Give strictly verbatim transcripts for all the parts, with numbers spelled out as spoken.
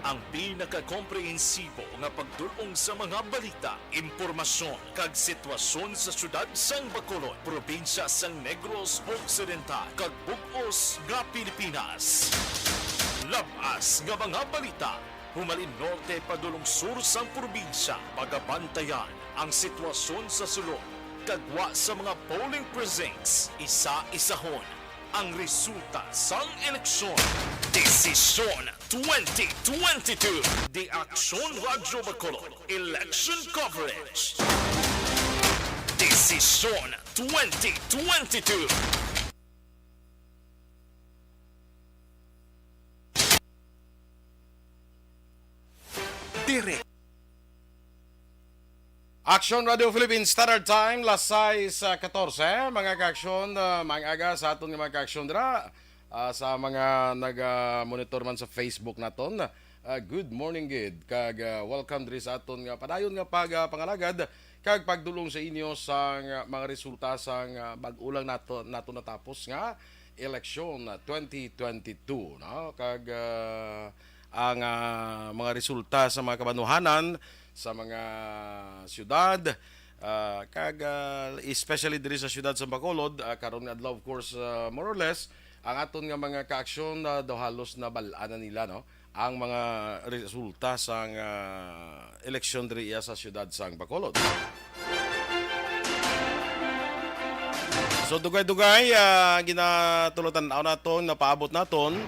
Ang pinakakomprehensibo nga pagdul-ong sa mga balita, impormasyon, kag sitwasyon sa siyudad sang Bacolod, probinsya sang Negros Occidental, kag bug-os nga Pilipinas. Lab-as nga mga balita, humalin norte padulong sur sang probinsya, pagabantayan ang sitwasyon sa sulod, kag wa sa mga polling precincts, isa-isahon ang resulta sang eleksyon. Desisyon twenty twenty-two. The Action Radyo Bacolod Election Coverage. Desisyon twenty twenty-two. Direct Action Radio Philippines Standard Time, las sais, ah, katorse. Mga ka-aksyon, ah, maayong aga sa aton nga mga ka-aksyon dira, ah, sa mga naga-monitor man sa Facebook naton. Ah, good morning gid, kag, ah, welcome diri sa aton nga padayon nga pag, ah, pangalagad kag pagdul-ong sa inyo sang, ah, mga resulta sang, ah, bag-o lang nato, nato natapos nga eleksyon, ah, twenty twenty-two, no? Kag, ah, ang, ah, mga resulta sa mga kabanwahanan, sa mga siyudad, ah, kag, ah, especially diri sa siyudad sa Bacolod, ah, karon nga adlaw, of course, ah, more or less, ang aton nga mga kaaksyon, ah, daw halos nabal-an na nila, no? Ang mga resulta sang, ah, eleksyon diri iya sa siyudad sang Bacolod. So, dugay-dugay, ah, ginatulotan-aw naton, napaabot naton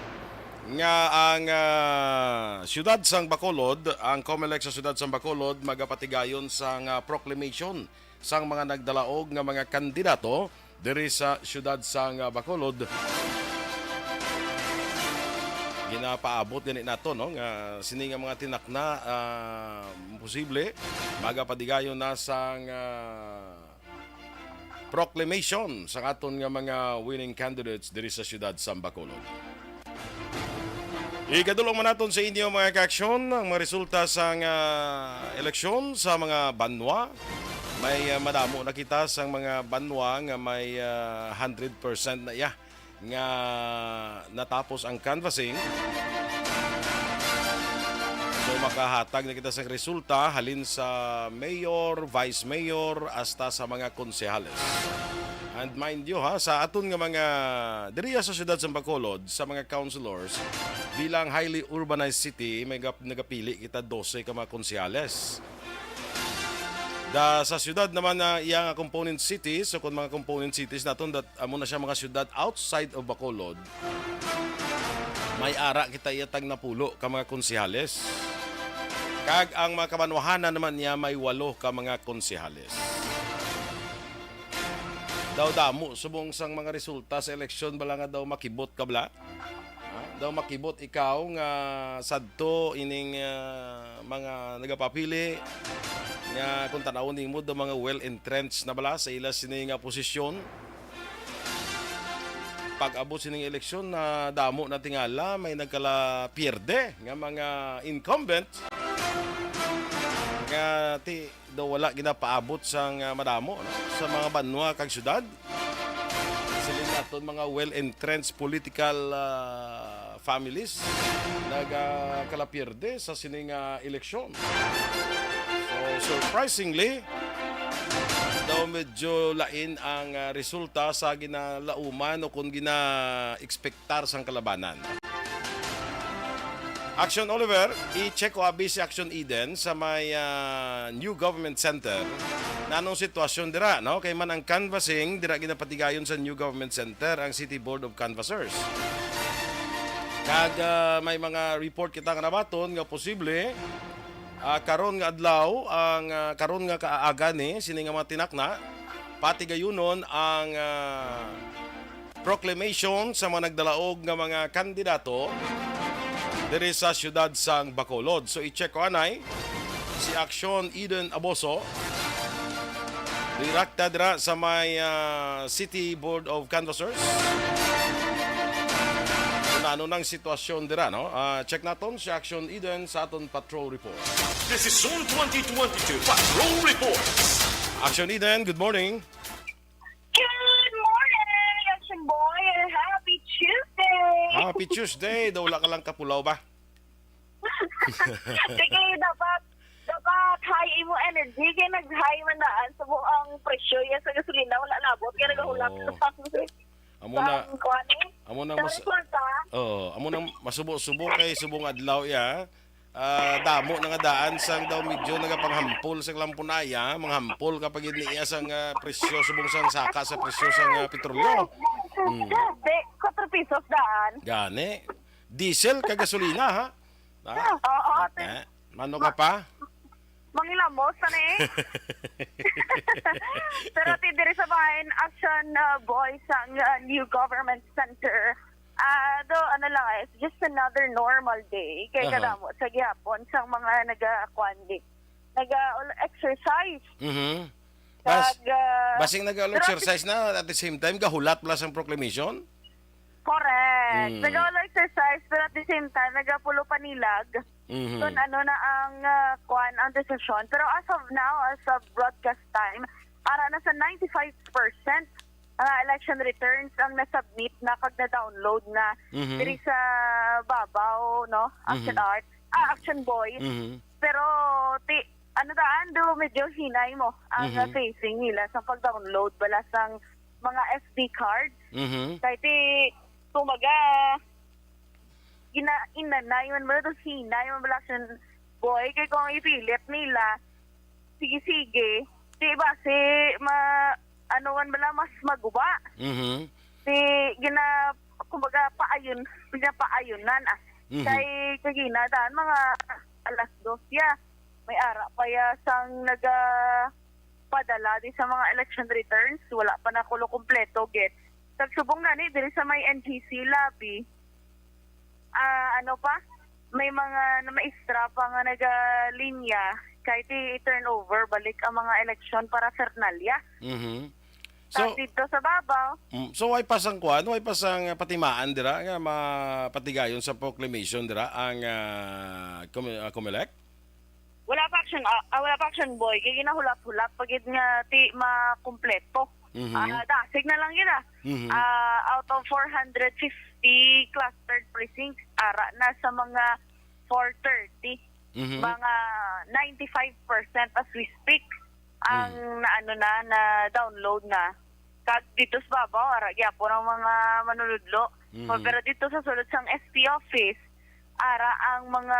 nga ang, ah, siyudad sang Bacolod, ang Comelec sa siyudad sang Bacolod, magapatigayon sang, ah, proclamation sang mga nagdalaog nga mga kandidato diri sa siyudad sang, ah, Bacolod. Ginapaabot gani nato, no, nga sini nga mga tinakna, ah, posible magapatigayon na sang, ah, proclamation sa aton nga mga winning candidates diri sa siyudad sa Bacolod. Igadul-ong man naton sa inyo, mga kaaksyon, ang mga resulta sang, ah, eleksyon sa mga banwa. May, ah, madamo na kita sang mga banwa nga may, ah, hundred percent na iya nga natapos ang canvassing. So, makahatag na kita sang resulta halin sa mayor, vice mayor, hasta sa mga konsehales. And mind you, ha, sa aton nga mga diriya sa siyudad sa Bacolod, sa mga councilors, bilang highly urbanized city, may gap-, nagapili kita dose ka mga konsehales. Da, sa siyudad naman na iya nga component cities, so kung mga component cities naton, dat, amo na siya mga siyudad outside of Bacolod, may ara kita iya tag napulo ka mga konsehales. Kag ang mga kabanwahanan naman niya may walo ka mga konsehales. Daw damo subong sang mga resulta sa eleksyon bala nga daw makibot ka bala? Ha? Daw makibot ikaw nga sadto ining, ah, mga nagapapili nga kung tanawon nimo daw mga well entrenched na bala sa ila sini nga posisyon? Pag-abot sining eleksyon na damo na tingala may nagkalapierde nga mga incumbent nga ti daw wala ginapaabot sang, ah, madamo, no, sa mga banwa kag syudad. Siling naton mga well-entrenched political, ah, families nagakalapierde sa sining, ah, eleksyon. So, surprisingly, daw medyo lain ang, ah, resulta sa ginalauman o kung gina-expectar sang kalabanan. Action Oliver, i-check ko abi si Action Eden sa may, ah, New Government Center. Nanong sitwasyon dira, no? Kay man ang canvassing dira ginapatigayon sa New Government Center ang City Board of Canvassers. Kag, ah, may mga report kita nga nabaton nga posible, ah, karon nga adlaw, ang, ah, karon nga kaaga ni sini nga mga tinakna, patigayunon ang, ah, proclamation sa mga nagdalaog nga mga kandidato diri sa siyudad sang Bacolod. So, i-check ko anay si Action Eden Aboso, direkta dira sa may, ah, City Board of Canvassers. Kung ano nang sitwasyon dira, no? Ah, check naton si Action Eden sa aton patrol report. Desisyon twenty twenty-two Patrol Reports. Action Eden, good morning. Good morning, Action Boy, and happy Tuesday! Happy Tuesday! Daw wala ka lang kapulaw ba? Sige, dapat, dapat high imo energy. Kaya nag-high man daan sa buong presyo yan sa gasolina. Wala labot. Kaya nagahulak Oo. sa Amo na, ang kuwan eh. Amo na Sa mas, resulta, oh, amo nang masubo-subo kay subong adlaw ya. Ah, damo na nga daan sang daw medyo nagapanghampol sa lampunaya, manghampol ka pa gid niya sang, ah, presyo subong sang saka sa presyo sang, ah, petrolyo. Mm. Di, four pesos daan. Gani. Diesel ka gasolina, ha? Ha? Oo, ate. Eh, mano ka pa? Mangilamos na ni. Pero ti diri sa bahin, action, uh, boy sang, uh, new government center. Ah, do, ano lang, eh, it's just another normal day. Kay Aha. kadamo sa gihapon sang mga naga-, kuwan, di, naga-exercise. Mhm. Bas-, Kag, ah, basing nag-all pero at the exercise na, at the same time, gahulat pala sang proclamation? Correct. Mm. Nag-all exercise, pero at the same time, nagapulo panilag. Mhm. Kung ano na ang, ah, kwan, ang desisyon. Pero as of now, as of broadcast time, ara na sa ninety-five percent mga election returns ang nasubmit na kag na-download na Mhm. diri sa Babaw, no? Action Mhm. Art, ah, Action Boy. Mhm. Pero, ti-, ano daan, do medyo hinay mo ang, ah, Mhm. facing nila sa pag-download bala sang mga S D card. Mhm. Kay ti, kumbaga, gina-, inanay man bala to, hinay man bala, Action Boy. Kay kung ipilit nila, sige-sige, di ba, si ma-, ano man bala, mas maguba. Mhm. Di, gina-, kumbaga, paayon, ginapaayunan, ah. Mhm. Kay, kagina daan, mga alas dos ya. May ara pa ya sang naga-, padala di sa mga election returns, wala pa na kulo kompleto gid. Kag subong gani diri sa may N G C lobby, ah, ano pa, may mga namaestra pa nga nagalinya kay ti turnover balik ang mga eleksyon para Fernalia. Mhm. So, Tapos dito sa Babaw, mm, so, way pa sang kwan, way pa sang patimaan dira nga mapatigayon sa proclamation dira ang, ah, Comi-, ah, Comelec? Wala pa, Action, ah, ah, wala pa, Action Boy. Kay ginahulap-hulap pa gid nga ti makumpleto. Mhm. Ah, dasig na lang gid, ah. Mhm. Ah, out of four hundred fifty clustered precincts, ara na sa mga four thirty. Mhm. Mga ninety-five percent as we speak ang Mhm. na, ano na, na-download na. Kag dito sa Babaw, ara gyapon ang mga manunudlo. Mhm. Pero dito sa sulod sang S P office, ara ang mga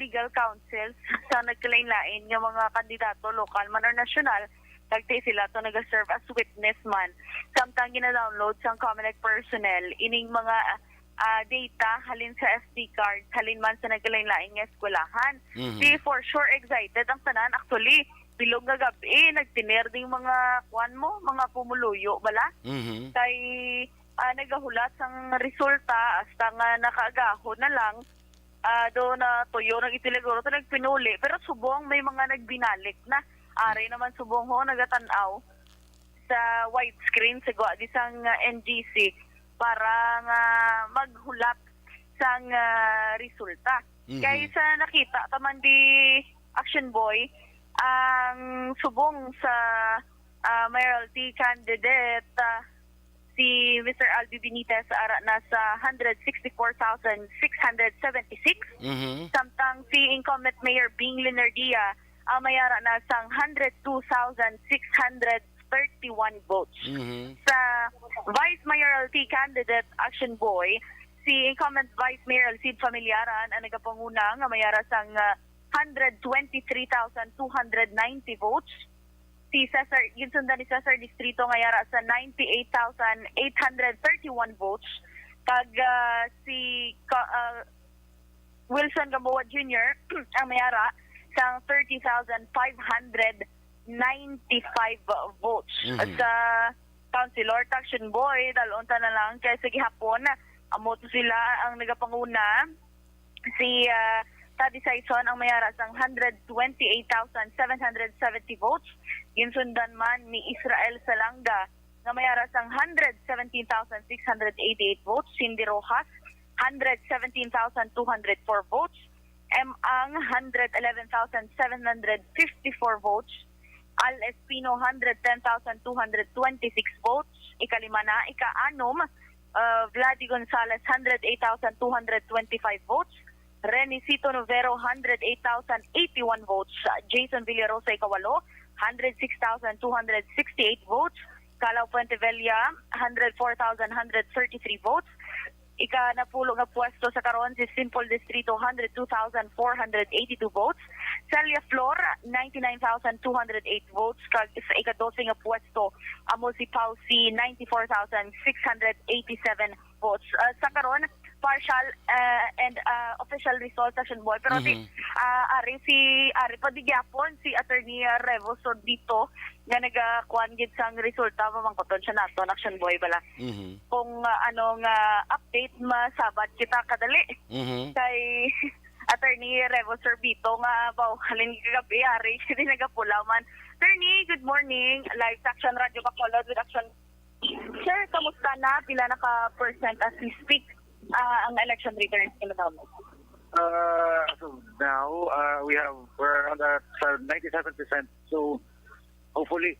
legal counsels sa nagkalain-lain nga mga kandidato, lokal man or nasyonal, kag ti sila to nagaserve as witness man. Samtang gina-download sang Comelec personnel ining mga, ah, data halin sa S D card, halin man sa nagkalain-lain nga eskwelahan. Mhm. Di for sure excited ang tanan. Actually, bilog nga gab-i, nagtener ding mga, kwan mo, mga pumuluyo bala. Mhm. Kay, ah, nagahulat sang resulta, hasta nga nakaagahon na lang, ah, do na tuyo nang itiliguro to nagpinuli, pero subong may mga nagbinalik na. Ari naman subong ho, nagatan-aw sa widescreen sa gwa di sang, ah, N G C para nga maghulat sang, ah, resulta. Mhm. Kay sa nakita ta man di, Action Boy, ang subong sa, ah, mayoralty candidate, ah, si Mister Albi Benitez ara na sa hundred sixty-four thousand six hundred seventy-six, Mhm. samtang si incumbent Mayor Bing Leonardia ang may ara na sang hundred two thousand six hundred thirty-one votes. Mhm. Sa vice mayoralty candidate, Action Boy, si incumbent Vice Mayor Alcid Familiaran ang nagapanguna nga may ara sang, ah, hundred twenty-three thousand two hundred ninety votes. Si Cesar, ginsundan ni Cesar Distrito nga yara sa ninety-eight thousand eight hundred thirty-one votes. Kag, ah, si Ka-, ah, Wilson Gamboa Junior ang may ara sang thirty thousand five hundred ninety-five votes. Mhm. Sa Councilor Action Boy, dalon ta na lang kay sa gihapon, amo to sila ang nagapanguna. Si, ah, Taddy Saison ang may ara sang hundred twenty-eight thousand seven hundred seventy votes. Ginsundan man ni Israel Salanga nga may ara sang hundred seventeen thousand six hundred eighty-eight votes. Cindy Rojas, hundred seventeen thousand two hundred four votes. M Ang, hundred eleven thousand seven hundred fifty-four votes. Al Espino, hundred ten thousand two hundred twenty-six votes. Ikalima na, ika-anom, uh, Vladi Gonzales, hundred eight thousand two hundred twenty-five votes. Renicito Novero, hundred eight thousand eighty-one votes. Jason Villarosa, ikawalo, hundred six thousand two hundred sixty-eight votes. Calao Puentevella, hundred four thousand hundred thirty-three votes. Ika-napulo nga pwesto sa karon si Simpol Distrito, hundred two thousand four hundred eighty-two votes. Celia Flor, ninety-nine thousand two hundred eight votes. Kag sa ika-dose nga pwesto, amo si Pausi, ninety-four thousand six hundred eighty-seven votes. Ah, sa karon, partial, ah, and, ah, official results, Action Boy. Pero si, Mhm. ah, ari, si, ari pa di gyapon, si Attorney, ah, Revo Sordito, nga nagakuan gid sang resulta, mamangkoton siya naton, Action Boy, bala. Mhm. Kung, ah, ano nga update, masabat kita kadali. Mhm. Kay Attorney Revo Sorbito nga, baw, halin kagabi, ari, hindi nagapulaw man. Attorney, good morning. Live sa Action Radio Bacolod with Action. Sir, kamusta na? Pila na ka percent as we speak, ah, ang election returns nila? Uh, as of now, uh, we have, we're around at, sa ninety-seven percent. So, hopefully,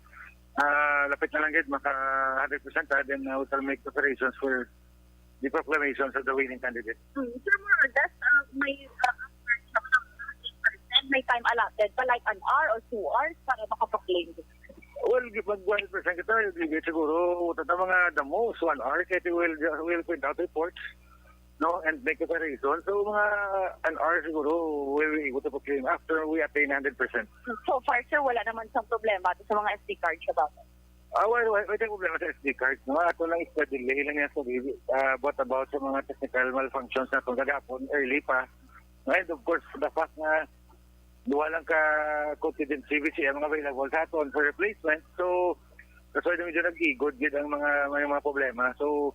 uh, lapit na lang gid maka hundred percent, ah, then, uh, we shall make preparations for the proclamations of the winning candidate. Hmm, sir, more or less, uh, may, uh, may time allotted pa, like an hour or two hours para makaproclaim? Well, di mag one hundred percent kita, di, di siguro, tata mga the most one hour, kaya we'll, we'll print out reports, no, and make preparations. So, mga an hour siguro, we'll be able to proclaim after we attain hundred percent. So far, sir, wala naman sang problema sa mga S D card sa bawat. Ah, wala, wala, wala tayong problema sa S D card. No? Ato lang is delay lang yan sa, ah, what about sa mga technical malfunctions naton kagapon, early pa. And of course, the fact nga duha lang ka contingency V C M ang available sa aton for replacement. So, that's why medyo nag-igod gid ang mga, may mga problema. So,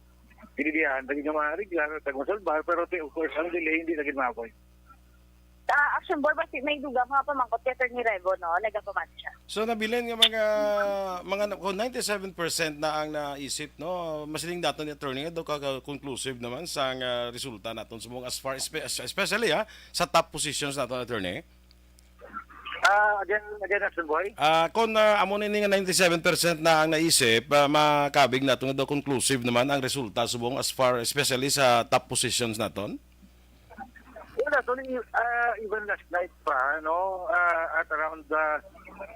pinidihan, lagi nga mga regular, tag masolbar, pero ti-, of course, ang delay, hindi lagi maabot. Ah, Action Boy, basi may dugang nga pamangkot kay Attorney Revo, no? Nagapaman siya. So, nabilin nga mga, mga na-, kung ninety-seven percent na ang naisip, no? Masiling naton ni Attorney, nga daw ka-, ka-, conclusive naman sa nga resulta naton sa mga as far, espe-, especially, ha, sa top positions naton, Attorney. Ah, again, again, Action Boy. Ah, kung, ah, amo ni nga ninety-seven percent na ang naisip, ah, makabig nato nga daw conclusive naman ang resulta subong as far, especially sa top positions naton? Wala, actually, ah, even last night pa, no, ah, at around, ah,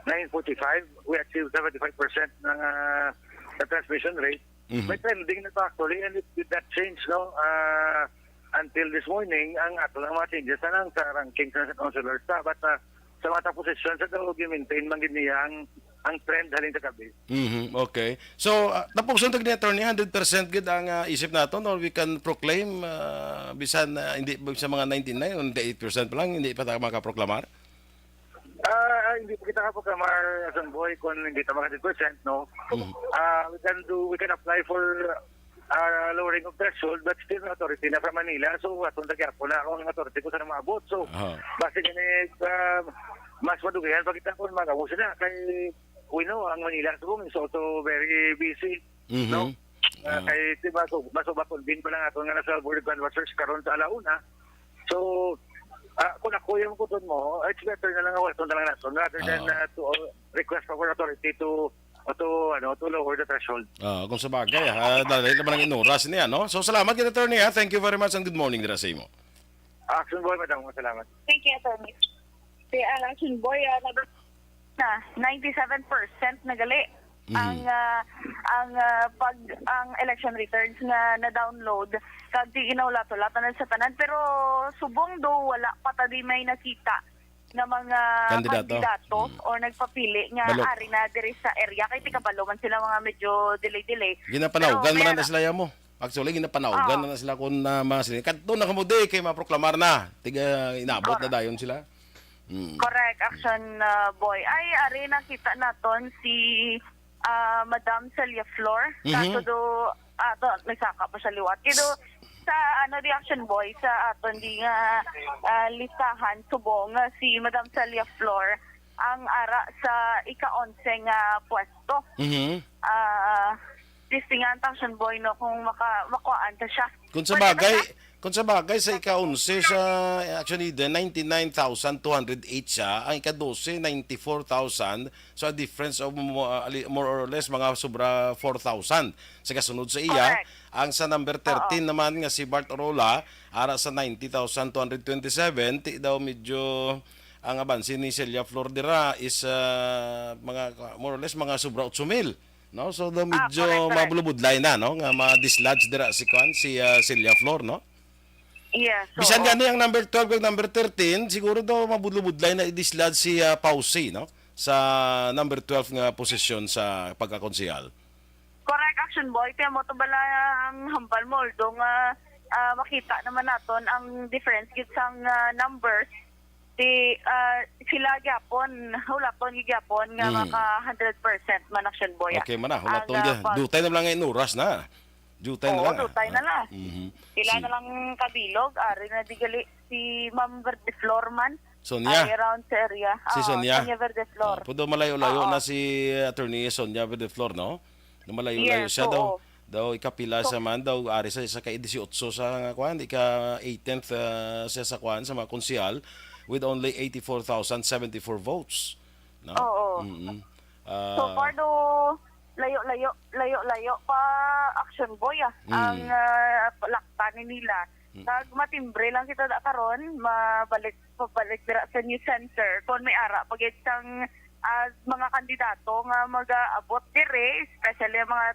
nine forty-five, we achieved seventy-five percent ng, ah, the transmission rate. Mhm. May trending na to actually, and it did not change, no, ah, until this morning, ang ato lang mga changes na lang sa ranking sa councilors ta, but, ah, sa mga top positions, sa daw, i-maintain man gid niya ang, ang trend halin sa gabi. Mhm, okay. So, ah, tapuson ta gid ni Attorney, hundred percent gid ang, ah, isip naton, or we can proclaim, ah, bisan, ah, hindi, bisan mga ninety-nine o ninety-eight percent pa lang, hindi pa ta makaproklamar? Ah, hindi pa kita makaproklamar, Action Boy, kung hindi ta maka hundred percent, no? Mhm. Ah, we can do, we can apply for, ah, lowering of threshold, but still authority na from Manila. So, aton ta gyapon na ang authority kung saan maabot. So, Aha. basi gani, ah, mas madugayan pa kita kung mag-amo sila. Kay, we know, ang Manila subong is also very busy, Mhm. no? Ah, Ah. kay, di ba, so, mas makonvene pa lang aton nga nasa Board of Grand Watchers karon sa alauna. So, ah, kung ako yung kuton mo, it's better na lang nga wala na lang naton rather than, Oo. ah, to, uh, request for authority to, to, ano, to lower the threshold. Ah, kung sa bagay, ah, dali naman ang inuras niya, no? So, salamat gid, Attorney, ha? Thank you very much and good morning dira sa imo. Action Boy, madam, salamat. Thank you, Attorney. Si, ah, Action Boy, ah, nag- na, ninety-seven percent na gali Mhm. ang, ah, ang, ah, pag, ang election returns nga na-download, kag di ginahulat-hulatan na sa tanan, pero subong do wala pa ta di may nakita nga mga Kandidato. kandidato Mm. or nagpapili nga Balo. ari na diri sa area, kay ti kabalo man sila, mga medyo delay-delay. Ginapanawgan Pero man na meron sila, yamo. Actually, ginapanawgan Ah. na na sila kung, ah, mga sila. Kadto na kamo di kay maproklamar na. Tiga, inabot na Correct. dayon sila. Mm. Correct, Action, ah, Boy. Ay, ari, nakita naton si, ah, Madam Celia Flor. Mhm. Kaso do, ato, may saka pa siya liwat. Kaya do, sa, ano, di, Action Boy, sa aton di nga, ah, listahan, subong, ah, si Madam Celia Flor ang ara sa ika-onse nga pwesto. Mhm. Ah, testingan ta, Action Boy, no, kung maka-, makuhaan ta siya. Kung sa Pwede ba bagay, siya? Kung sa bagay, sa ika-onse sa, actually, the ninety-nine thousand two hundred eight siya, ang ika-dose, ninety-four thousand. So, a difference of mo-, ali-, more or less, mga sobra four thousand. Sa kasunod sa iya, Correct. Ang sa number thirteen Oo. naman nga si Bart Orola, ara sa ninety thousand two hundred twenty-seven, ti daw medyo ang abanse ni Celia Flor dira is, ah, mga, more or less, mga sobra otso mil, no? So, daw Ah, medyo correct, correct. mabulubudlay na, no? Nga ma-dislodge dira si, kwan, si, ah, Celia Flor, no? Yes, Bisan oo. gani ang number twelve ug number thirteen, siguro daw mabudlubudlay na i-dislodge si, ah, Pausi, no? Sa number twelve nga posisyon sa pagkakonsehal. Correct, Action Boy. Kaya mo to bala ang hambal mo, although nga, ah, makita naman naton ang difference gid sang, ah, numbers. Di, ah, sila gyapon, hulaton gid gyapon nga Mm. maka hundred percent man, Action Boy, ah. Okay man na, hulaton Ang, ah, gid. pag- Dutay na lang nga inuras na. Dutay na Oo, lang, ah. dutay na lang. Mhm. Pila Si na lang kabilog, ari na di gali si Ma'am Verde Flor man. Sonia. Ari around sa area. Si Oo, Sonia. Sonia Verde Flor. Oh, pudo malayo-layo Oo. na si Attorney Sonia Verde Flor, no? Na malayo-layo Yes, siya daw. oo. Daw ikapila So siya man, daw ari sa, sa ka-disiotso sa nga kwan, ika-eighteenth, ah, siya sa kwan, sa mga konsehal with only eighty-four thousand seventy-four votes, no? Oo. Mm-mm. Ah, So far do, layo-layo, layo-layo pa, Action Boy, ah. Mm. Ang, ah, laktan ni nila. Mm. Kag matimbre lang kita da karon, mabalik, pabalik dira sa news center. Kung may ara pa gid sang, ah, mga kandidato nga mag-aabot dire, especially ang mga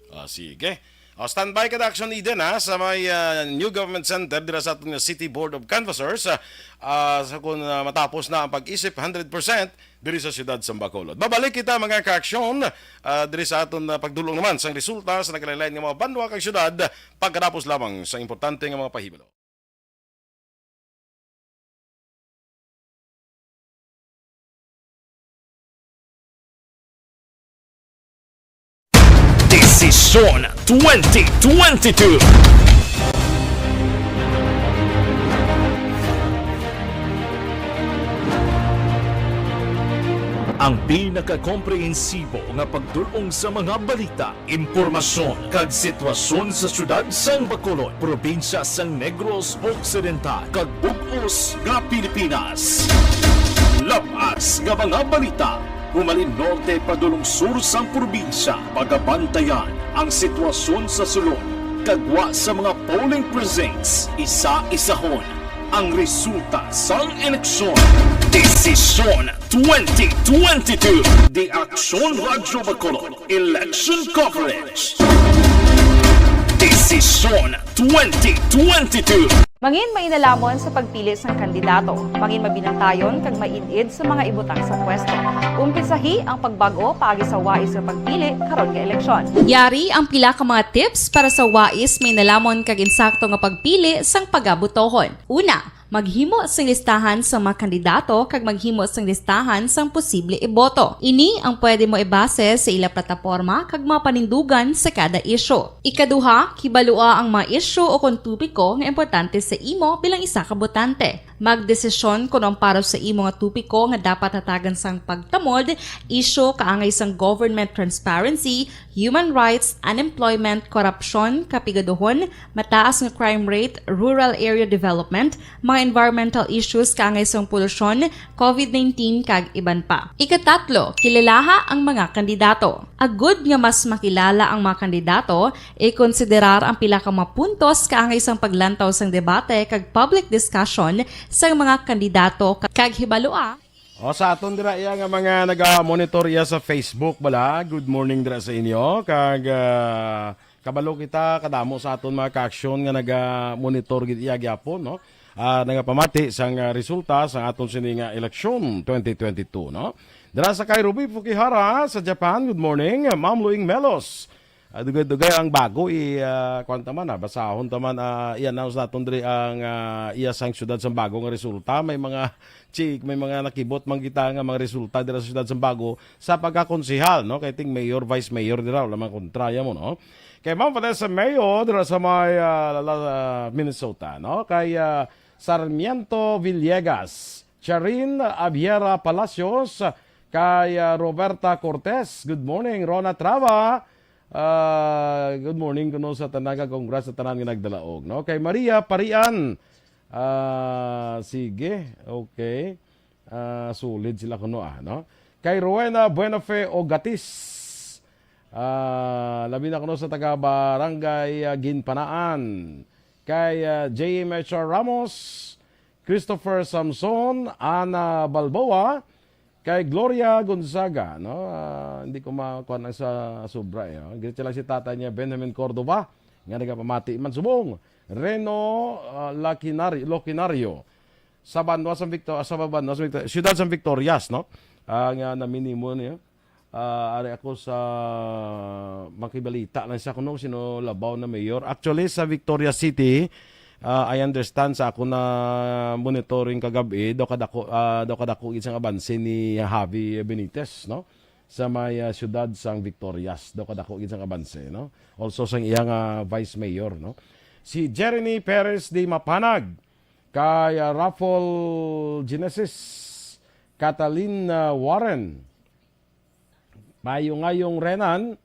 Ah, sige. Oh, standby ka, Action Eden, ha, sa may, ah, New Government Center dira sa aton nga City Board of Canvassers, ah, ah, sa kung, ah, matapos na ang pag-isip hundred percent diri sa siyudad sa Bacolod. Babalik kita, mga ka-aksyon, ah, diri sa aton, ah, pagdulong naman sang resulta sa nagkalain-lain nga mga banwa kag siyudad pagkatapos lamang sa importante nga mga pahibalo. Desisyon twenty twenty-two. Ang pinakakomprehensibo nga pagdul-ong sa mga balita, impormasyon, kag sitwasyon sa siyudad sang Bacolod, probinsya sang Negros Occidental, kag bug-os nga Pilipinas. Labas nga mga balita, humalin norte padulong sur sang probinsya, pagabantayan ang sitwasyon sa sulod, kag gwa sa mga polling precincts, isa-isahon ang resulta sang eleksyon. Desisyon twenty twenty-two. The Action Radyo Bacolod Election Coverage. Desisyon twenty twenty-two. Mangin mainalamon sa pagpili sang kandidato. Mangin mabinantayon kag maid-id sa mga ibutang sa pwesto. Umpisahi ang pagbag-o paagi sa wais nga pagpili karon nga eleksyon. Yari ang pila ka mga tips para sa wais, mainalamon kag insakto nga pagpili sang pagabutohon. Una, maghimo sing listahan sa mga kandidato kag maghimo sing listahan sang posible iboto. Ini ang pwede mo ibase sa ila plataporma kag mga panindugan sa kada isyu. Ikaduha, kibalua ang mga isyu o kon topiko nga importante sa imo bilang isa ka botante. Magdesisyon kon ang para sa imo nga topiko nga dapat hatagan sang pagtamod, isyu kaangay sang government transparency, human rights, unemployment, korupsyon, kapigaduhon, mataas nga crime rate, rural area development, mga environmental issues kaangay sang polusyon, covid nineteen, kag iban pa. Ikatatlo, kilalaha ang mga kandidato. Agud nga mas makilala ang mga kandidato, ikonsiderar ang pila ka mga puntos kaangay sang paglantaw sang debate kag public discussion sang mga kandidato, kag hibalua. O, sa aton dira iya nga mga naga-monitor iya sa Facebook, bala, good morning dira sa inyo. Kag, ah, kabalo kita, kadamo sa aton mga ka-aksyon nga naga-monitor gid iya gyapon, no? Ah, nagapamati sang, ah, resulta sa aton sini nga eleksyon twenty twenty-two, no? Dira sa kay Ruby Fukihara sa Japan, good morning, Ma'am Luing Melos. Ah, dugay-dugay ang bago, i, ah, kwan ta man, ah, basahon ta man, ah, i-announce naton diri ang, ah, iya sang siyudad sang bago nga resulta. May mga, chik, may mga nakibot man kita nga mga resulta dira sa siyudad sang bago sa pagkakonsehal, no? Kay ting mayor, vice mayor dira, wala man kontraya mo, no? Kay Ma'am Vanessa Mayo dira sa may, ah, la-, la-, Minnesota, no? Kay, ah, Sarmiento Villegas, Charin Abiera Palacios, kay, ah, Roberta Cortez. Good morning, Rona Trava. Ah, good morning kuno sa tanan, kag congrats sa tanan nga nagdalaog, no? Kay Maria Parian. Ah, sige. Okay. Ah, solid sila kuno, ah, no? Kay Rowena Buenafe Ogatis. Ah, labi na kuno sa taga Barangay, ah, Ginpanaan. Kay, ah, J M H R Ramos, Christopher Samson, Ana Balboa, kay Gloria Gonzaga, no? Ah, hindi ko makuha ang sa sobra, eh, oh. Greet lang si tatay niya, Benjamin Cordova, nga nagapamati man subong. Reno, ah, Lacinario, Locinario. Sa Banwa, San Victor, sa Banwa, San Victor, Siyudad San Victorias, no? Ah, nga naminimo niya. Ah, ari ako sa makibalita lang sa kuno sino labaw na mayor. Actually, sa Victoria City, ah, I understand sa ako na monitoring kagabi, daw kadako, ah, daw kadako gid sang abanse ni Javi Benitez, no? Sa may, ah, siyudad sang Victorias, daw kadako gid sang abanse, no? Also sang iyang, ah, vice mayor, no? Si Jeremy Perez di Mapanag, kay, ah, Raffle Genesis, Catalina Warren, Mayungayong Renan,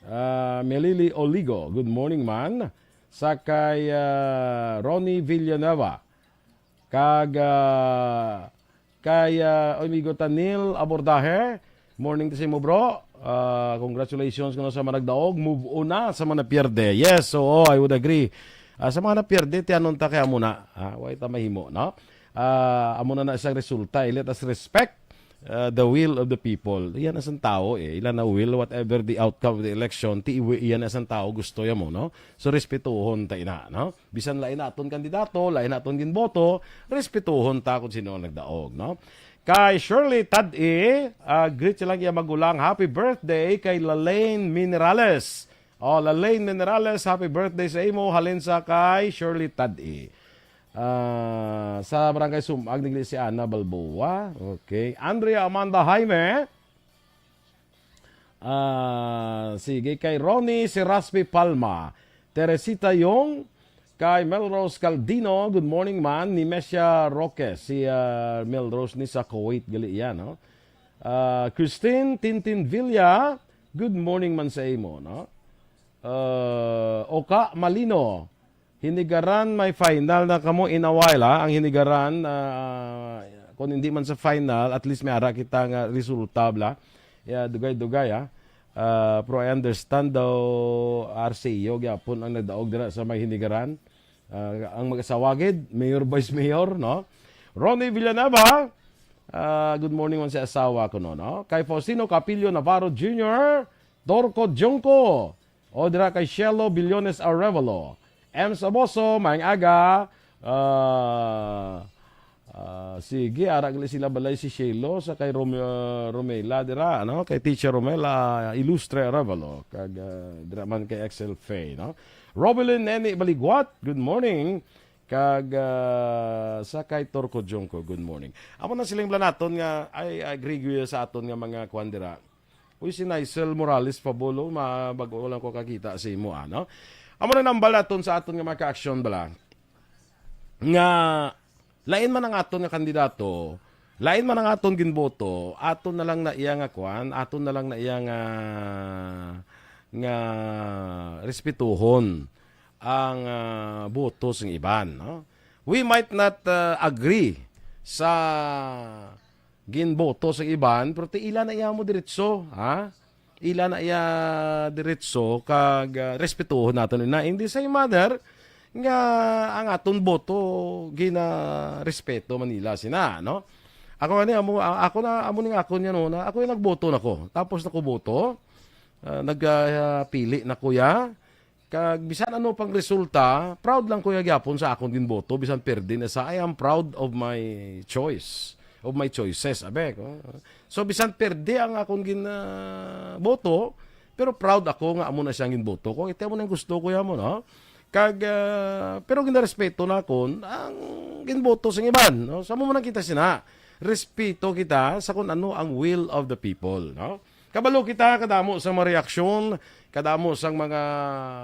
ah, Melili Oligo, good morning man. Sa kay, ah, Ronnie Villanueva. Kag, ah, kay, ah, amigo Tanil Abordahe, morning to sa imo, bro. Ah, congratulations kuno sa managdaog. Move on na sa mga napierde. Yes, oo, I would agree. Ah, sa mga napierde, tiyanon ta kay amo na. Ah, way ta mahimo, no? Ah, amo na na isang resulta. Eh. Let us respect uh, the will of the people. Iyan na sang tao, eh. Ila na will, whatever the outcome of the election, ti iwi-, iyan na sang tao gusto ya mo, no? So, respetuhon ta ina, no? Bisan lain naton kandidato, lain naton ginboto, respetuhon ta kung sino ang nagdaog, no? Kay Shirley Tad-i, ah, greet silang iya magulang, "Happy birthday kay Lalaine Minerales." Oh, Lalaine Minerales, happy birthday sa imo, halin sa kay Shirley Tad-i. Ah, sa Barangay Sumag, nagli si Ana Balboa. Okay. Andrea Amanda Jaime. Ah, sige, kay Ronnie Seraspi Palma, Teresita Yong, kay Melrose Caldino, good morning man, ni Mesha Roque, si, ah, Melrose ni sa Kuwait, gali iya, no? Ah, Christine Tintin Villa, good morning man sa imo, no? Ah, Oka Malino, Hinigaran, may final na kamo in a while, ha? Ang Hinigaran, ah, kung hindi man sa final, at least may ara kita nga resulta, bla. Yeah, dugay-dugay, ha? Ah, pero I understand daw, R C O gyapon ang nagdaog dira sa may Hinigaran. Ah, ang mag-asawa gid, mayor, vice mayor, no? Ronnie Villanueva, ah, good morning man sa asawa ko, no, no? Kay Faustino Capillo Navarro Junior, Torco Junco, o dira kay Shelo Billones Arevalo. M. Saboso, maayong aga. Ah, ah, sige, ara gali sila balay si Shelo sa kay Rome-, Romela dira, no? Kay Teacher Romela Ilustre Arevalo. Kag, ah, dira man kay Excel Fay, no? Robelin Neni Baligwat, good morning. Kag, ah, sa kay Torco Junco, good morning. Amo na siling bala naton nga, I agree gyud sa aton nga mga kuan dira. Uy, si Nicel Morales pa, bolo, ma-, bago lang ko kakita sa imo, ano? Amo na nambal naton sa aton nga mga ka-aksyon bala. Nga, lain man ang aton nga kandidato, lain man ang aton ginboto, aton na lang na iya nga kuan, aton na lang na iya nga, nga respetuhon ang, ah, boto sang iban, no? We might not, ah, agree sa ginboto sang iban, pero ti ila na iya mo diretso, ha? Ila na iya diretso kag, ah, respetuhon naton ina. In the same manner nga ang aton boto ginarespeto man nila sina, no? Ako gani amo, a-, ako na amo ning akon yan, no, na ako yung nagboto na ko. Tapos na ko boto, ah, nag, ah, pili na ko ya. Kag bisan ano pang resulta, proud lang ko ya gyapon sa akon ginboto, bisan perde na sa, I am proud of my choice, of my choices, abe ko. So bisan perde ang akon gin, ah, boto, pero proud ako nga amo na siyang ginboto ko. Ito mo nang gusto ko ya mo, no? Kag, ah, pero ginarespeto na akon ang ginboto sa iban, no? Sa mo man kita sina, respeto kita sa kung ano ang will of the people, no? Kabalo kita, kadamo sang mga reaksyon, kadamo sang mga,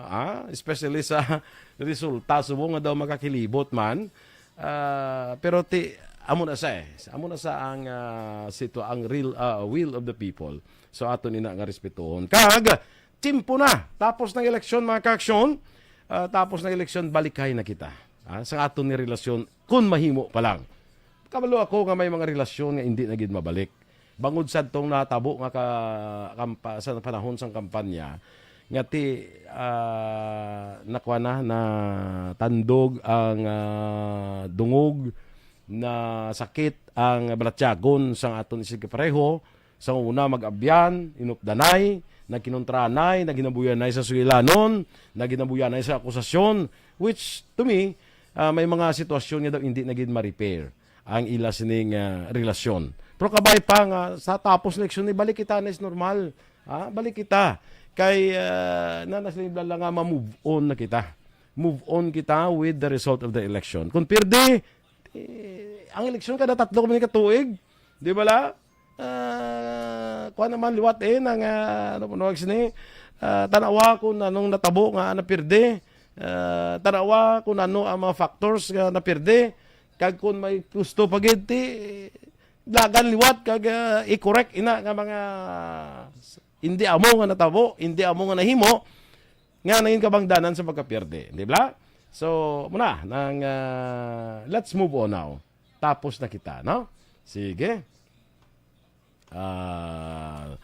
ah, especially sa resulta, subong nga daw makakilibot man. Ah, pero ti, amo na sa eh. Amo na sa ang, ah, situ-, ang real, ah, will of the people. So, ato nina nga respetuhon. Kag, Tiyempo na. Tapos ng eleksyon, mga kaaksyon. Ah, tapos ng eleksyon, balikay na kita. Ah, sa aton ni relasyon, kun mahimo pa lang. Kabalo ako nga may mga relasyon nga hindi na gid mabalik. Bangod sa tong natabo nga ka-, kampa-, sa panahon sang kampanya, nga ti, ah, nakuha na, natandog ang, ah, dungog, nasakit ang balatyagon sang aton isigkapareho, sa una, mag-abyan, inupdanay, nagkinontrahanay, naghinabuyanay sa sugilanon, naghinabuyanay sa akusasyon, which, to me, ah, may mga sitwasyon nga daw hindi na gid ma-repair ang ila sining, ah, relasyon. Pero kabay pa nga, sa tapos eleksyon, ibalik kita na is normal. Ah, balik kita. Kay, ah, na, na sila nga ma-move on na kita. Move on kita with the result of the election. Kung pirdi, eh, ang eleksyon kada tatlo ka man ka tuig. Di ba la? Ah, kuha naman liwat eh, nang, ah, ano po nawag sini? Ah, tanawa kung anong natabo nga napirdi. Ah, tanawa kung ano ang mga factors nga napirdi. Kag kung may gusto pa gid, ti, dagan liwat kag, ah, i-correct ina nga mga s-, hindi amo nga natabo, hindi amo nga nahimo, nga nangin kabangdanan sa pagkapiyerde, di ba? So, muna, nang, ah, let's move on now. Tapos na kita, no? Sige. Ah,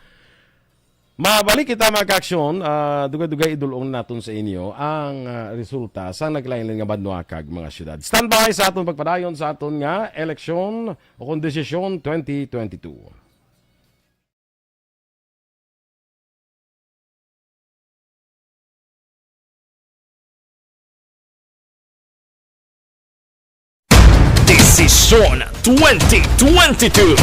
mabalik kita, mga kaaksyon. Ah, dugay-dugay idulong naton sa inyo ang, ah, resulta sa naglain-lain nga banwa kag mga syudad. Standby sa aton pagpadayon sa aton nga eleksyon o kung desisyon twenty twenty-two. Desisyon twenty twenty-two.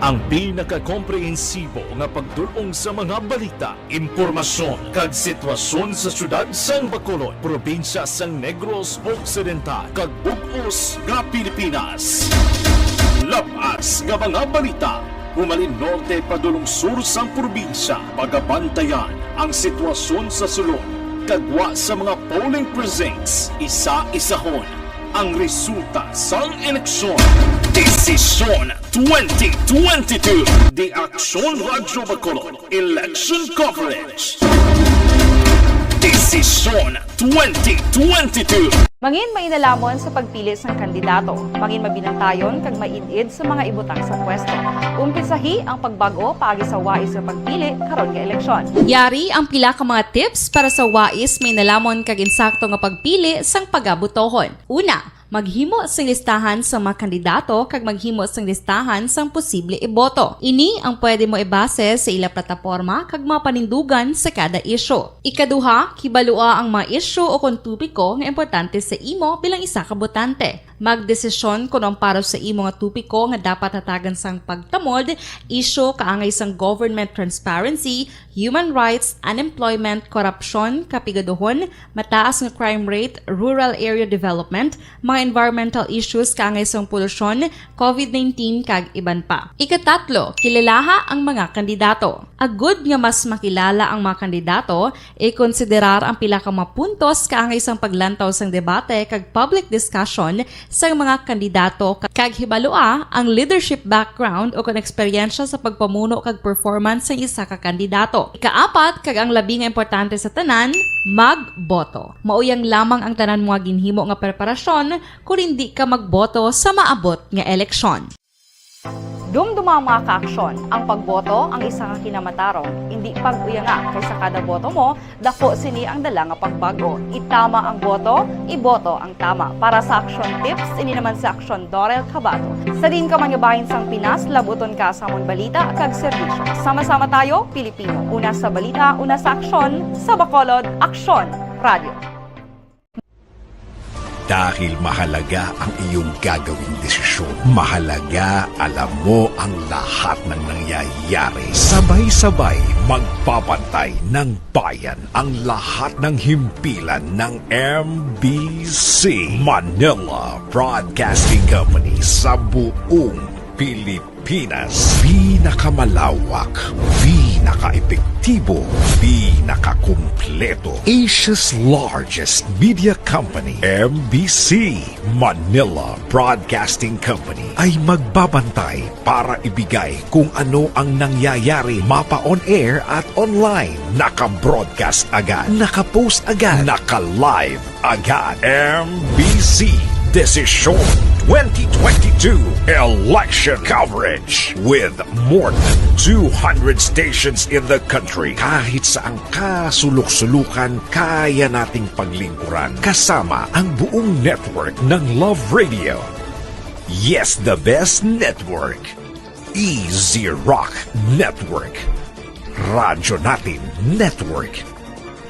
Ang pinakakomprehensibo nga pagdulong sa mga balita, impormasyon, kag sitwasyon sa syudad sang Bacolod, probinsya sang Negros Occidental, kag bug-os nga Pilipinas. Labas nga mga balita, humalin norte padulong sur sang probinsya, pagabantayan ang sitwasyon sa sulod, kag gwa sa mga polling precincts, isa-isahon ang resulta sang eleksyon. Desisyon twenty twenty-two. The Aksyon Radyo Bacolod Election Coverage. Desisyon twenty twenty-two. Mangin mainalomon sa pagpili sang kandidato. Mangin mabinantayon kag maid-id sa mga ibutang sa pwesto. Umpisahi ang pagbag-o paagi sa wais nga pagpili karon nga eleksyon. Yari ang pila ka mga tips para sa wais, mainalomon kag insakto nga pagpili sang pagabotohon. Una, maghimo sing listahan sa mga kandidato kag maghimo sing listahan sang posible iboto. Ini ang pwede mo ibase sa ila plataporma kag mga panindugan sa kada isyu. Ikaduha, kibalua ang mga isyu o kon topiko nga importante sa imo bilang isa ka botante. Magdesisyon kon ang para sa imo nga topiko nga dapat hatagan sang pagtamod, isyu kaangay sang government transparency, human rights, unemployment, korupsyon, kapigaduhon, mataas nga crime rate, rural area development, mga environmental issues kaangay sang polusyon, covid nineteen, kag iban pa. Ikatatlo, kilalaha ang mga kandidato. Agud nga mas makilala ang mga kandidato, ikonsiderar ang pila ka mga puntos kaangay sang paglantaw sang debate kag public discussion sang mga kandidato, kag hibalua ang leadership background o kon eksperyensya sa pagpamuno kag performance sang isa ka kandidato. Ikaapat, kag ang labi nga importante sa tanan, magboto. Mao yang lamang ang tanan mo nga ginhimo nga preparasyon kon indi ka magboto sa maabot nga eleksyon. Dumduma, mga kaaksyon, ang pagboto ang isa ka kinamatarong, indi pag-uyanga, kay sa kada boto mo, dako sini ang dala nga pagbag-o. Itama ang boto, iboto ang tama. Para sa Aksyon Tips, ini naman si Aksyon Dorel Cabato. Sa diin ka man nga bahin sang Pinas, labuton ka sa amon balita kag serbisyo. Sama-sama tayo, Pilipino. Una sa balita, una sa aksyon, sa Bacolod, Aksyon Radio. Dahil mahalaga ang iyong gagawing desisyon, mahalaga alam mo ang lahat ng nangyayari. Sabay-sabay magbabantay ng bayan ang lahat ng himpilan ng M B C, Manila Broadcasting Company, sa buong Pilipinas. Pinas, pinakamalawak, pinakaepektibo, pinakakumpleto, Asia's largest media company, M B C, Manila Broadcasting Company, ay magbabantay para ibigay kung ano ang nangyayari mapa on air at online. Naka-broadcast agad, naka-post agad, naka-live agad. M B C Desisyon twenty twenty-two Election Coverage with more than two hundred stations in the country. Kahit saang kasulok-sulukan, kaya nating paglingkuran kasama ang buong network ng Love Radio. Yes, the best network. Easy Rock Network. Radyo Natin Network.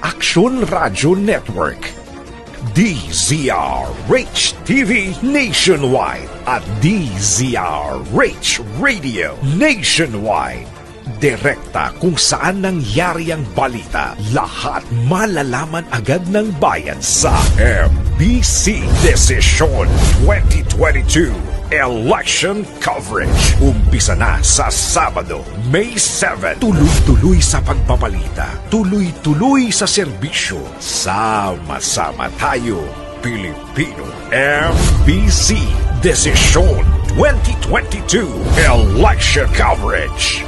Aksyon Radyo Network. D Z R H T V nationwide at D Z R H Radio nationwide. Direkta kung saan nangyari ang balita, lahat malalaman agad ng bayan sa M B C Desisyon twenty twenty-two Election Coverage. Umpisa na sa Sabado, May seven. Tuloy-tuloy sa pagbabalita, tuloy-tuloy sa serbisyo. Sama-sama tayo, Pilipino. M B C Desisyon twenty twenty-two Election Coverage.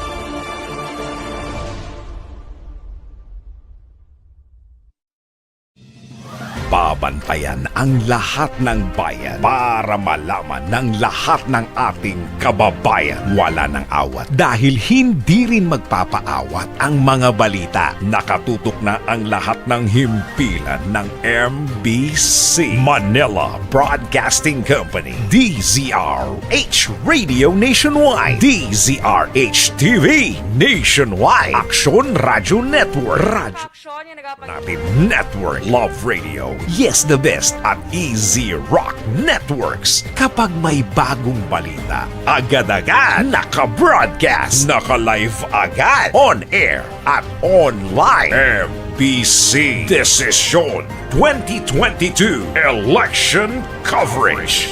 Babantayan ang lahat ng bayan para malaman ng lahat ng ating kababayan. Wala nang awat dahil hindi rin magpapaawat ang mga balita. Nakatutok na ang lahat ng himpilan ng M B C, Manila Broadcasting Company, D Z R H Radio Nationwide, D Z R H T V Nationwide, Aksyon Radio Network, Radyo Aksyon nga nagapan- Natin Network, Love Radio, Yes the Best, at Easy Rock Networks. Kapag may bagong balita, agad-agad naka-broadcast, naka-live agad, on air at online. M B C Desisyon twenty twenty-two Election Coverage.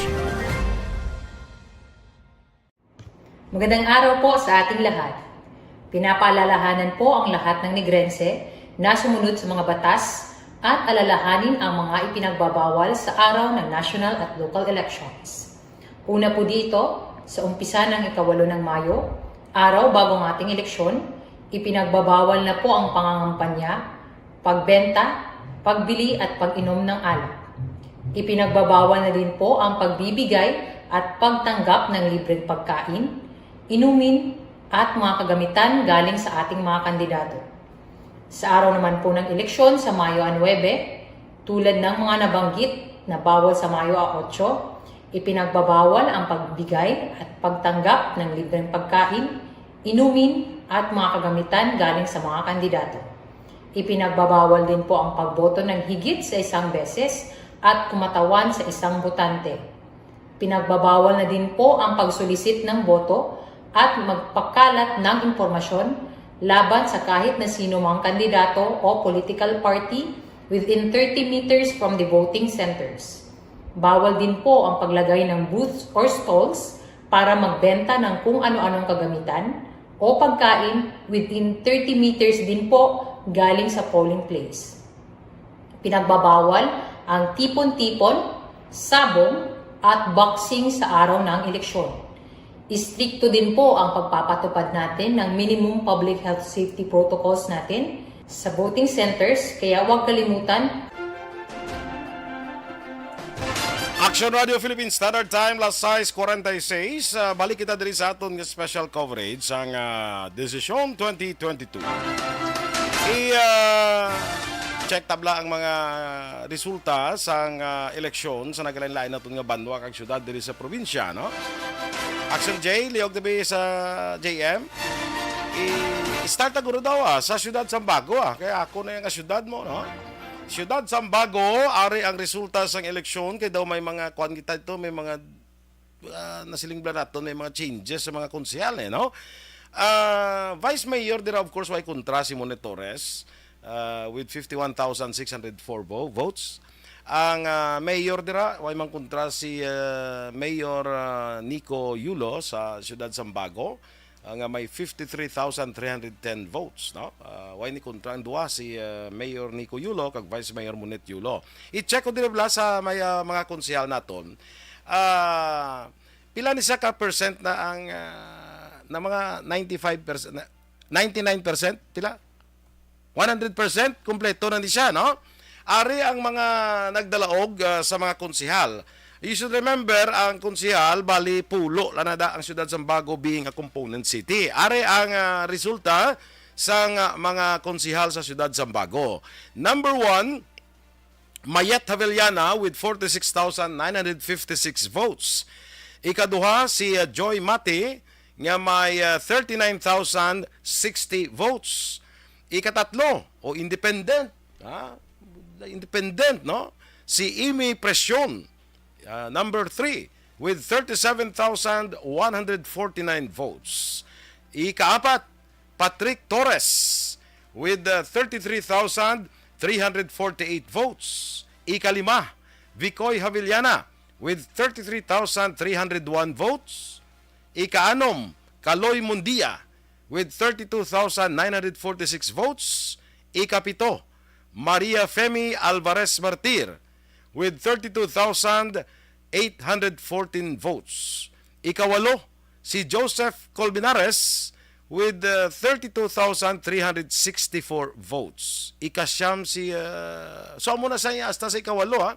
Magandang araw po sa ating lahat. Pinapaalalahanan po ang lahat ng Negrense na sumunod sa mga batas at alalahanin ang mga ipinagbabawal sa araw ng national at local elections. Una po dito, sa umpisa ng ikawalo ng Mayo, araw bago ang ating eleksyon, ipinagbabawal na po ang pangangampanya, pagbenta, pagbili at pag-inom ng alak. Ipinagbabawal na din po ang pagbibigay at pagtanggap ng libreng pagkain, inumin, at mga kagamitan galing sa ating mga kandidato. Sa araw naman po ng eleksyon sa Mayo nuebe, tulad ng mga nabanggit na bawal sa Mayo otso, ipinagbabawal ang pagbigay at pagtanggap ng libreng pagkain, inumin, at mga kagamitan galing sa mga kandidato. Ipinagbabawal din po ang pagboto ng higit sa isang beses at kumatawan sa isang botante. Pinagbabawal na din po ang pagsulisit ng boto at magpakalat ng impormasyon laban sa kahit na sino mang kandidato o political party within thirty meters from the voting centers. Bawal din po ang paglagay ng booths or stalls para magbenta ng kung ano-anong kagamitan o pagkain within thirty meters din po galing sa polling place. Pinagbabawal ang tipon-tipon, sabong, at boxing sa araw ng eleksyon. Istrikto din po ang pagpapatupad natin ng minimum public health safety protocols natin sa voting centers, kaya huwag kalimutan. Action Radio Philippine Standard Time, las sais cuarenta y seis. Ah, balik kita diri sa aton nga special coverage sang, ah, Desisyon twenty twenty-two. I, ah, check tabla ang mga resulta sang, ah, eleksyon sa nagalain-lain naton nga banwa kag syudad diri sa probinsya, no? Axel J, liog tabi sa J M. I-start na guro daw, ah, sa syudad Sambago, ah. Kaya ako na yung syudad mo, no? Siyudad Sambago, ari ang resulta sang eleksyon, kay daw may mga, kuwan kita ito, may mga, ah, nasiling bala naton, may mga changes sa mga konsehal, eh, no? Ah, Vice Mayor dira, of course, way kontra si Mone Torres, ah, with fifty-one thousand six hundred four vo-, votes. Ang, ah, mayor dira, way man kontra si, ah, Mayor, ah, Nico Yulo sa siyudad Sambago, ah, nga may fifty-three thousand three hundred ten votes, no? Ah, way ni kontra ang duha, si, ah, Mayor Nico Yulo kag Vice Mayor Monet Yulo. I-check ko diri bala sa may, ah, mga konsehal naton. Ah, pila ni siya ka percent na ang, ah, na mga ninety-five percent, na, ninety-nine percent, pila? One hundred percent, kompleto na ni siya, no? Ari ang mga nagdalaog, ah, sa mga konsehal. You should remember, ang konsehal, bali pulo lang na da ang siyudad Sambago being a component city. Ari ang, ah, resulta sang, ah, mga konsehal sa siyudad Sambago. Number one, Mayet Havellana with forty-six thousand nine hundred fifty-six votes. Ikaduha, si, ah, Joy Mati nga may, ah, thirty-nine thousand sixty votes. Ikatatlo, o independent, ha? Independent, no? Si Amy Precion, ah, number three, with thirty-seven thousand one hundred forty-nine votes. Ikaapat, Patrick Torres with, uh, thirty-three thousand three hundred forty-eight votes. Ikalima, Vicoy Havillana with thirty-three thousand three hundred one votes. Ikaanom, Kaloy Mundia with thirty-two thousand nine hundred forty-six votes. Ikapito, Maria Femi Alvarez Martir with thirty-two thousand eight hundred fourteen votes. Ikawalo, si Joseph Colmenares with, uh, thirty-two thousand three hundred sixty-four votes. Ikasyam si, uh, so amo na sa iya hasta sa ikawalo, ha.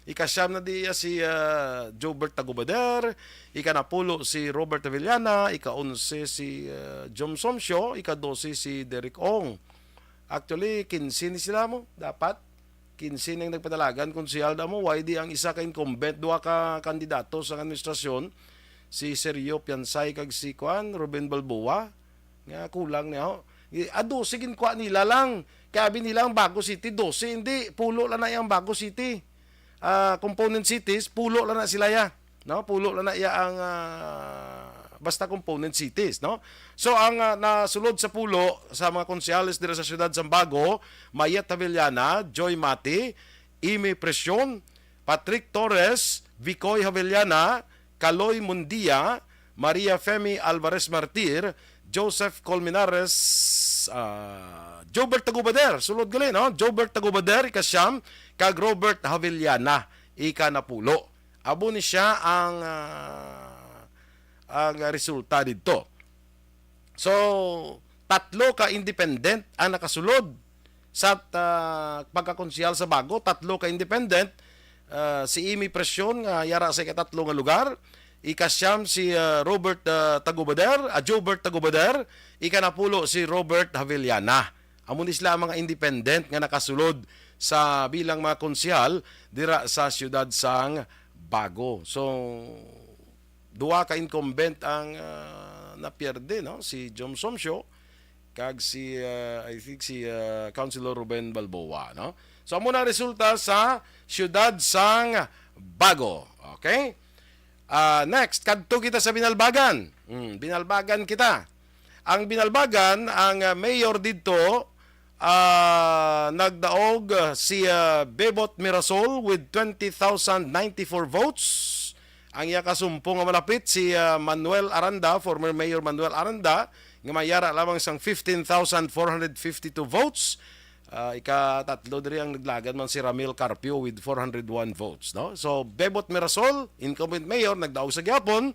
Ikasyam na diya si, uh, Jobert Tagubader, ikanapulo si Robert Avellana, ikaonse si, uh, Jom Somsyo, ikadose si Derek Ong. Actually, kinse ni sila mo, dapat. Kinse ning nagpadalagan, konsehal damo, why di ang isa ka incumbent, duha ka kandidato sa administrasyon, si Sergio Piansay kag si kuan, Ruben Balboa, nga kulang niya, ho. I-, ah, dose ginkuha nila lang. Kaya abi nila ang Bago City, dose, hindi, pulo lang na iyang Bago City. Ah, component cities, pulo lang na sila ya. No, pulo lang na iya ang, ah, basta component cities, no? So, ang, ah, nasulod sa pulo sa mga konsehales dira sa siyudad Sambago, Mayet Havillana, Joy Mati, Amy Precion, Patrick Torres, Vicoy Havillana, Kaloy Mundia, Maria Femi Alvarez Martir, Joseph Colmenares, ah, Jobert Tagubader, sulod gali, no? Jobert Tagubader, ikasyam, kag Robert Havillana, ikanapulo. Amo ni siya ang, ah, ang resulta didto. So, tatlo ka independent ang nakasulod sa, ah, pagkakonsehal sa Bago, tatlo ka independent. Ah, si Amy Precion nga yara sa ikatatlo nga lugar, ikasyam si, ah, Robert, ah, Tagubader, ah, Jobert Tagubader, ikanapulo si Robert Havillana. Amo ni sila ang mga independent nga nakasulod sa bilang mga konsehal dira sa siyudad sang Bago. So, duha ka incumbent ang, ah, napierde, no? Si Jom Somsyo kag si, ah, I think si, ah, Councilor Ruben Balboa, no? So, amo na ang resulta sa siyudad sang Bago. Okay? Ah, next, kadto kita sa Binalbagan. Hmm, Binalbagan kita. Ang Binalbagan, ang, ah, mayor didto, ah, nagdaog, ah, si, ah, Bebot Mirasol with twenty thousand ninety-four votes. Ang iya kasumpong nga malapit si, ah, Manuel Aranda, former Mayor Manuel Aranda, nga may yara lamang sang fifteen thousand four hundred fifty-two votes. Ah, ikatatlo diri ang naglagan man si Ramil Carpio with four hundred one votes, no? So, Bebot Mirasol, incumbent mayor, nagdaog sa gihapon.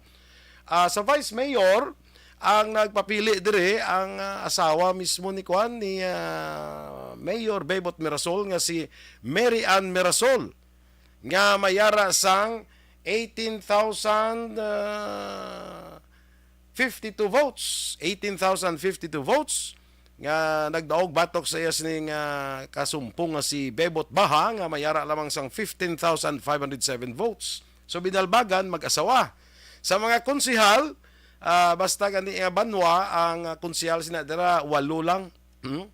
Ah, sa vice mayor, ang nagpapili diri ang, ah, asawa mismo ni kuan, ni, ah, Mayor Bebot Mirasol, nga si Mary Ann Mirasol, nga may yara sang eighteen thousand, ah, fifty-two votes, eighteen thousand fifty-two votes nga nagdaog batok sa iya sining, ah, kasumpong nga si Bebot Baha, nga may yara lamang sang fifteen thousand five hundred seven votes. So, Binalbagan, mag-asawa. Sa mga konsehal, ah, basta gani nga banwa, ang, ah, konsehal sina dira, walo lang. Hmm?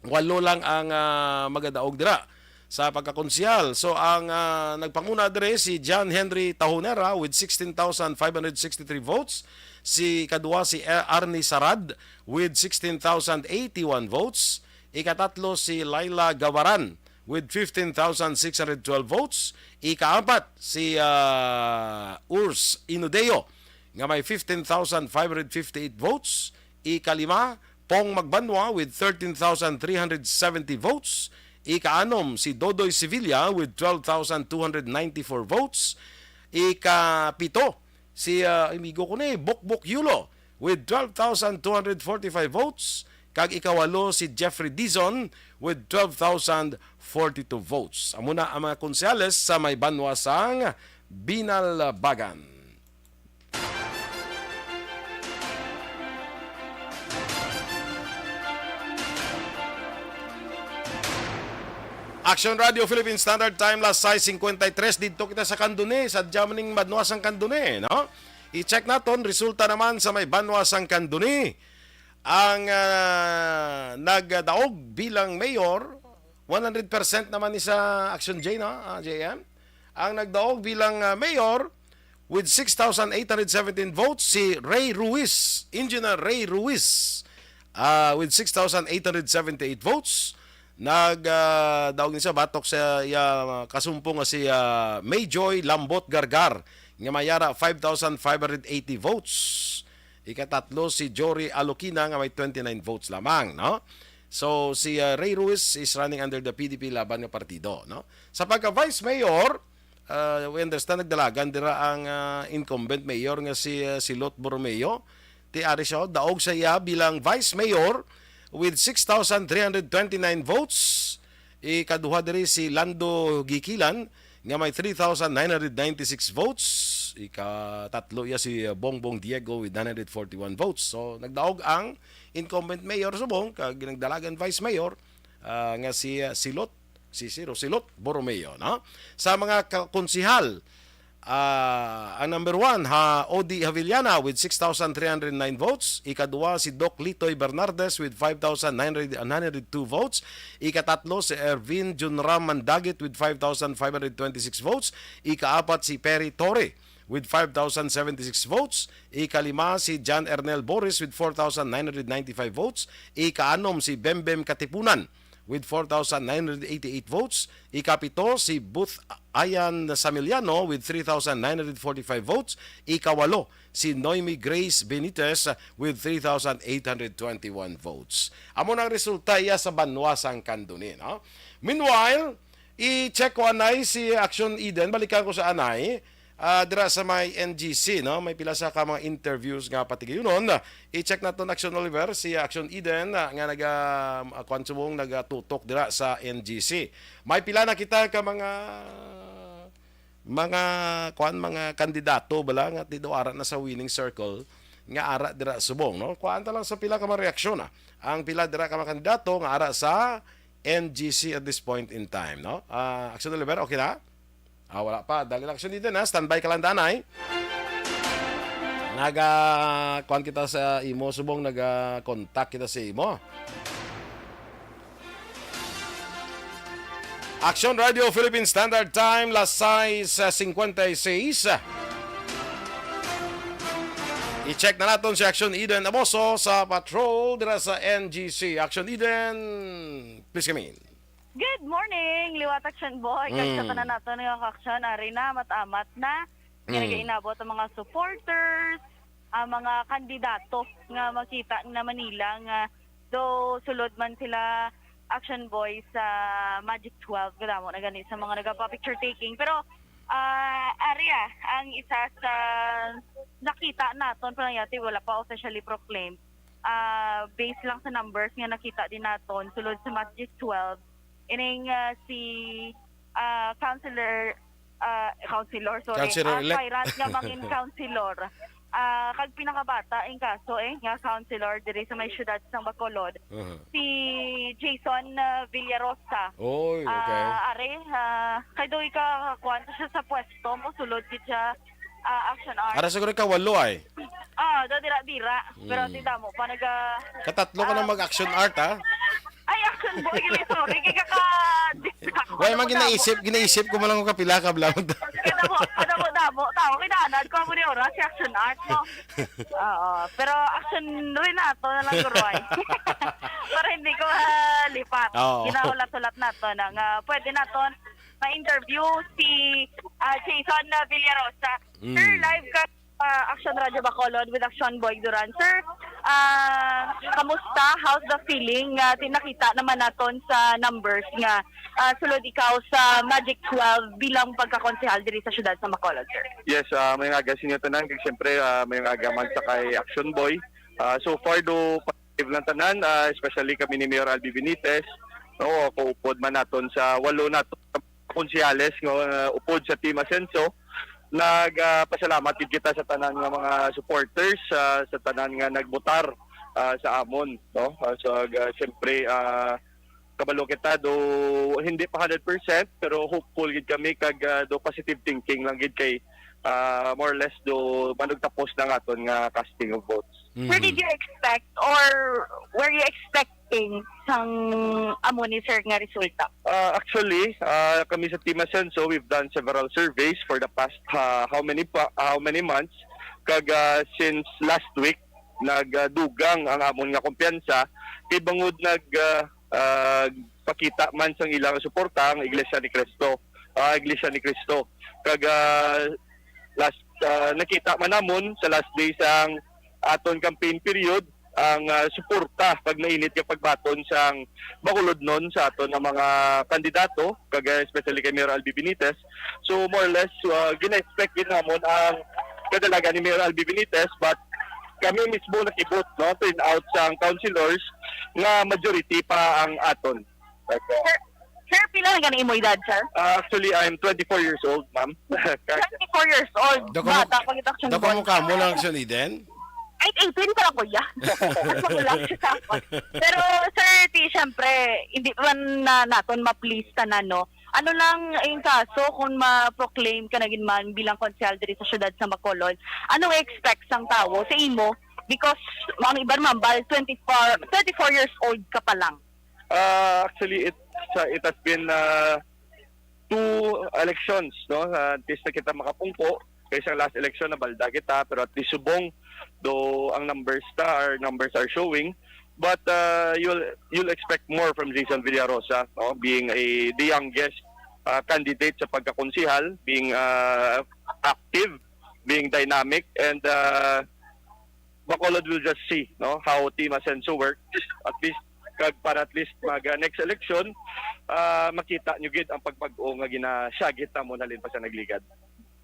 Walo lang ang, ah, magadaog dira sa pagkakonsehal. So, ang, ah, nagpanguna diri si John Henry Tahonera with sixteen thousand five hundred sixty-three votes. Si kadua si, eh, Arnie Sarad with sixteen thousand eighty-one votes. Ikatatlo si Laila Gawaran with fifteen thousand six hundred twelve votes. Ikaapat, si, ah, Urs Inudeo, nga may fifteen thousand five hundred fifty-eight votes. Ikalima, Pong Magbanwa with thirteen thousand three hundred seventy votes. Ikaanom, si Dodoy Sevilla with twelve thousand two hundred ninety-four votes. Ikapito, si, ah, amigo ko ni, Bokbok Yulo with twelve thousand two hundred forty-five votes. Kag ikawalo, si Jeffrey Dizon with twelve thousand forty-two votes. Amo na ang mga konsehales sa may banwa sang Binalbagan. Action Radio Philippine Standard Time, las sais cincuenta y tres. Didto kita sa Candoni, sa Diamaning Banwa sang Candoni, no? I-check naton resulta naman sa may banwa sang Candoni. Ang, ah, nagdaog bilang mayor, one hundred percent naman ni sa Action J, no? Ah, J M. Ang nagdaog bilang, ah, mayor with six thousand eight hundred seventeen votes, si Ray Ruiz, Engineer Ray Ruiz, ah, with six thousand eight hundred seventy-eight votes. Nag, ah, daog ni siya batok sa iya kasumpong nga si, ah, Mayjoy Lambot Gargar, nga may ara five thousand five hundred eighty votes. Ikatatlo, si Jory Alokina, nga may twenty-nine votes lamang, no? So, si, ah, Ray Ruiz is running under the P D P Laban nga partido, no? Sa pagka-vice mayor, ah, we understand, nagdalagan dira ang, ah, incumbent mayor nga si, ah, Silot Borromeo. Ti ari siya, daog sa iya bilang vice mayor with six thousand three hundred twenty-nine votes. Ikaduha diri si Lando Gikilan nga may three thousand nine hundred ninety-six votes. Ikatatlo iya si, uh, Bongbong Diego with nine hundred forty-one votes. So, nagdaog ang incumbent mayor subong kag nagdalagan vice mayor, ah, nga si, uh, Silot, si Siro Silot Borromeo, no? Sa mga ka-, konsihal, ah, ang number one, ha, Odi Javillana with six thousand three hundred nine votes. Ikadua, si Doc Litoy Bernardes with five thousand nine hundred, nine hundred two votes. Ikatatlo, si Ervin Junram Mandagit with five thousand five hundred twenty-six votes. Ikaapat, si Perry Torre with five thousand seventy-six votes. Ikalima, si John Ernel Boris with four thousand nine hundred ninety-five votes. Ikaanom, si Bembem Katipunan with four thousand nine hundred eighty-eight votes. Ikapito, si Booth Ayan Samiliano with three thousand nine hundred forty-five votes. Ikawalo, si Noemi Grace Benitez with three thousand eight hundred twenty-one votes. Amo nang resulta iya sa banwa sang Candoni, no? Meanwhile, i-check ko anay si Action Eden. Balikan ko sa anay. Ah, dira sa may N G C, no? May pila sa ka mga interviews nga patigayunon. I-check naton, Action Oliver, si Action Eden, ah, nga naga, ah, kuwan subong, nagatutok dira sa N G C. May pila na kita ka mga, mga, kuwan, mga kandidato bala nga ti daw ara na sa winning circle nga ara dira subong, no? Kuwan ta lang sa pila ka mga reaksyon, ah. Ang pila dira ka mga kandidato nga ara sa N G C at this point in time, no? Ah, Action Oliver, okay na? Ah, wala pa. Dali lang, Action Eden, ha? Standby ka lang, danay. Naga, kuwan kita sa imo, subong naga-contact kita sa imo. Action Radio Philippine Standard Time, las sais cincuenta y seis. I-check na naton si Action Eden Aboso sa patrol dira sa N G C. Action Eden, please come in. Good morning, liwat Action Boy. Kag sa Mm. tanan nato nga ka-action, ari na, mat-amat na. Nga Mm. nagainabot ang mga supporters, ang mga kandidato nga makita na Manila nga do sulod man sila Action Boy sa Magic twelve, kadamo na gani sa mga nagapa-picture taking. Pero, ah, ari, ah, ang isa sa nakita naton, pero yati wala pa officially proclaimed. Ah, based lang sa numbers nga nakita din naton, sulod sa Magic twelve, ining, ah, si, ah, Councilor, ah, Councilor, sorry, Councilor ah, elect. Aspirant nga mangin councilor. Ah, kag pinakabata in kaso, eh, nga councilor diri sa may siyudad sang Bacolod, Uh-huh. si Jason, ah, Villarosa. Oy, okay. Ah, are, ah, kay doy ka, kuwan siya sa pwesto mo, sulod gid siya, ah, Action Art. Ara siguro ka walo ay. Ah, do dira-dira. Pero Mm. ti damo pa naga- Katatlo ka na Ah. mag-action art, ha? Ay, Action Boy, gali, sorry. Kay kaka-distract ko Wala na man po ginaisip, na. ginaisip ko man lang kung kapila ka, bla. Kada mo, kada mo, Tamo, tamo, kinaanad ko mo ni oras si Action Art mo. Oo, pero Action Renato na lang, guroy. Para hindi ko malipat. Oo. Ginahulat-hulat nato na nga pwede naton ma-interview si, ah, Jason, ah, Villarosa. Sir, Mm. live ka, ah, Action Radio Bacolod with Action Boy Duran. Sir, ah, kamusta? How's the feeling? Ah, ti-, nakita naman naton sa numbers nga, ah, sulod ikaw sa Magic twelve bilang pagkakonsehal diri sa siyudad sa Bacolod, sir. Yes, ah, maayong aga sa inyo tanan. Kag siyempre, ah, maayong aga man sa kay Action Boy. Ah, so far, do, positive lang tanan, ah, especially kami ni Mayor Albi Benitez. No, ako upod man naton sa walo naton ka konsehales nga, ah, upod sa Team Asenso. Nag, ah, pasalamat gid kita sa tanan nga mga supporters, ah, sa tanan nga nagbotar, ah, sa amon, no? Ah, so, ah, siyempre, ah, kabalo kita do hindi pa hundred percent, pero hopeful gid kami kag, ah, do positive thinking lang gid kay, ah, more or less do manugtapos na ang aton nga casting of votes. Sir, did Mhm. you expect or were you expecting sang amo ni sir nga resulta? Ah, actually, ah, kami sa Team Asenso, we've done several surveys for the past, ah, how many pa, how many months. Kag, ah, since last week, nagdugang ang amon nga kumpiyansa kay bangod nag, ah, ah, pakita man sang ilang suporta ang Iglesia ni Cristo, ah, Iglesia ni Cristo. Kag, ah, last, ah, nakita man namon sa last day sang aton campaign period ang, ah, suporta kag mainit nga pagbaton sang Bacolodnon sa aton nga mga kandidato, kag, ah, especially kay Mayor Albi Benitez. So, more or less, ah, gina-expect gid namon ang kadalagan ni Mayor Albi Benitez, but kami mismo nakibot, no, turn out sang councilors nga majority pa ang aton. Sir, sir, pila na gani imo edad, sir? Ah, actually, I'm twenty-four years old, ma'am. Twenty-four years old. Dako mo, Bata pa kita, Action dako Boy. mo ka mo lang, Action Eden? Ay, eighteen pa lang, kuya. Mas magulang siya sa ako. Pero, sir, ti, siyempre, hindi man na naton ma-please tanan, no? Ano lang yung kaso kung ma-proclaim ka na gid man bilang konsehal diri sa siyudad sa Bacolod? Anong expect sang tawo sa imo? Because ang iban mambal, twenty-four, twenty-four years old ka pa lang. Ah, actually, it, sa, it has been, ah, two elections, no? Ah, at least na kita makapungko. Kay sa last election, nabalda kita, pero at least subong, though ang numbers ta, our numbers are showing. But, ah, you'll, you'll expect more from Jason Villarosa, no? Being a, the youngest, ah, candidate sa pagkakonsehal, being, ah, active, being dynamic, and, ah, Bacolod will just see, no, how Team Asenso work. At least, kag para at least mag, ah, next election, ah, makita nyo gid ang pagbag-o nga ginasyagit namon halin pa sa nagligad.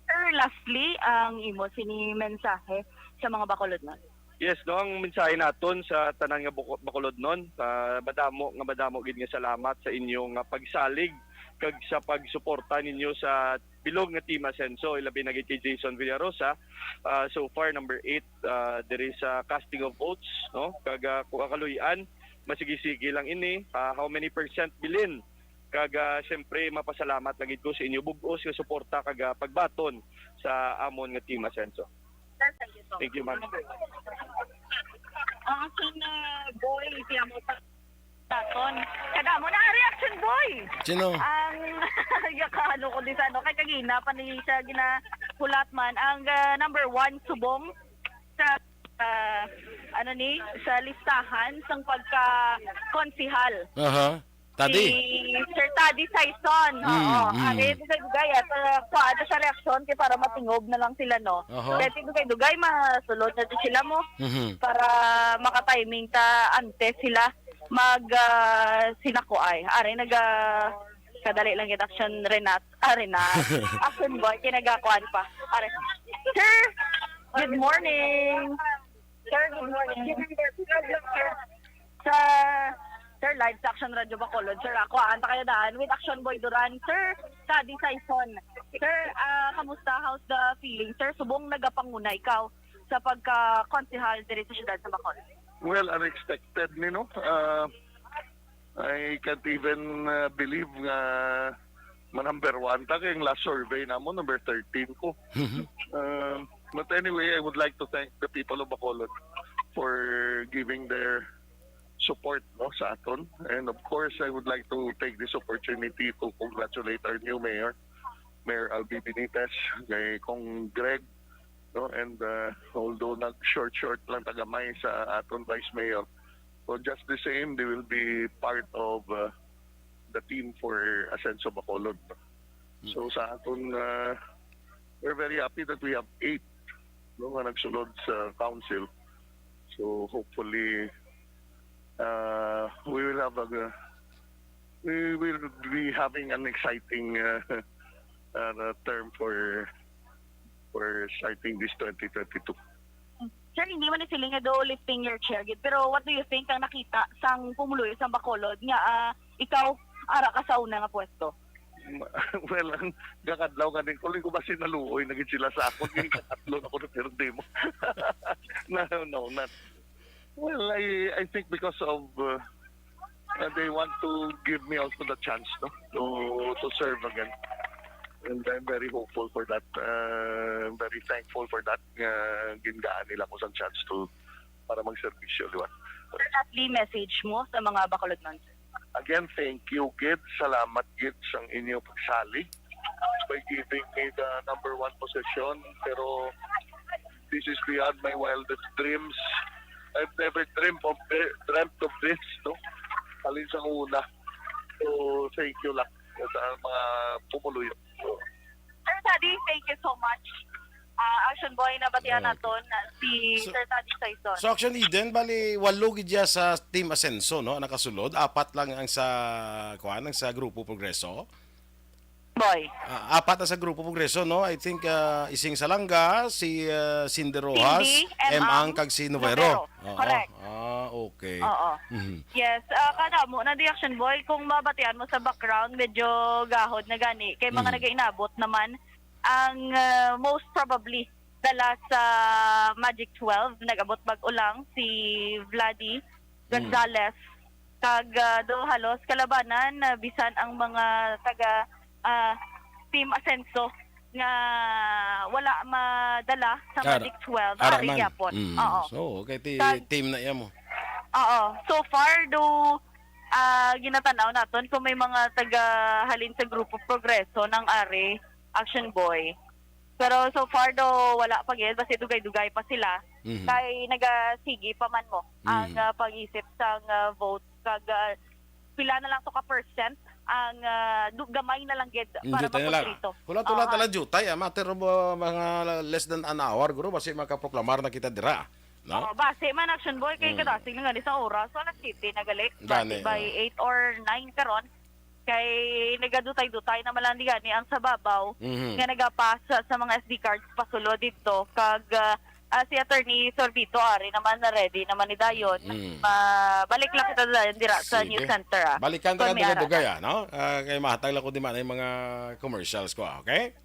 Sir, lastly, ang imo sini mensahe sa mga Bacolodnon? Yes, no, ang mensahe naton sa tanan nga Baco-, Bacolodnon, ah, madamo nga madamo gid nga salamat sa inyo nga pagsalig kag sa pagsuporta ninyo sa bilog nga Team Asenso, ilabi na gid kay Jason Villarosa. Ah, so far, number eight, ah, diri sa casting of votes, no? Kag, ah, kung kakaluy-an, masigi-sige lang ini. Ah, how many percent bilin? Kag, ah, siyempre, mapasalamat lang gid ko sa inyo bug-os nga suporta kag, ah, pagbaton sa amon nga Team Asenso. Sir, thank you so Thank you, much. Ma'am. Ang action, ah, boy, siya mo sa taton. Kada mo na, reaction boy! Sino? Ang, yakano ko di sa ano, kay kagina pa ni siya ginahulat man. Ang, ah, number one, subong sa, ah, ano ni, sa listahan sang pagka-konsihal. Aha. Tadi? Si Sir Taddy Saison. Mm, Oo. mm. Ari, di sa dugay, ah, sa, kuwan, sa reaksyon, kay para matingob na lang sila, no? Aha. Kaya di dugay-dugay, masulod na di sila mo. Mhm. Para makatiming ta, antes sila mag, ah, sinakuay. Ari, nag, ah, kadali lang kita, Action Renat. Ah, Renat. Action Boy, kinagakuan pa. Ari. Sir, good morning. Sir, good morning. Sa, sir, live sa Action Radio Bacolod. Sir, ako, ang takayadaan with Action Boy Duran. Sir, Taddy Saison. Sir, ah, kamusta? How's the feeling? Sir, subong nagapanguna ikaw sa pagka-konsehal diri sa siyudad sa Bacolod. Well, unexpected ni, no? Ah, I can't even, ah, believe nga ma-number one ta, kay ang last survey namon, number thirteen ko. Um, but anyway, I would like to thank the people of Bacolod for giving their support, no, sa aton. And of course, I would like to take this opportunity to congratulate our new mayor, Mayor Albi Benitez, kay Cong Greg, no? And, uh, although nag-short-short lang ta gamay sa aton Vice Mayor, so just the same, they will be part of, uh, the team for Asenso Bacolod. So sa aton, uh, we're very happy that we have eight, no, nga nagsulod sa council. So hopefully, uh, we will have a, we will be having an exciting, uh, uh, term for, for starting this twenty twenty-two. Sir, hindi man ni sila nga do lifting your chair gid, pero what do you think ang nakita sang pumuluyo sang Bacolod nga, ah, ikaw ara ka sa una nga pwesto? Well, ang gakadlaw gani ko, ko ba sinaluoy na gid sila sa akon, yung ikatlo na ko na perde mo. No, no, not. Well, I, I think because of, uh, uh, they want to give me also the chance, no, to, to serve again. And I'm very hopeful for that. Uh, I'm very thankful for that. Nga gingaan nila ko sang chance to, para magserbisyo, di ba? Sir, lastly, message mo sa mga Bacolodnon, sir? Again, thank you gid. Salamat gid sang inyo pagsalig by giving me the number one position. Pero this is beyond my wildest dreams. I've never dreamed of thi-, dreamt of this, no? Halin sa una. So, thank you lang sa mga pumuluyo. So, Sir Taddy, thank you so much. Ah, Action Boy, nabatian Oo. naton na si So, Sir Taddy Saison. So, Action Eden, bali, walo gid siya sa Team Asenso, no? Nakasulod. Apat lang ang sa, kuwan, ang sa Grupo Progreso. Boy. Ah, apat na sa Grupo Progreso, no? I think, ah, Ising Salanga, si, ah, Cindy Rojas, Cindy, M. Ang, Ang, kag si Novero. Novero. Oo. Correct. Ah, okay. Oo. Mhm. Yes, ah, kada mo na di, Action Boy, kung mabatian mo sa background, medyo gahod na gani kay mga Mhm. nagainabot naman ang, ah, most probably dala sa Magic twelve, nag-abot bag-o lang si Vladi Mm. Gonzalez, kag, ah, do halos kalabanan, ah, bisan ang mga taga, ah, Team Asenso nga wala madala sa Ara-, Magic twelve, ara ari man. gyapon. Mm. Oo. So, okay, ti-, Kag team na iya mo. Oo. So far, do, ah, ginatanaw naton kung may mga taga halin sa Grupo Progreso nang ari, Action Boy. Pero so far do, wala pa gid, basi dugay-dugay pa sila. Mhm. Kay nagasigi pa man mo ang, Mhm. ah, pag-isip sang, ah, vote. Kag, ah, pila na lang to ka percent ang, ah, du-, gamay na lang gid Mm, para jutay na lang. makontrito. Hulat-hulat Oo. na lang jutay, ah, matter of, ah, mga less than an hour, guro, basi makaproklamar na kita dira, no? Oo, basi man, Action Boy, kay Mm. kadasig na gani sa oras, alas siyete na gali. Gani, Basi by oo. eight or nine karon, kay nagadutay-dutay naman lang di gani ang sa babaw Mhm. nga nagapas sa mga S D cards pasulod didto. Kag, ah, ah, si Attorney Sorbito, ari naman, na ready naman ni dayon. Mm. Mabalik lang kita dayon dira sa Sige. News Center, ah. Balikan ta Kon ka may ara dugay-dugay, ta. ah, no? Ah, kay mahatag lang ko di man ang mga commercials ko, ah, okay?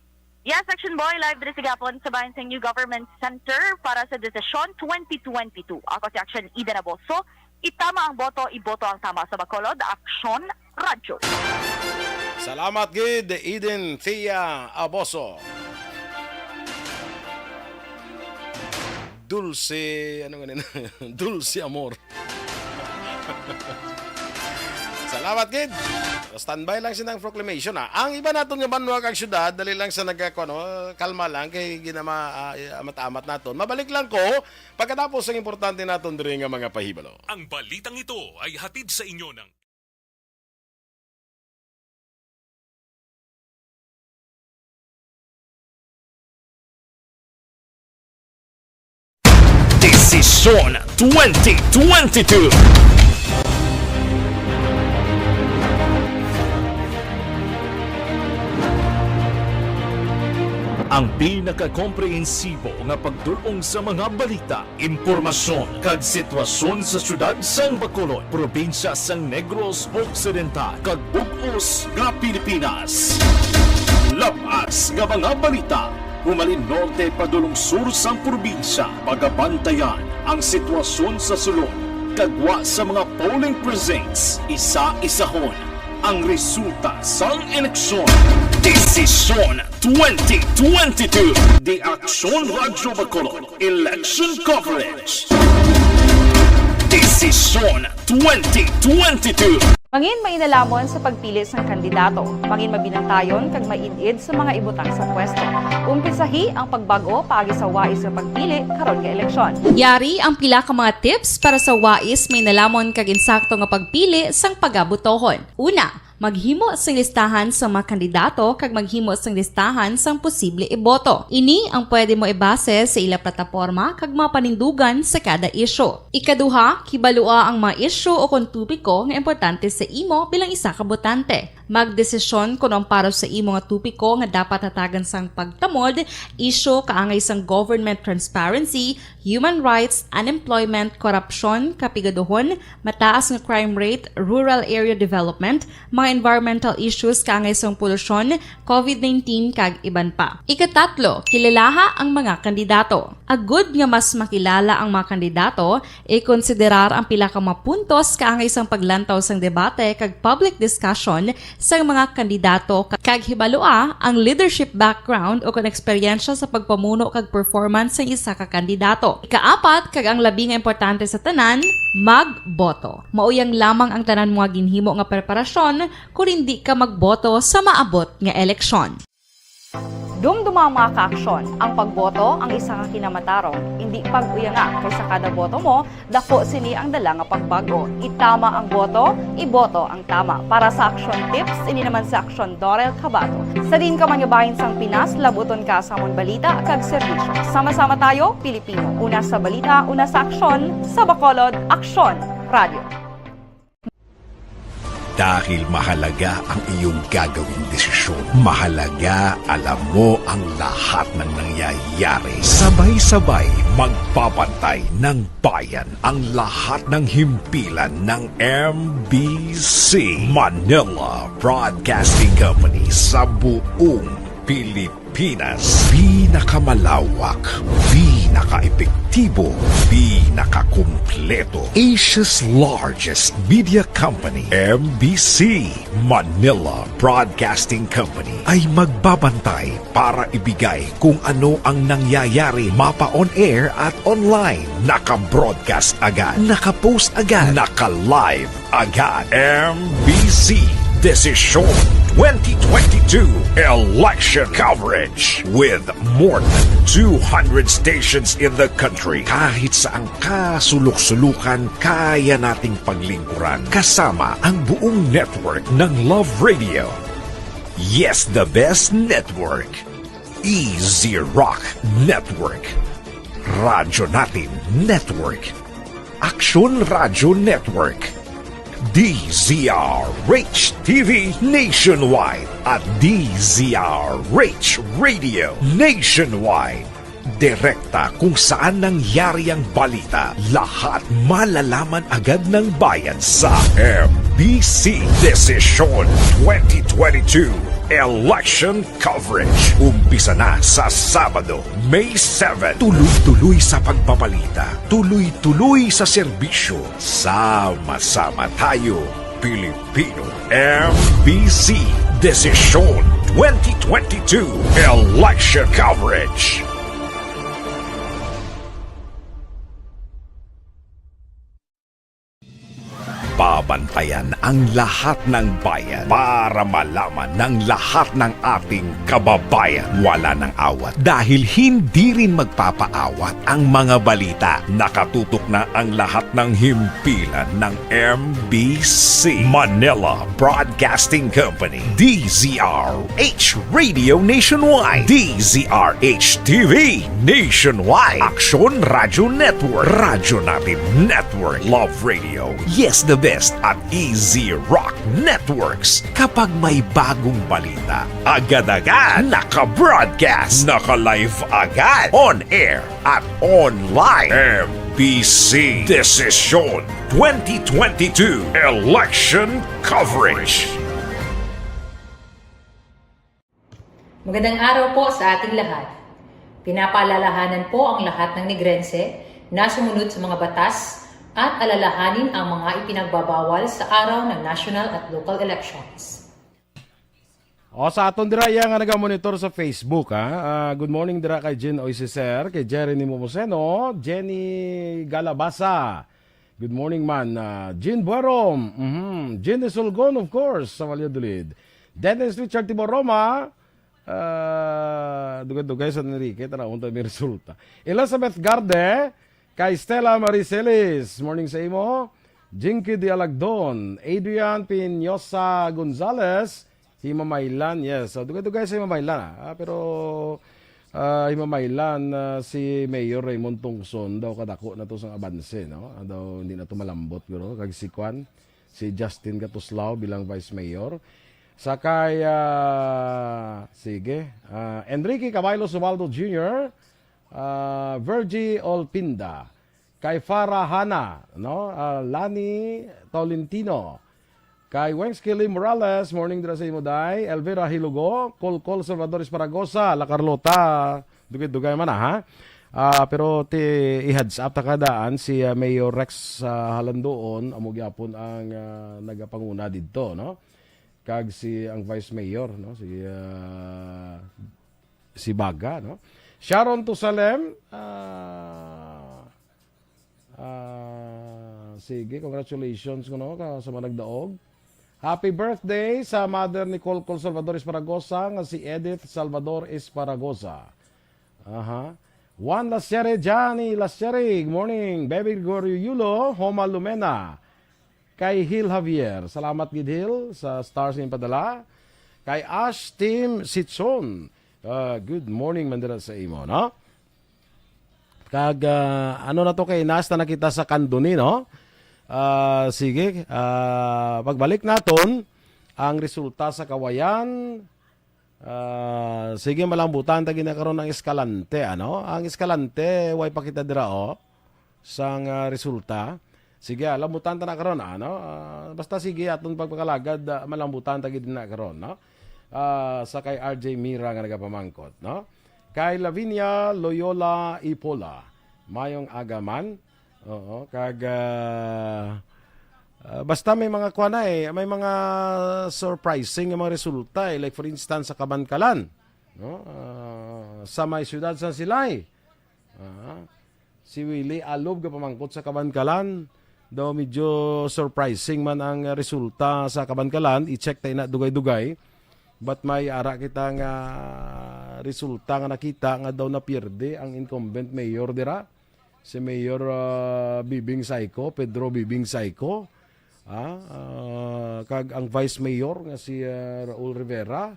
Yes, Action Boy, live diri sa gihapon sa bahin sa New Government Center para sa Desisyon twenty twenty-two. Ako si Action Ida Naboso. Itama ang boto, iboto ang tama sa Bacolod. Action Radyo. Salamat gid, Eden Thea Aboso. Dulce, ano nga nila? Dulce Amor. Salamat gid. Standby lang sinang proclamation, ha. Ang iba naton nga banwa kag syudad, dali lang sa nagako, ano, kalma lang kay ginama, ah, amat-amat naton. Mabalik lang ko pagkatapos ang importante naton diri nga mga pahibalo. Ang balitang ito ay hatid sa inyo ng Desisyon twenty twenty-two. Ang pinakakomprehensibo nga pagdul-ong sa mga balita, impormasyon, kag sitwasyon sa siyudad sang Bacolod, probinsya sang Negros Occidental, kag bug-os nga Pilipinas. Lab-as nga mga balita, humalin norte padulong sur sang probinsya, pagabantayan ang sitwasyon sa sulod, kag gwa sa mga polling precincts, isa-isahon ang resulta sang eleksyon. Desisyon twenty twenty-two. The Action Radyo Bacolod Election Coverage. Desisyon twenty twenty-two. Mangin mainalamon sa pagpili sang kandidato. Mangin mabinantayon kag maid-id sa mga ibutang sa pwesto. Umpisahi ang pagbag-o paagi sa wais nga pagpili karon nga eleksyon. Yari ang pila ka mga tips para sa wais, mainalamon kag insakto nga pagpili sang pagabotohon. Una, maghimo sing listahan sa mga kandidato kag maghimo sing listahan sang posible iboto. Ini ang pwede mo ibase sa ila plataporma kag mga panindugan sa kada isyu. Ikaduha, kibalua ang mga isyu o kon topiko nga importante sa imo bilang isa ka botante. Magdesisyon kon ang para sa imo nga topiko nga dapat hatagan sang pagtamod, isyu kaangay sang government transparency, human rights, unemployment, korupsyon, kapigaduhon, mataas nga crime rate, rural area development, mga environmental issues kaangay sang polusyon, covid nineteen, kag iban pa. Ikatatlo, kilalaha ang mga kandidato. Agud nga mas makilala ang mga kandidato, ikonsiderar ang pila ka mga puntos kaangay sang paglantaw sang debate kag public discussion sang mga kandidato, kag hibalua ang leadership background o kon eksperyensya sa pagpamuno kag performance sang isa ka kandidato. Ikaapat, kag ang labi nga importante sa tanan, magboto. Mauyang lamang ang tanan mo nga ginhimo nga preparasyon kon indi ka magboto sa maabot nga eleksyon. Dumduma ang mga kaaksyon. Ang pagboto ang isa ka kinamatarong. Indi pag-uyanga, kay sa kada boto mo, daku sini ang dala nga pagbag-o. Itama ang boto, iboto ang tama. Para sa Aksyon Tips, ini naman si Aksyon Dorel Cabato. Sa diin ka man nga bahin sang Pinas, labuton ka sa amon balita kag serbisyo. Sama-sama tayo, Pilipino. Una sa balita, una sa aksyon, sa Bacolod, Aksyon Radio. Dahil mahalaga ang iyong gagawing desisyon, mahalaga alam mo ang lahat ng nangyayari. Sabay-sabay magbabantay ng bayan ang lahat ng himpilan ng M B C, Manila Broadcasting Company, sa buong Pilipinas. Pinakamalawak, pinakaepektibo, pinakakumpleto, Asia's largest media company, M B C, Manila Broadcasting Company, ay magbabantay para ibigay kung ano ang nangyayari, mapa on air at online. Naka-broadcast agad, naka-post agad, naka-live agad. M B C Desisyon twenty twenty-two Election Coverage with more than two hundred stations in the country. Kahit saang kasulok-sulukan, kaya nating paglingkuran kasama ang buong network ng Love Radio. Yes, the best network. Easy Rock Network, Radyo Natin Network, Aksyon Radyo Network, D Z R H T V Nationwide, at D Z R H Radio Nationwide. Direkta kung saan nangyari ang balita, lahat malalaman agad ng bayan sa M B C Desisyon twenty twenty-two Election Coverage. Umpisa na sa Sabado, May seven. Tuloy-tuloy sa pagbabalita, tuloy-tuloy sa serbisyo. Sama-sama tayo, Pilipino. M B C Desisyon twenty twenty-two Election Coverage. Babantayan ang lahat ng bayan para malaman ng lahat ng ating kababayan. Wala nang awat dahil hindi rin magpapaawat ang mga balita. Nakatutok na ang lahat ng himpilan ng M B C, Manila Broadcasting Company, D Z R H Radio Nationwide, D Z R H T V Nationwide, Aksyon Radyo Network, Radyo Natin Network, Love Radio, Yes the Best, at Easy Rock Networks. Kapag may bagong balita, agad-agad naka-broadcast, naka-live agad, on air at online. M B C Desisyon twenty twenty-two Election Coverage. Magandang araw po sa ating lahat. Pinapaalalahanan po ang lahat ng Negrense na sumunod sa mga batas at alalahanin ang mga ipinagbabawal sa araw ng national at local elections. O, sa aton dira iya nga nagamonitor sa Facebook, ha? Ah, good morning dira kay Jean Oisiser, kay Jerry Nepomuceno, Jenny Galabasa, Good morning man. Ah, Jean Buerom. Mhm. Jean de Sulgon, of course, sa Valladolid. Dennis Richard Tiboroma. Ah, dugay-dugay sa Enrique, tanaw unta may resulta. Elizabeth Garde, kay Stella Marie Celis. Morning sa imo. Jinky de Alagdon, Adrian Piñosa Gonzalez, Himamaylan, yes. So, dugay-dugay sa Himamaylan, ah. Ah, pero, ah, Himamaylan, ah, si Mayor Raymond Tungson daw kadako na to sang abanse, no? Ah, daw hindi na to malambot, guro. Kag si Kwan, si Justin Gatuslao bilang Vice Mayor. Sa kay, ah, sige, ah, Enrique Caballo Subaldo Junior, ah, Virgie Olpinda, kay Farah Hana, no? Ah, Lani Tolentino, kay Wengskili Morales, morning dira sa imo, day. Elvira Hilugo, Kolkol Salvador Esparagosa, La Carlota, dugay-dugay man, ha? Ah, pero ti, i-heads up ta kadaan si, ah, Mayor Rex, ah, Halandoon, amo gyapon ang, ah, nagapanguna didto, no? Kag si, ang Vice Mayor, no? Si, ah, si Baga, no? Sharon Tusalem, ah, ah, sige, congratulations, no, ka, sa mga nagdaog. Happy birthday sa mother ni Kolkol Salvador Esparagosa, nga si Edith Salvador Esparagosa. Aha. Juan Lasiere, Johnny Lasiere, good morning. Baby Gregorio Yulo, Homa Lumena. Kay Hil Javier, salamat gid, Hil, sa stars nga padala. Kay Ash Team Sitson, ah, good morning man dira sa imo, no? Kag, ah, ano na to, kay nas na nakita sa Candoni, no? Ah, sige, ah, pagbalik naton ang resulta sa Kawayan. Ah, sige, malambutan ta gina karon ang Escalante, ano? Ang Escalante, way pa kita dira, oh, sang, ah, resulta. Sige, ah, lambutan ta na karon, ano? Ah, basta sige, aton pagpakalagad, ah, malambutan ta gid na karon, no? Ah, sa kay R J Mira nga nagapamangkot, no? Kay Lavinia Loyola Ipola, mayong aga man. Oo, kag, ah, ah, basta may mga kuan na eh, may mga surprising nga mga resulta eh. Like for instance, sa Kabankalan, no? Ah, sa may siyudad sa Silay. Ah, si Willie Alob nga pamangkot sa Kabankalan. Daw medyo surprising man ang resulta sa Kabankalan. I-check tayo na dugay-dugay. But may ara kita nga resulta nga nakita nga daw napierde ang incumbent mayor dira, si Mayor, ah, Bibing Saico, Pedro Bibing Saico, ah, ah, kag ang Vice Mayor nga si, ah, Raul Rivera,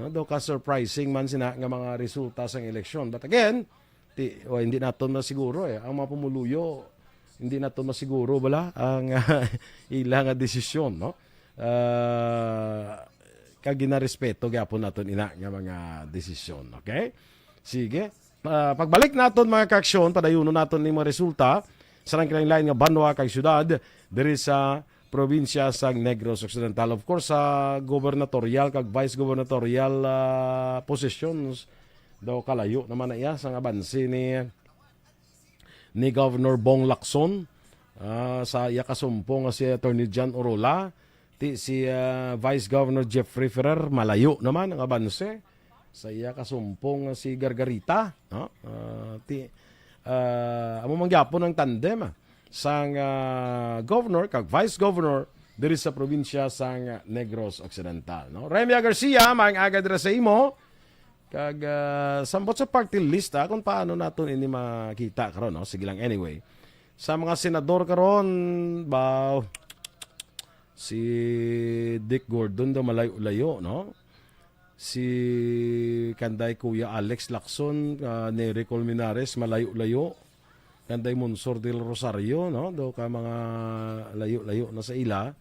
no, daw ka surprising man sina nga mga resulta sang eleksyon. But again, ti, o, hindi naton masiguro eh. Ang mga pumuluyo, hindi naton masiguro bala ang ila nga desisyon, no? Ah, kag ginarespeto gyapon naton ina nga mga desisyon, okay? Sige. Ah, pagbalik naton, mga kaaksyon, padayunon naton ni mga resulta sa nang kinalain nga banwa kag syudad diri sa probinsya sa Negros Occidental. Of course, sa gubernatorial kag vice gubernatorial, ah, positions daw kalayo naman na iya sa abanse ni, ni Governor Bong Lacson, ah, sa iya kasumpong nga si Attorney John Orola. Ti si, ah, Vice Governor Jeffrey Ferrer, malayo naman ang abanse sa iya kasumpong nga si Gargarita, no? Ah, ti, ah, amo man gyapon ang tandem, ah, sang, ah, governor kag vice governor diri sa probinsya sang Negros Occidental, no? Remia Garcia, maayong aga dira sa imo. Kag, ah, sambot sa party list, ah, kung paano naton ini makita karon, no? Sige lang, anyway. Sa mga senador karon, ba, si Dick Gordon daw malayo-layo, no? Si kanday Kuya Alex Lacson, ah, Nery Colmenares, malayo-layo. Kanday Monsor del Rosario, no? Daw ka mga layo-layo na sa ila.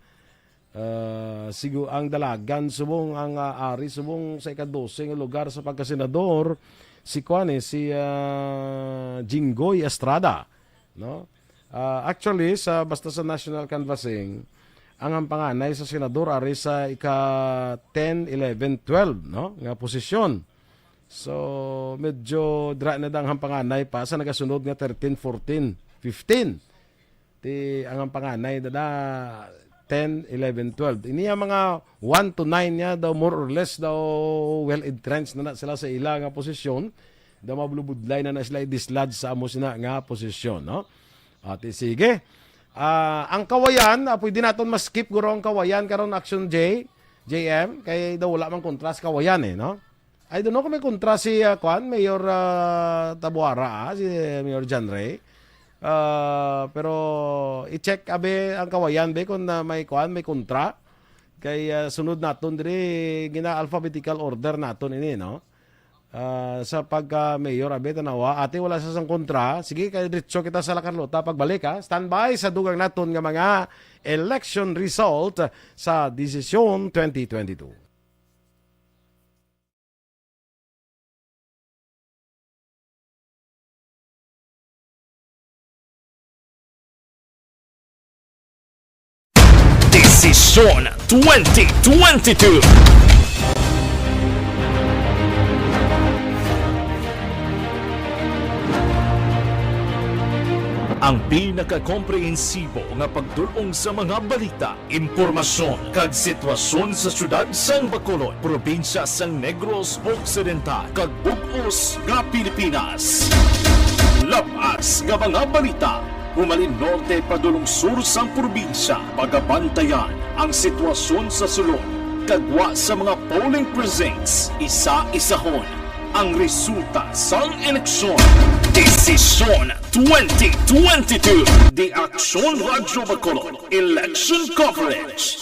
Ah, sigo ang dalagan subong ang, ah, ari subong sa ika-dose nga lugar sa pagkasenador, si kuan eh, si, ah, Jinggoy Estrada, no? Ah, actually, sa, basta sa national canvassing, ang, ang panganay sa senador ari sa ika ten, eleven, twelve, no, nga posisyon. So, medyo dira na dang ang panganay pa sa nagasunod nga thirteen, fourteen, fifteen. Ti ang, ang panganay dada ten, eleven, twelve. Ini ang mga one to nine niya daw, more or less daw, well entrenched na, na sila sa ila nga posisyon. Daw mabulubudlay na, na sila i-dislodge sa amo sina nga posisyon, no? Ati, sige. Ah, ang Kawayan, ah, pwede naton ma-skip guro ang Kawayan karon, Action J, J M, kay daw wala man kontra sa Kawayan eh, no? I don't know kung may kontra si, ah, kuan, Mayor, ah, Tabuara, ah, si Mayor John Ray. Ah, pero i-check abi ang Kawayan be kung, ah, may kuan, may kontra. Kay, ah, sunod naton diri, gina-alphabetical order naton ini, no? Ah, sa pagka-mayor, abi, tanawa, ate, wala sa sang kontra. Sige, kay diretso kita sa La Carlota. Pagbalik, ha? Standby sa dugang naton nga mga election result sa Desisyon twenty twenty-two. Desisyon twenty twenty-two. Ang pinakakomprehensibo nga pagdul-ong sa mga balita, impormasyon, kag sitwasyon sa siyudad sang Bacolod, probinsya sang Negros Occidental, kag bug-os nga Pilipinas. Lab-as nga mga balita, humalin norte padulong sur sang probinsya, pagabantayan ang sitwasyon sa sulod, kag gwa sa mga polling precincts, isa-isahon ang resulta sang eleksyon. Desisyon twenty twenty-two, The Aksyon Radyo Bacolod Election Coverage.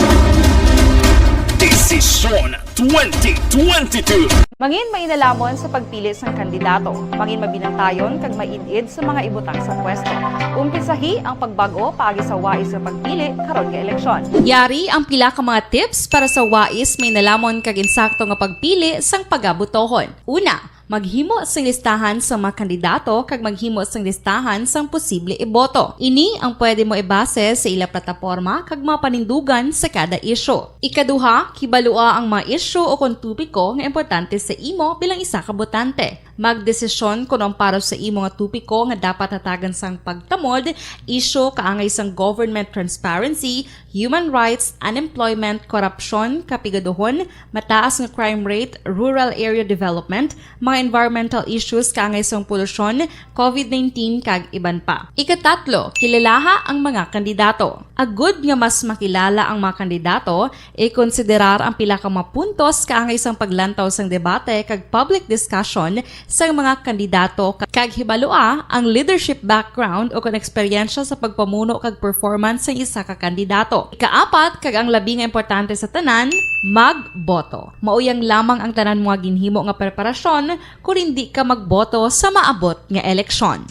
Desisyon twenty twenty-two. Mangin mainalhamon sa pagpili sang kandidato. Mangin mabinantayon kag maid-id sa mga ibutang sa pwesto. Umpisahi ang pagbag-o paagi sa wais nga pagpili karon nga eleksyon. Yari ang pila ka mga tips para sa wais, mainalamon kag insakto nga pagpili sang pagabotohon. Una, maghimo sing listahan sa mga kandidato kag maghimo sing listahan sang posible iboto. Ini ang pwede mo ibase sa ila plataporma kag mga panindugan sa kada isyu. Ikaduha, kibalua ang mga isyu o kon topiko nga importante sa imo bilang isa ka botante. Magdesisyon kon ang para sa imo nga topiko nga dapat hatagan sang pagtamod, isyu kaangay sang government transparency, human rights, unemployment, korupsyon, kapigaduhon, mataas nga crime rate, rural area development, mga environmental issues kaangay sang polusyon, covid nineteen, kag iban pa. Ikatatlo, kilalaha ang mga kandidato. Agud nga mas makilala ang mga kandidato, ikonsiderar ang pila ka mga puntos kaangay sang paglantaw sang debate kag public discussion sang mga kandidato ka-, kag hibalua ang leadership background o kon eksperyensya sa pagpamuno kag performance sang isa ka kandidato. Ikaapat, kag ang labi nga importante sa tanan, magboto. Mao yang lamang ang tanan mo nga ginhimo nga preparasyon kon indi ka magboto sa maabot nga eleksyon.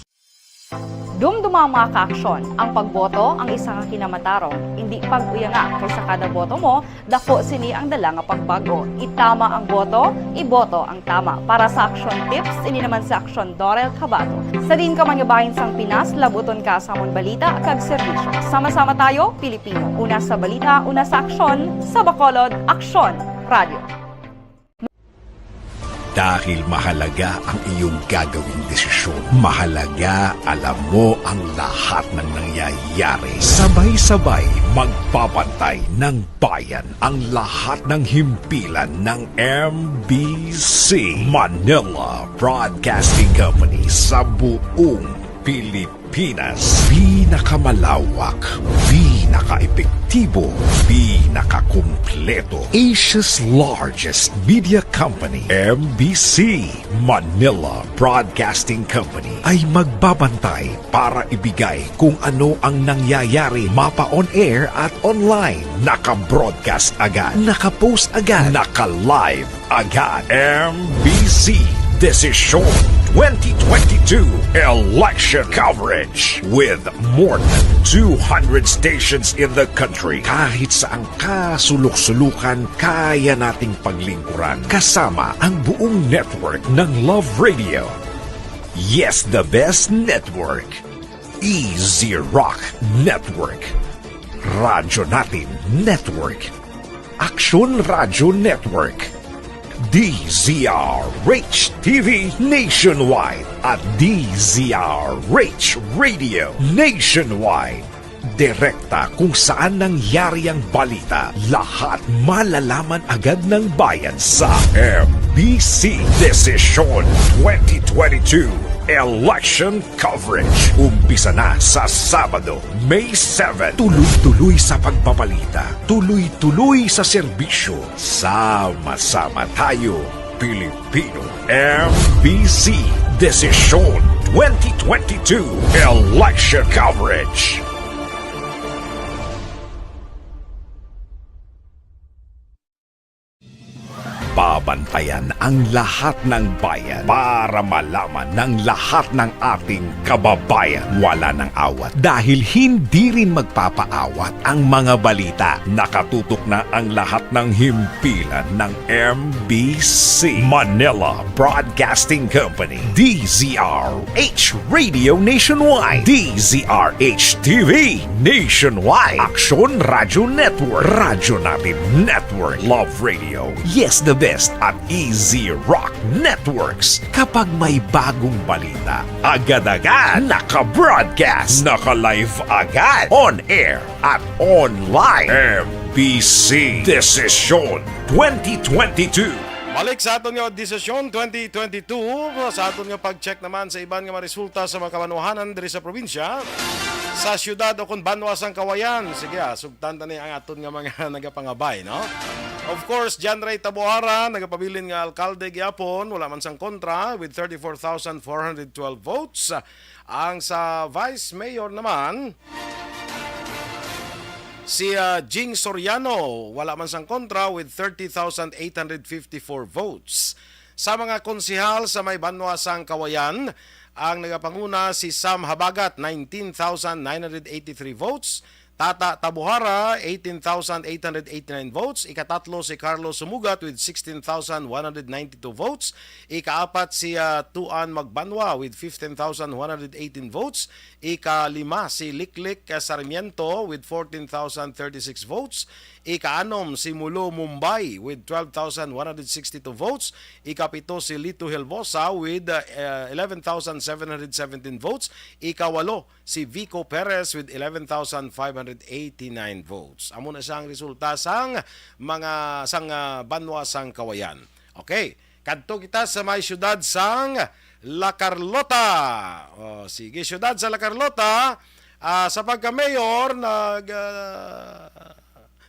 Dumduma ang mga kaaksyon. Ang pagboto ang isa ka kinamatarong. Indi pag-uyanga, kay sa kada boto mo, dako sini ang dala nga pagbag-o. Itama ang boto, iboto ang tama. Para sa action tips, ini naman si Aksyon Dorel Cabato. Sa diin ka man nga bahin sang Pinas, labuton ka sa amon balita kag serbisyo. Sama-sama tayo, Pilipino. Una sa balita, una sa aksyon, sa Bacolod, Aksyon Radio. Dahil mahalaga ang iyong gagawing desisyon, mahalaga alam mo ang lahat ng nangyayari. Sabay-sabay magbabantay ng bayan ang lahat ng himpilan ng M B C, Manila Broadcasting Company, sa buong Pilipinas. Pinakamalawak, pinakaepektibo, pinakakumpleto. Asia's largest media company, M B C, Manila Broadcasting Company, ay magbabantay para ibigay kung ano ang nangyayari mapa on air at online. Naka-broadcast agad, naka-post agad, naka-live agad. M B C Desisyon twenty twenty-two Election Coverage with more than two hundred stations in the country. Kahit saan ka sulok-sulukan, kaya nating paglingkuran. Kasama ang buong network ng Love Radio. Yes, the best network. Easy Rock Network. Radyo Natin Network. Aksyon Radyo Network. D Z R H T V nationwide at D Z R H Radio nationwide. Direkta kung saan nangyari ang balita, lahat malalaman agad ng bayan sa M B C Desisyon twenty twenty-two. Election coverage. Umpisa na sa Sabado, May seven. Tuloy-tuloy sa pagbabalita. Tuloy-tuloy sa serbisyo. Sama-sama tayo, Pilipino. M B C Desisyon twenty twenty-two Election Coverage. Babantayan ang lahat ng bayan para malaman ng lahat ng ating kababayan. Wala nang awat dahil hindi rin magpapaawat ang mga balita. Nakatutok na ang lahat ng himpilan ng M B C Manila Broadcasting Company, D Z R H Radio Nationwide, D Z R H T V Nationwide, Aksyon Radio Network, Radyo Natin Network, Love Radio, Yes the Best, at Easy Rock Networks. Kapag may bagong balita, agad-agad naka-broadcast, naka-live agad, on air at online. M B C Desisyon twenty twenty-two. Balik sa aton nga Desisyon twenty twenty-two, sa aton nga pag-check naman sa iban nga mga resulta sa mga kabanwahanan diri sa probinsya, sa siyudad o kon banwa sang Kawayan. Sige, ah, sugtan ta ni ang aton nga mga nagapangabay, no? Of course, John Ray Tabuhara, nagapabilin nga alkalde gyapon, wala man sang kontra, with thirty-four thousand four hundred twelve votes. Ang sa vice mayor naman, si, ah, Jing Soriano, wala man sang kontra, with thirty thousand eight hundred fifty-four votes. Sa mga konsehal sa may banwa sang Kawayan, ang nagapanguna si Sam Habagat, nineteen thousand nine hundred eighty-three votes. Tata Tabuhara, eighteen thousand eight hundred eighty-nine votes. Ikatatlo si Carlos Sumugat with sixteen thousand one hundred ninety-two votes. Ikaapat si, ah, Tuan Magbanwa with fifteen thousand one hundred eighteen votes. Ikalima si Liklik, ah, Sarmiento with fourteen thousand thirty-six votes. Ikaanom si Mulo Mumbai with twelve thousand one hundred sixty-two votes. Ikapito si Lito Helvosa with, ah, eleven thousand seven hundred seventeen votes. Ikawalo si Vico Perez with eleven thousand five hundred eighty-nine votes. Amo na siya ang resulta sang mga, sang, ah, banwa sang Kawayan. Okay, kadto kita sa may siyudad sang La Carlota. Oh, sige, siyudad sa La Carlota, ah, sa pagka-mayor, nag, ah,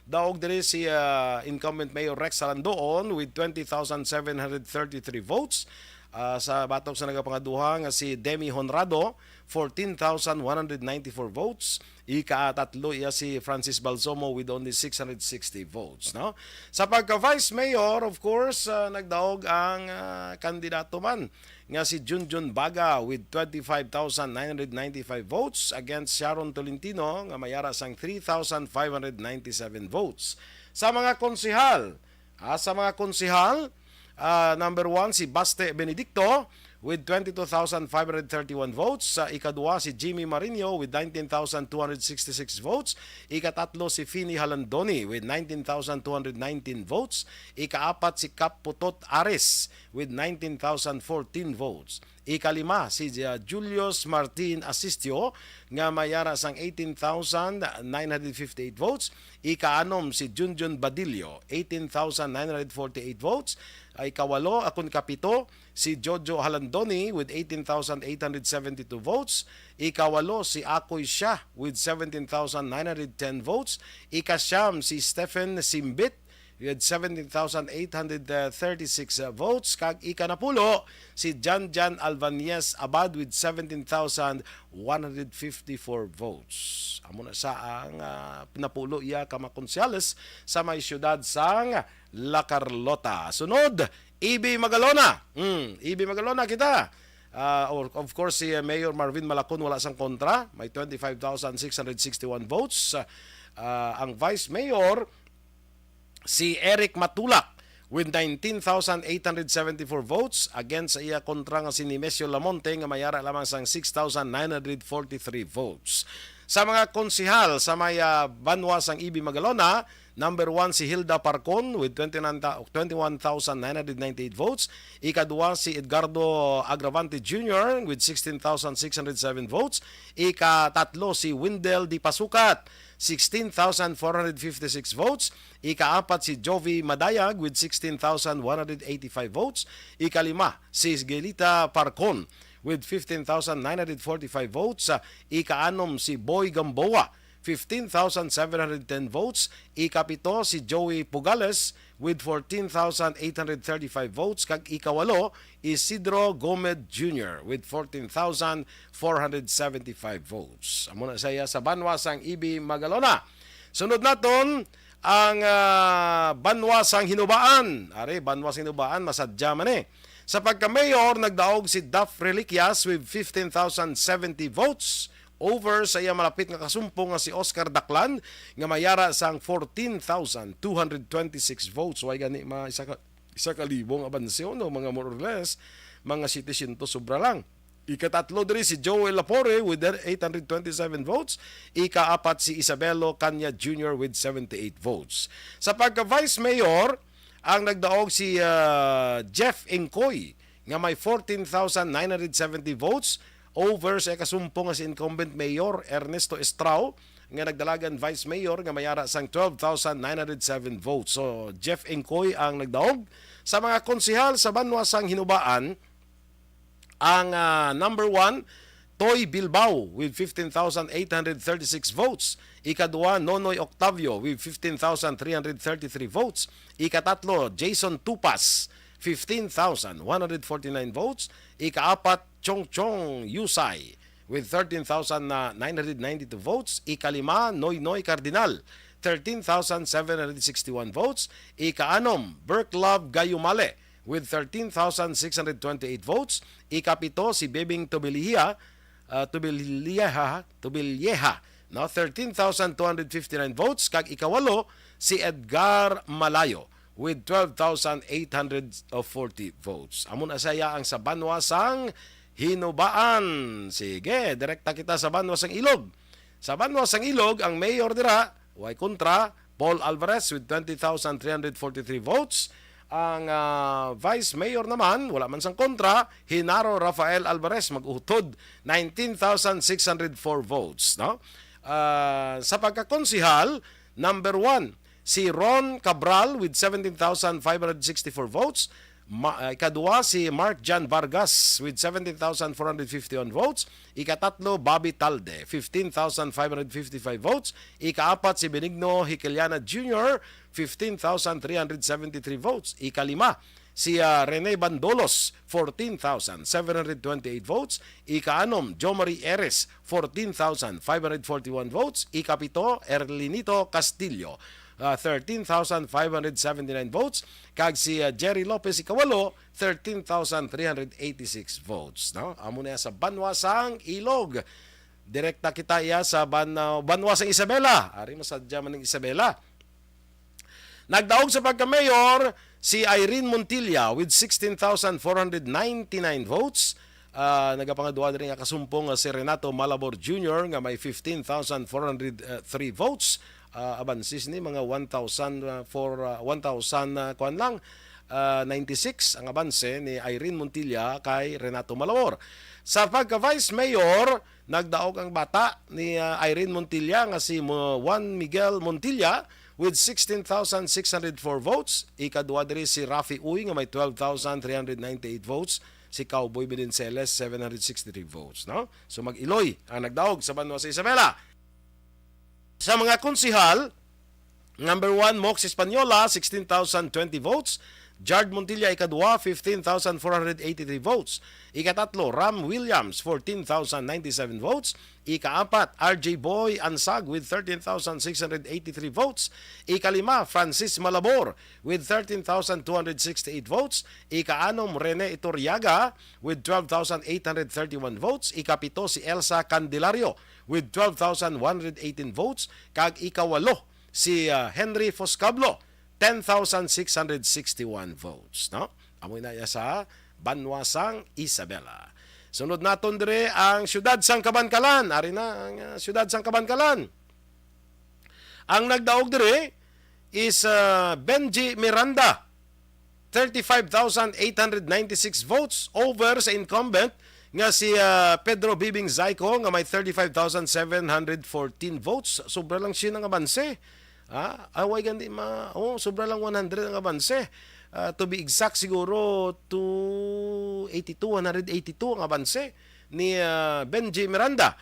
daog diri si, ah, incumbent Mayor Rex Salandoon with twenty thousand seven hundred thirty-three votes. Ah, sa batok sa nagapangaduha nga si Demi Honrado, fourteen thousand one hundred ninety-four votes. Ikatatlo iya si Francis Balsomo with only six hundred sixty votes, no? Sa pagka-vice mayor, of course, ah, nagdaog ang, ah, kandidato man nga si Junjun Baga with twenty-five thousand nine hundred ninety-five votes against Sharon Tolentino nga may ara sang three thousand five hundred ninety-seven votes. Sa mga konsehal, ah, sa mga konsehal, ah, number one si Baste Benedicto with twenty-two thousand five hundred thirty-one votes. Sa ikaduha si Jimmy Marinho with nineteen thousand two hundred sixty-six votes. Ikatatlo si Fini Halandoni with nineteen thousand two hundred nineteen votes. Ikaapat si Kap Putot Aris with nineteen thousand fourteen votes. Ikalima si, uh, Julius Martin Asistio nga may ara sang eighteen thousand nine hundred fifty-eight votes. Ikaanom si Junjun Badillo, eighteen thousand nine hundred forty-eight votes. Ikawalo, akon kapito, si Jojo Halandoni with eighteen thousand eight hundred seventy-two votes. Ikawalo si Akoy Shah with seventeen thousand nine hundred ten votes. Ikasyam si Stephen Simbit with seventeen thousand eight hundred thirty-six votes. Kag ikanapulo si Janjan Alvanez Abad with seventeen thousand one hundred fifty-four votes. Amo na sa ang, ah, pinapulo iya ka mga konsehales sa may siyudad sang La Carlota. Sunod, Ibi Magalona. Hmm, Ibi Magalona kita. Ah, or, of course, si, uh, Mayor Marvin Malacon wala sang kontra. May twenty-five thousand six hundred sixty-one votes. Ah, ang Vice Mayor, si Eric Matulak with nineteen thousand eight hundred seventy-four votes against sa iya kontra nga si Nemesio Lamonte nga may ara lamang sang six thousand nine hundred forty-three votes. Sa mga konsehal sa may, ah, banwa sang Ibi Magalona, number one si Hilda Parcon with twenty-nine ta-, twenty-one thousand nine hundred ninety-eight votes. Ikadua si Edgardo Agravante Junior with sixteen thousand six hundred seven votes. Ikatatlo si Windel Di Pasukat, sixteen thousand four hundred fifty-six votes. Ikaapat si Jovi Madayag with sixteen thousand one hundred eighty-five votes. Ikalima si Gelita Parcon with fifteen thousand nine hundred forty-five votes. Ah, ika-anom si Boy Gamboa, fifteen thousand seven hundred ten votes. Ikapito si Joey Pugales with fourteen thousand eight hundred thirty-five votes, kag ikawalo Isidro Gomez Junior with fourteen thousand four hundred seventy-five votes. Amo na saya sa banwa sang Ibi Magalona. Sunod naton ang, ah, banwa sang Hinubaan. Ari, banwa sang Hinubaan, masadya man eh. Sa pagka-mayor, nagdaog si Duff Reliquias with fifteen thousand seventy votes over sa iya malapit nga kasumpong nga si Oscar Daclan, nga may ara sang fourteen thousand two hundred twenty-six votes. Way gani, mga isa ka, isa ka libo nga abanse, no? Mga more or less, mga setecientos sobra lang. Ikatatlo diri si Joel Lapore with eight hundred twenty-seven votes. Ikaapat si Isabelo Canya Junior with seventy-eight votes. Sa pagka-vice mayor, ang nagdaog si, ah, Jeff Engcoy nga may fourteen thousand nine hundred seventy votes over sa ikasumpong nga si incumbent mayor Ernesto Estrao, nga nagdalagan vice mayor nga may ara sang twelve thousand nine hundred seven votes. So, Jeff Engcoy ang nagdaog. Sa mga konsehal sa banwa sang Hinubaan, ang, ah, number one, Toy Bilbao with fifteen thousand eight hundred thirty-six votes. Ikadua, Nonoy Octavio with fifteen thousand three hundred thirty-three votes. Ikatatlo, Jason Tupas, fifteen thousand one hundred forty-nine votes. Ikaapat, Chong Chong Yusay with thirteen thousand nine hundred ninety-two votes. Ikalima, Noynoy Cardinal, thirteen thousand seven hundred sixty-one votes. Ikaanom, Berk Love Gayumale with thirteen thousand six hundred twenty-eight votes. Ikapito, si Bebing Tobilihia, ah, Tobilieha, Tobilieha, no? Thirteen thousand two hundred fifty-nine votes. Kag ikawalo, si Edgar Malayo with twelve thousand eight hundred forty votes. Amo na saya ang sa banwa sang Hinubaan. Sige, direkta kita sa banwa sang Ilog. Sa banwa sang Ilog, ang mayor dira, way kontra, Paul Alvarez with twenty thousand three hundred forty-three votes. Ang, ah, vice mayor naman, wala man sang kontra, Genaro Rafael Alvarez, mag-utod, nineteen thousand six hundred four votes, no? Ah, sa pagkakonsehal, number one, si Ron Cabral with seventeen thousand five hundred sixty-four votes. Ma-, ah, ikadua, si Mark John Vargas with seventeen thousand four hundred fifty-one votes. Ikatatlo, Bobby Talde, fifteen thousand five hundred fifty-five votes. Ikaapat, si Benigno Hiquiliana Junior, fifteen thousand three hundred seventy-three votes. Ikalima, si, ah, Rene Bandolos, fourteen thousand seven hundred twenty-eight votes. Ikaanom, Jo Marie Eres, fourteen thousand five hundred forty-one votes. Ikapito, Erlinito Castillo, ah, thirteen thousand five hundred seventy-nine votes. Kag si, ah, Jerry Lopez, ikawalo, thirteen thousand three hundred eighty-six votes, no? Amo na sa banwa sang Ilog. Direkta kita iya sa ban-, ah, banwa sang Isabela. Ari, masadya man ang Isabela. Nagdaog sa pagka-mayor si Irene Montilla with sixteen thousand four hundred ninety-nine votes. Ah, nagapangadua diri nga kasumpong nga si Renato Malabor Junior nga may fifteen thousand four hundred three votes. Ah, abanse ni mga one thousand, ah, for, ah, one thousand, ah, kuwan lang, ah, ninety-six ang abanse ni Irene Montilla kay Renato Malabor. Sa pagka-vice mayor, nagdaog ang bata ni, ah, Irene Montilla nga si Mo-, Juan Miguel Montilla with sixteen thousand six hundred four votes. Ikadua diri si Rafi Uy nga may twelve thousand three hundred ninety-eight votes. Si Cowboy Beninceles, seven hundred sixty-three votes, no? So, mag-iloy ang nagdaog sa banwa sa Isabela. Sa mga konsihal, number one, Mox Española, sixteen thousand twenty votes. Jard Montilla, ikadua, fifteen thousand four hundred eighty-three votes. Ikatatlo, Ram Williams, fourteen thousand ninety-seven votes. Ikaapat, R J Boy Ansag with thirteen thousand six hundred eighty-three votes. Ikalima, Francis Malabor with thirteen thousand two hundred sixty-eight votes. Ikaanom, Rene Iturriaga with twelve thousand eight hundred thirty-one votes. Ikapito, si Elsa Candelario with twelve thousand one hundred eighteen votes. Kag ikawalo, si, ah, Henry Foscablo, ten thousand six hundred sixty-one votes, no? Amo na iya sa banwa sang Isabela. Sunod naton dire ang siyudad sang Kabankalan. Ari na ang, ah, siyudad sang Kabankalan. Ang nagdaog dire is, ah, Benji Miranda, thirty-five thousand eight hundred ninety-six votes over sa incumbent nga si, ah, Pedro Bibing Zayco nga may thirty-five thousand seven hundred fourteen votes. Sobra lang siya ang abanse. Ah, away gani ma-, oh, sobra lang one hundred ang abanse. Ah, to be exact, siguro two eighty-two, one hundred eighty-two ang abanse ni, ah, Benji Miranda.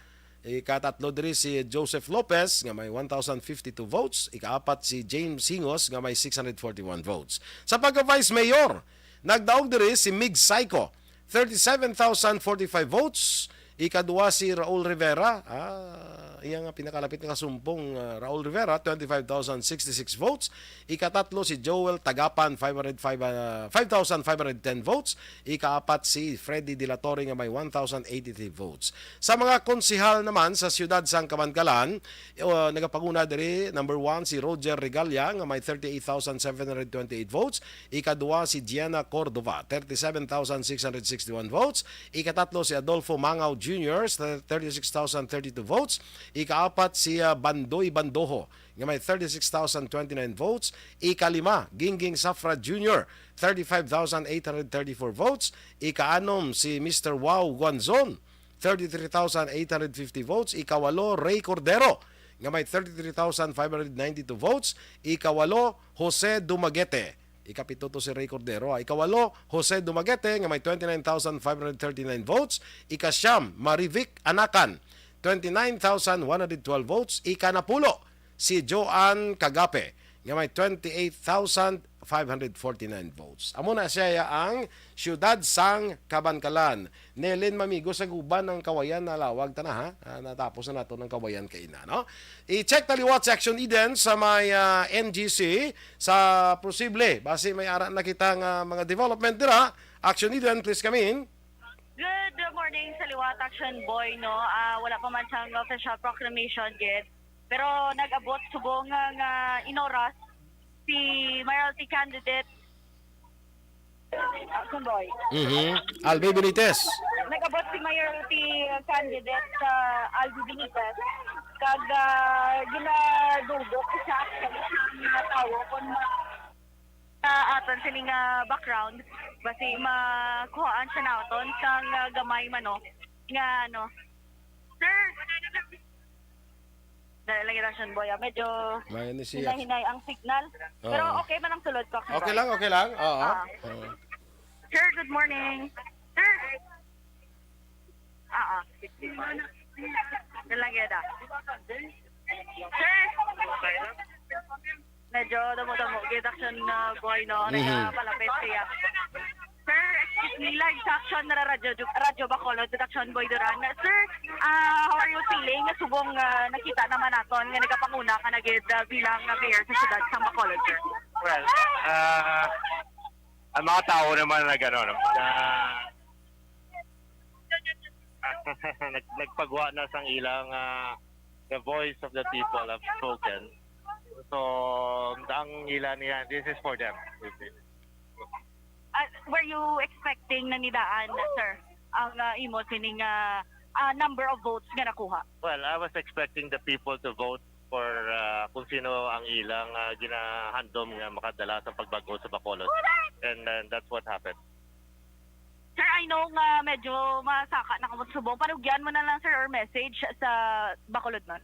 Ikatatlo diri si Joseph Lopez nga may one thousand fifty-two votes. Ikaapat si James Hingos nga may six hundred forty-one votes. Sa pagka-vice mayor, nagdaog diri si Mig Saico, thirty-seven thousand forty-five votes. Ikadua si Raul Rivera, ah, iya nga pinakalapit nga kasumpong, ah, Raul Rivera, twenty-five thousand sixty-six votes. Ikatatlo si Joel Tagapan, five hundred five, ah, five thousand five hundred ten votes. Ikaapat si Freddy De La Torre nga may one thousand eighty-three votes. Sa mga konsehal naman sa siyudad sang Kabankalan, uh, nagapanguna diri, number one, si Roger Regalia nga may thirty-eight thousand seven hundred twenty-eight votes. Ikadua si Gianna Cordova, thirty-seven thousand six hundred sixty-one votes. Ikatatlo si Adolfo Mangao Junior, thirty-six thousand thirty-two votes. Ikaapat si, ah, Bandoy Bandoho nga may thirty-six thousand twenty-nine votes. Ikalima, Gingging Safra Junior, thirty-five thousand eight hundred thirty-four votes. Ikaanom si Mister Wow Guanzon, thirty-three thousand eight hundred fifty votes. Ikawalo, Ray Cordero nga may thirty-three thousand five hundred ninety-two votes. Ikawalo, Jose Dumaguete. Ikapito to si Ray Cordero, ah. Ikawalo, Jose Dumaguete nga may twenty-nine thousand five hundred thirty-nine votes. Ikasyam, Marivic Anacan, twenty-nine thousand one hundred twelve votes. Ikanapulo, si Joanne Cagape nga may twenty-eight thousand five hundred forty-nine votes. Amo na siya ang siyudad sang Kabankalan. Nelen, Mamigo, sa guban ang Kawayan na lawag ta na, ha? Ah, natapos na nato ng Kawayan kaina, no? I-check ta liwat si Action Eden sa may, ah, N G C sa posible. Basi may ara na kita nga mga development dira. Action Eden, please come in. Good morning sa liwat, Action Boy, no? Ah, wala pa man siyang official proclamation yet. Pero nag-abot subong nga, nga inoras si mayoralty candidate. Action Boy. Mhm. Albi Benitez. Nag-abot si mayoralty candidate sa Albi Benitez. Kag, ah, ginadugok siya sa mga tawo kung ma- sa aton sini nga background, basi makuhaan siya naton sang, ah, gamay man, no, nga ano. Sir! Dali lang, Action Boy, ah. Medyo May ano siya. hinay-hinay ang signal. Oo. Pero okay man ang sulod ko, Action Okay Boy. lang, okay lang. Oo. Ah. Oo. Sir, good morning. Sir! Ah, ah. Dali lang, ah. Sir! Medyo damo-damo gid, Action, ah, Boy, no? Mhm. Nagapalapit siya. Sir, excuse me, live sa Action na Radyo, Radyo Bacolod, with Action Boy Duran. Sir, ah, how are you feeling? Subong, ah, nakita naman naton nga nagapanguna ka na gid, ah, bilang, ah, mayor sa siyudad sa Bacolod, sir. Well, ah, ang mga tao naman nag ano, no, na nag, nagpagwa na sang ilang, ah, the voice of the people have spoken. So, ang ila niya, this is for them. Ah, were you expecting na nidaan, sir, ang, ah, imo sining, ah, ah, number of votes nga nakuha? Well, I was expecting the people to vote for, ah, kung sino ang ilang, ah, ginahandom nga makadala sa pagbago sa Bacolod. And, and that's what happened. Sir, I know nga medyo masaka na kamo subong. Panugyan mo na lang, sir, or message sa Bacolodnon.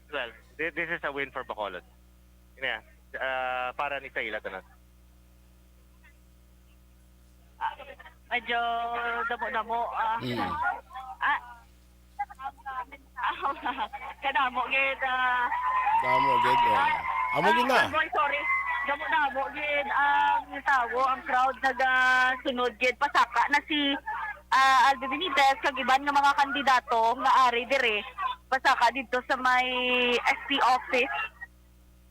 Well, thi- this is a win for Bacolod. Yeah, ah, para ni sa ila tanan. Ah, medyo damo-damo. Ah, Mm. ah, kadamo gid. Ah, Damo gid, oh. Amo gid na. Boy, sorry. Damo-damo gid ang tawo, ang crowd nagasunod gid. Pasaka na si, ah, Albi Benitez kag iban nga mga kandidato nga ari dire. Pasaka didto sa may S P office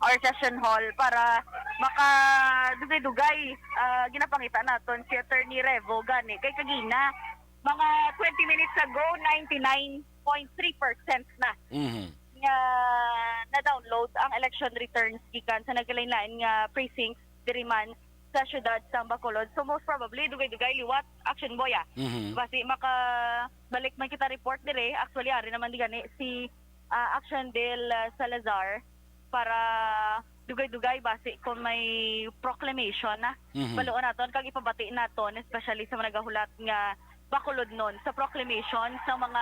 or session hall para makadugay-dugay, ah, ginapangita naton si Attorney Revo gani kay kagina, mga twenty minutes ago, ninety-nine point three percent na Mhm. nga na-download ang election returns gikan sa nagkalain-lain nga precincts diri man sa siyudad sa Bacolod. So most probably dugay-dugay liwat, Action Boy, ah. Mhm. Basi makabalik man kita report dire. Actually, ari naman di gani si, ah, Action Del, ah, Salazar para dugay-dugay basi kung may proclamation na. Mhm. Baluon naton kag ipabati naton, especially sa mga nagahulat nga Bacolodnon sa proclamation sa mga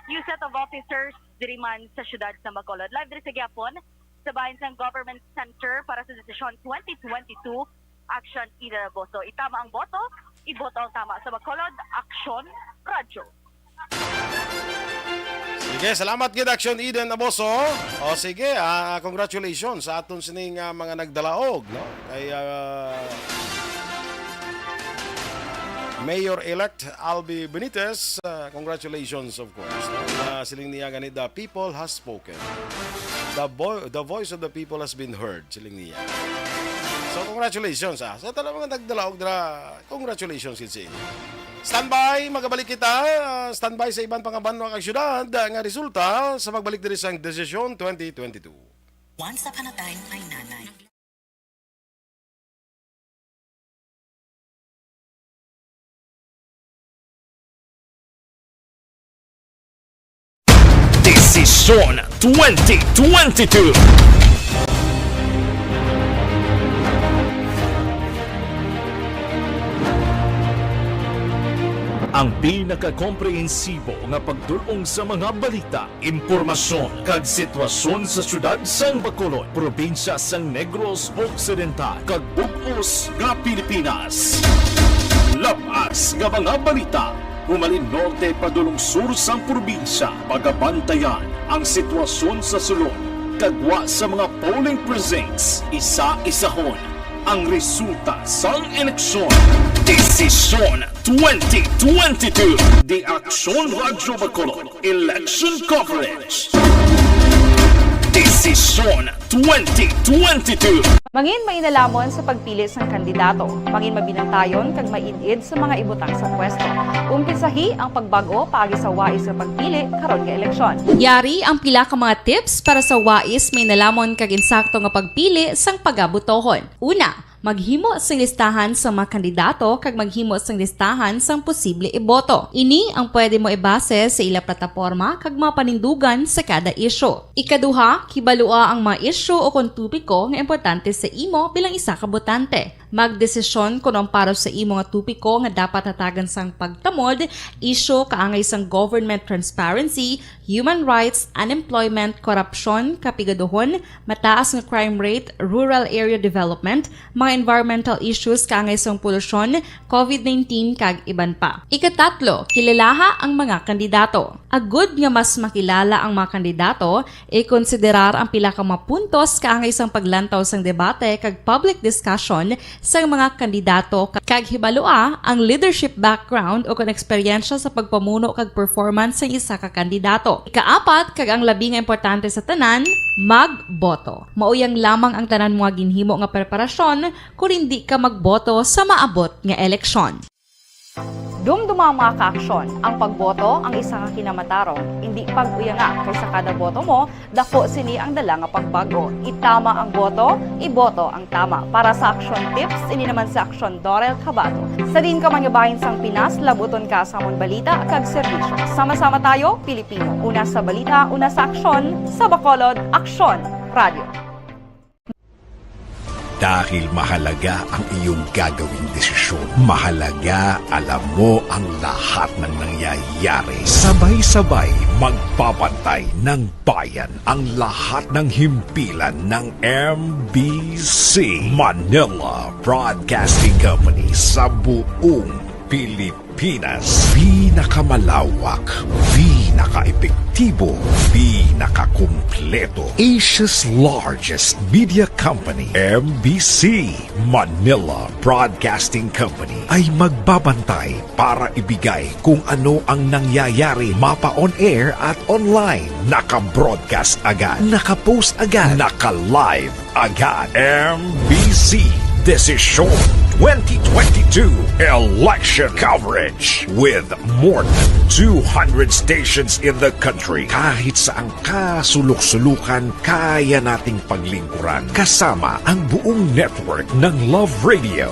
new set of officers diri man sa siyudad sa Bacolod. Live diri sa gihapon sa bahin sang Government Center para sa Desisyon twenty twenty-two. Action Eden Aboso. Itama ang boto, iboto ang tama. Sa Bacolod, Aksyon Radyo. Sige, salamat gid, Action Eden Aboso. O sige, ah, congratulations sa aton sining, ah, mga nagdalaog, no? Kay, ah, Mayor-elect Albee Benitez, ah, congratulations, of course, no? Ah, siling niya gani, "The people has spoken. The vo-, the voice of the people has been heard," siling niya. So, congratulations, ah. Sa tanan mga nagdalaog dira, congratulations gid sa inyo. Standby, magabalik kita. Standby sa iban pa nga banwa kag syudad nga resulta sa pagbalik diri sang Desisyon twenty twenty-two. Once upon a time, my nanay. Desisyon twenty twenty-two. Ang pinakakomprehensibo nga pagdul-ong sa mga balita, impormasyon, kag sitwasyon sa siyudad sang Bacolod, probinsya sang Negros Occidental, kag bug-os nga Pilipinas. Labas nga mga balita, humalin norte padulong sur sang probinsya, pagabantayan ang sitwasyon sa sulod, kag gwa sa mga polling precincts, isa-isahon ang resulta sang eleksyon. Desisyon twenty twenty-two. The Aksyon Radyo Bacolod Election Coverage. Desisyon twenty twenty-two. Mangin mainalamon sa pagpili sang kandidato. Mangin mabinantayon kag maid-id sa mga ibutang sa pwesto. Umpisahi ang pagbag-o paagi sa wais nga pagpili karon nga eleksyon. Yari ang pila ka mga tips para sa wais, mainalamon kag insakto nga pagpili sang pagabotohon. Una, maghimo sing listahan sang mga kandidato kag maghimo sing listahan sang posible iboto. Ini ang pwede mo ibase sa ila plataporma kag mga panindugan sa kada isyu. Ikaduha, kibalua ang mga isyu o kon topiko nga importante sa imo bilang isa ka botante. Magdesisyon kon ang para sa imo nga topiko nga dapat hatagan sang pagtamod, isyu kaangay sang government transparency, human rights, unemployment, korupsyon, kapigaduhon, mataas nga crime rate, rural area development, mga environmental issues kaangay sang polusyon, covid nineteen, kag iban pa. Ikatatlo, kilalaha ang mga kandidato. Agud nga mas makilala ang mga kandidato, ikonsiderar ang pila ka mga puntos kaangay sang paglantaw sang debate kag public discussion sang mga kandidato, kag hibalua ang leadership background o kon eksperyensya sa pagpamuno kag performance sang isa ka kandidato. Ikaapat, kag ang labi nga importante sa tanan, magboto. Mauyang lamang ang tanan mo nga ginhimo nga preparasyon kon indi ka magboto sa maabot nga eleksyon. Dumduma ang mga kaaksyon, ang pagboto ang isa ka kinamatarong, indi pag-uyanga, kay sa kada boto mo, dako sini ang dala nga pagbago. Itama ang boto, iboto ang tama. Para sa Aksyon Tips, ini naman si Aksyon Dorel Cabato. Sa diin ka man nga bahin sang Pinas, labuton ka sa amon balita kag serbisyo. Sama-sama tayo, Pilipino. Una sa balita, una sa aksyon, sa Bacolod, Aksyon Radio. Dahil mahalaga ang iyong gagawing desisyon, mahalaga alam mo ang lahat ng nangyayari. Sabay-sabay magbabantay ng bayan ang lahat ng himpilan ng M B C, Manila Broadcasting Company, sa buong Pilipinas. Pinakamalawak, pinakaepektibo, pinakakumpleto, Asia's largest media company, M B C, Manila Broadcasting Company, ay magbabantay para ibigay kung ano ang nangyayari, mapa on air at online. Naka-broadcast agad, naka-post agad, naka-live agad. M B C Desisyon twenty twenty-two Election Coverage with more than two hundred stations in the country. Kahit saang kasulok-sulukan, kaya nating paglingkuran. Kasama ang buong network ng Love Radio.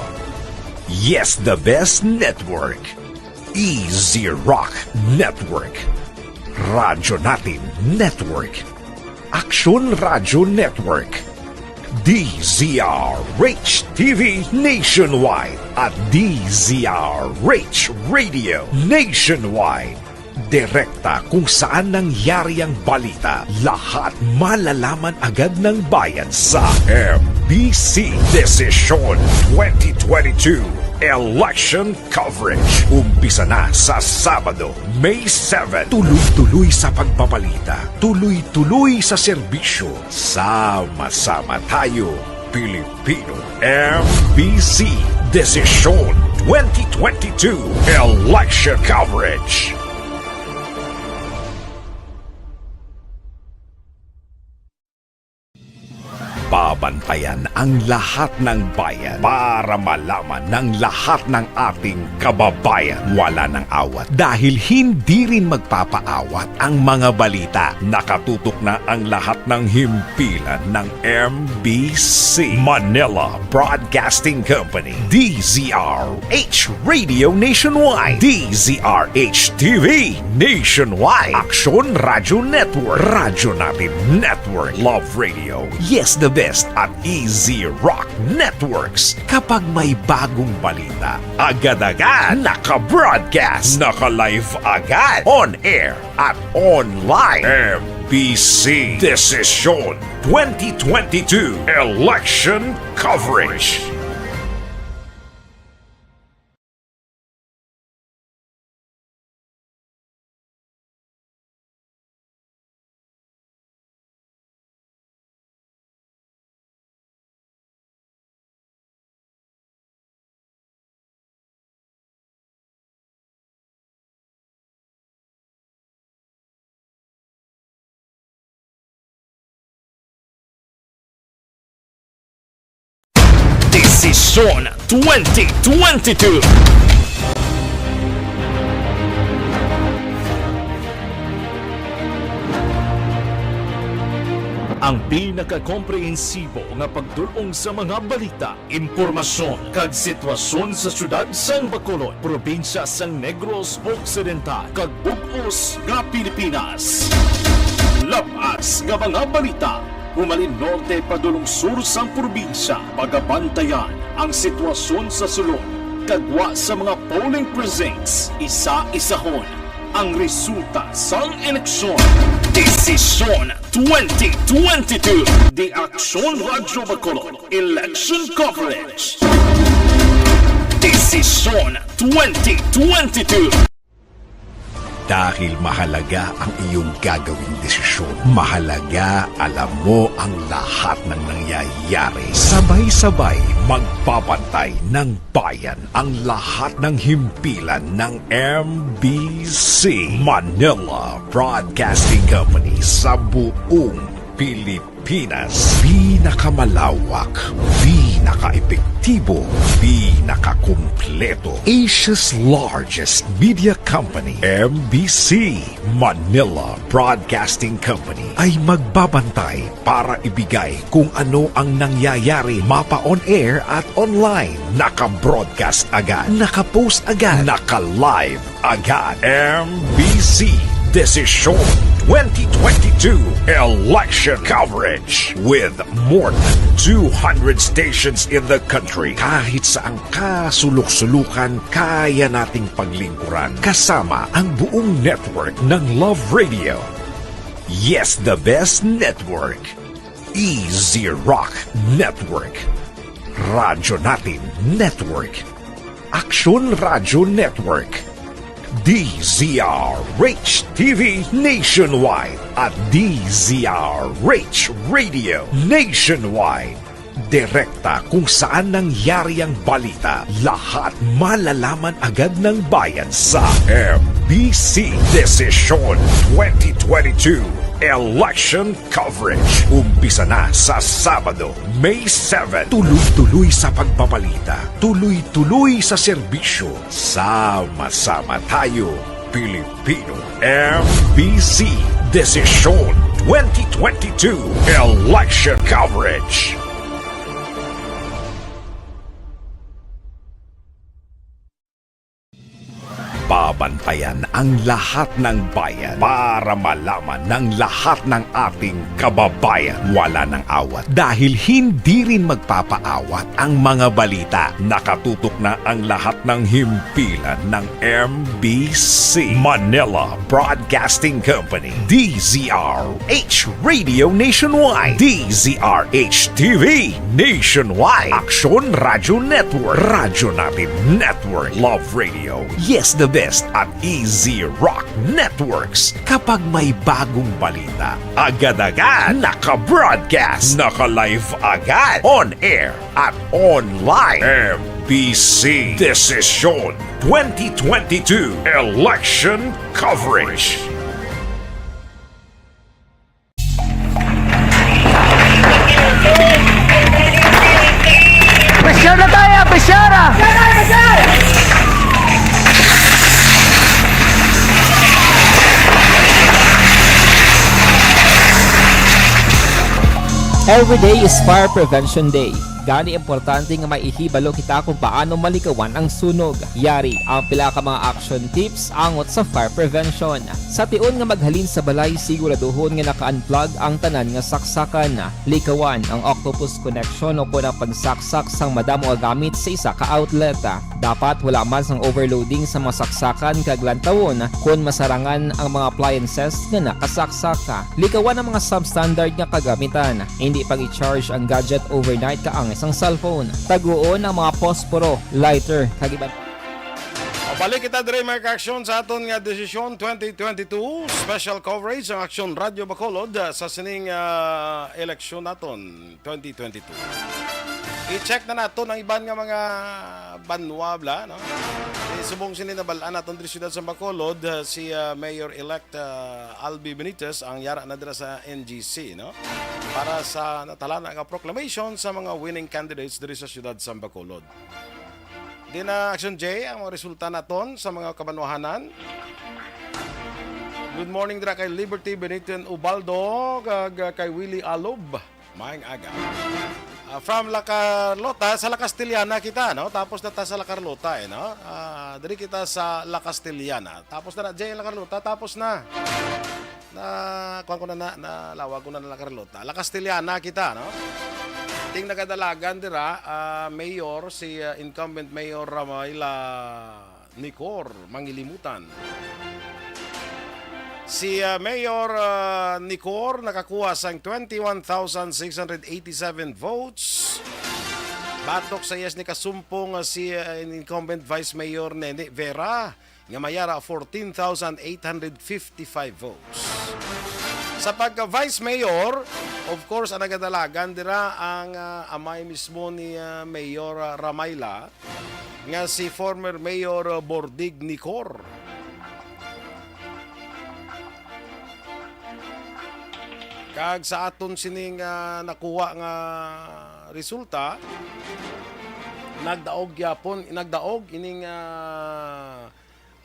Yes, the best network. Easy Rock Network. Radyo Natin Network. Aksyon Radyo Network. D Z R H T V nationwide at D Z R H Radio nationwide. direkta kung saan nangyari ang balita. Lahat malalaman agad ng bayan sa M B C Desisyon twenty twenty-two Election Coverage. Umpisa na sa Sabado, May seven. Tuloy-tuloy sa pagbabalita, tuloy-tuloy sa serbisyo. Sama-sama tayo, Pilipino. M B C Desisyon twenty twenty-two Election Coverage. Babantayan ang lahat ng bayan para malaman ng lahat ng ating kababayan. Wala nang awat dahil hindi rin magpapaawat ang mga balita. Nakatutok na ang lahat ng himpilan ng M B C, Manila Broadcasting Company, D Z R H Radio Nationwide, D Z R H T V Nationwide, Aksyon Radio Network, Radyo Natin Network, Love Radio, Yes the Best, at Easy Rock Networks. Kapag may bagong balita, agad-agad naka-broadcast, naka-live agad, on air at online. M B C Desisyon twenty twenty-two Election Coverage. Desisyon twenty twenty-two. Ang pinakakomprehensibo nga pagdul-ong sa mga balita, impormasyon, kag sitwasyon sa siyudad sang Bacolod, probinsya sang Negros Occidental, kag bug-os nga Pilipinas. Lab-as nga mga balita, humalin norte padulong sur sang probinsya. Pagabantayan ang sitwasyon sa sulod kag gwa sa mga polling precincts. Isa-isahon ang resulta sang eleksyon. Desisyon twenty twenty-two. The Aksyon Radyo Bacolod Election Coverage. Desisyon twenty twenty-two. Dahil mahalaga ang iyong gagawing desisyon, mahalaga alam mo ang lahat ng nangyayari. Sabay-sabay magbabantay ng bayan ang lahat ng himpilan ng M B C, Manila Broadcasting Company, sa buong Pilipinas. Pinakamalawak, pinakaepektibo, pinakakumpleto, Asia's largest media company, M B C, Manila Broadcasting Company, ay magbabantay para ibigay kung ano ang nangyayari, mapa-on air at online. Naka-broadcast agad, naka-post agad, naka-live agad. M B C Desisyon twenty twenty-two Election Coverage with more than two hundred stations in the country. Kahit saang kasulok-sulukan, kaya nating paglingkuran kasama ang buong network ng Love Radio. Yes, the best network. Easy Rock Network. Radyo Natin Network. Aksyon Radio Network. D Z R H T V Nationwide at D Z R H Radio Nationwide. Direkta kung saan nangyari ang balita, lahat malalaman agad ng bayan sa M B C Desisyon twenty twenty-two Election Coverage. Umpisa na sa Sabado, May seven. Tuloy-tuloy sa pagbabalita, tuloy-tuloy sa serbisyo. Sama-sama tayo, Pilipino. M B C Desisyon twenty twenty-two Election Coverage. Bantayan ang lahat ng bayan para malaman ng lahat ng ating kababayan. Wala nang awat dahil hindi rin magpapaawat ang mga balita. Nakatutok na ang lahat ng himpilan ng M B C, Manila Broadcasting Company, D Z R H Radio Nationwide, D Z R H T V Nationwide, Aksyon Radio Network, Radyo Natin Network, Love Radio, Yes the Best, at Easy Rock Networks. Kapag may bagong balita, agad-agad naka-broadcast, naka-live agad, on air at online. M B C Desisyon twenty twenty-two Election Coverage. Pressure na tayo! Pressure na! Every day is Fire Prevention Day. Gani, importante nga may ihibalo kita kung paano malikawan ang sunog. Yari ang pila ka mga action tips angot sa fire prevention. Sa tion nga maghalin sa balay, siguraduhon nga naka-unplug ang tanan nga saksakan. Likawan ang octopus connection o kon ang pagsaksak sang madamo nga gamit sa isa ka outlet. Dapat wala man sang overloading sa mga saksakan kag lantawon kon masarangan ang mga appliances nga nakasaksak. Likawan ang mga substandard nga kagamitan. Hindi pag-i-charge ang gadget overnight kaangay sang cellphone. Taguon ang mga posporo, lighter, kag iban. Mabalik kita diri, mga ka-aksyon, sa aton nga Desisyon twenty twenty-two special coverage ang Aksyon Radyo Bacolod, ah, sa sining, ah, eleksyon naton twenty twenty-two. I-check na naton ang iban nga mga banwa, bla, no? Eh, subong sini, nabal-an naton diri siyudad sa Bacolod, ah, si, ah, Mayor-elect, ah, Albi Benitez ang yara na dira sa N G C, no? Para sa natalana nga proclamation sa mga winning candidates diri sa siyudad sa Bacolod. Di na, Action J, ang mga resulta naton sa mga kabanwahanan. Good morning dira kay Liberty Benitez Ubaldo kag, ah, kay Willie Alob. Maayong aga. Ah, from La Carlota, sa La Castellana kita, no? Tapos na ta sa La Carlota, eh, no? Ah, diri kita sa La Castellana. Tapos na na, Jay, La Carlota, tapos na. Na, kuwan ko na na, nalawag ko na na La Carlota. La Castellana kita, no? Ting nagadalagan dira, ah, mayor, si, ah, incumbent Mayor Ramayla Nicor Mangilimutan. Si, ah, Mayor, ah, Nicor nakakuha sang twenty-one thousand six hundred eighty-seven votes. Batok sa iyas ni kasumpong, ah, si, ah, incumbent Vice Mayor Nene Vera nga may ara fourteen thousand eight hundred fifty-five votes. Sa pagka-Vice Mayor, of course, ang nagadalagan dira ang, ah, amay mismo ni, ah, Mayor, ah, Ramayla, nga si former Mayor, uh, Bordig Nicor. Kag sa aton sining, ah, nakuha nga resulta, nagdaog gyapon, nagdaog ining, ah,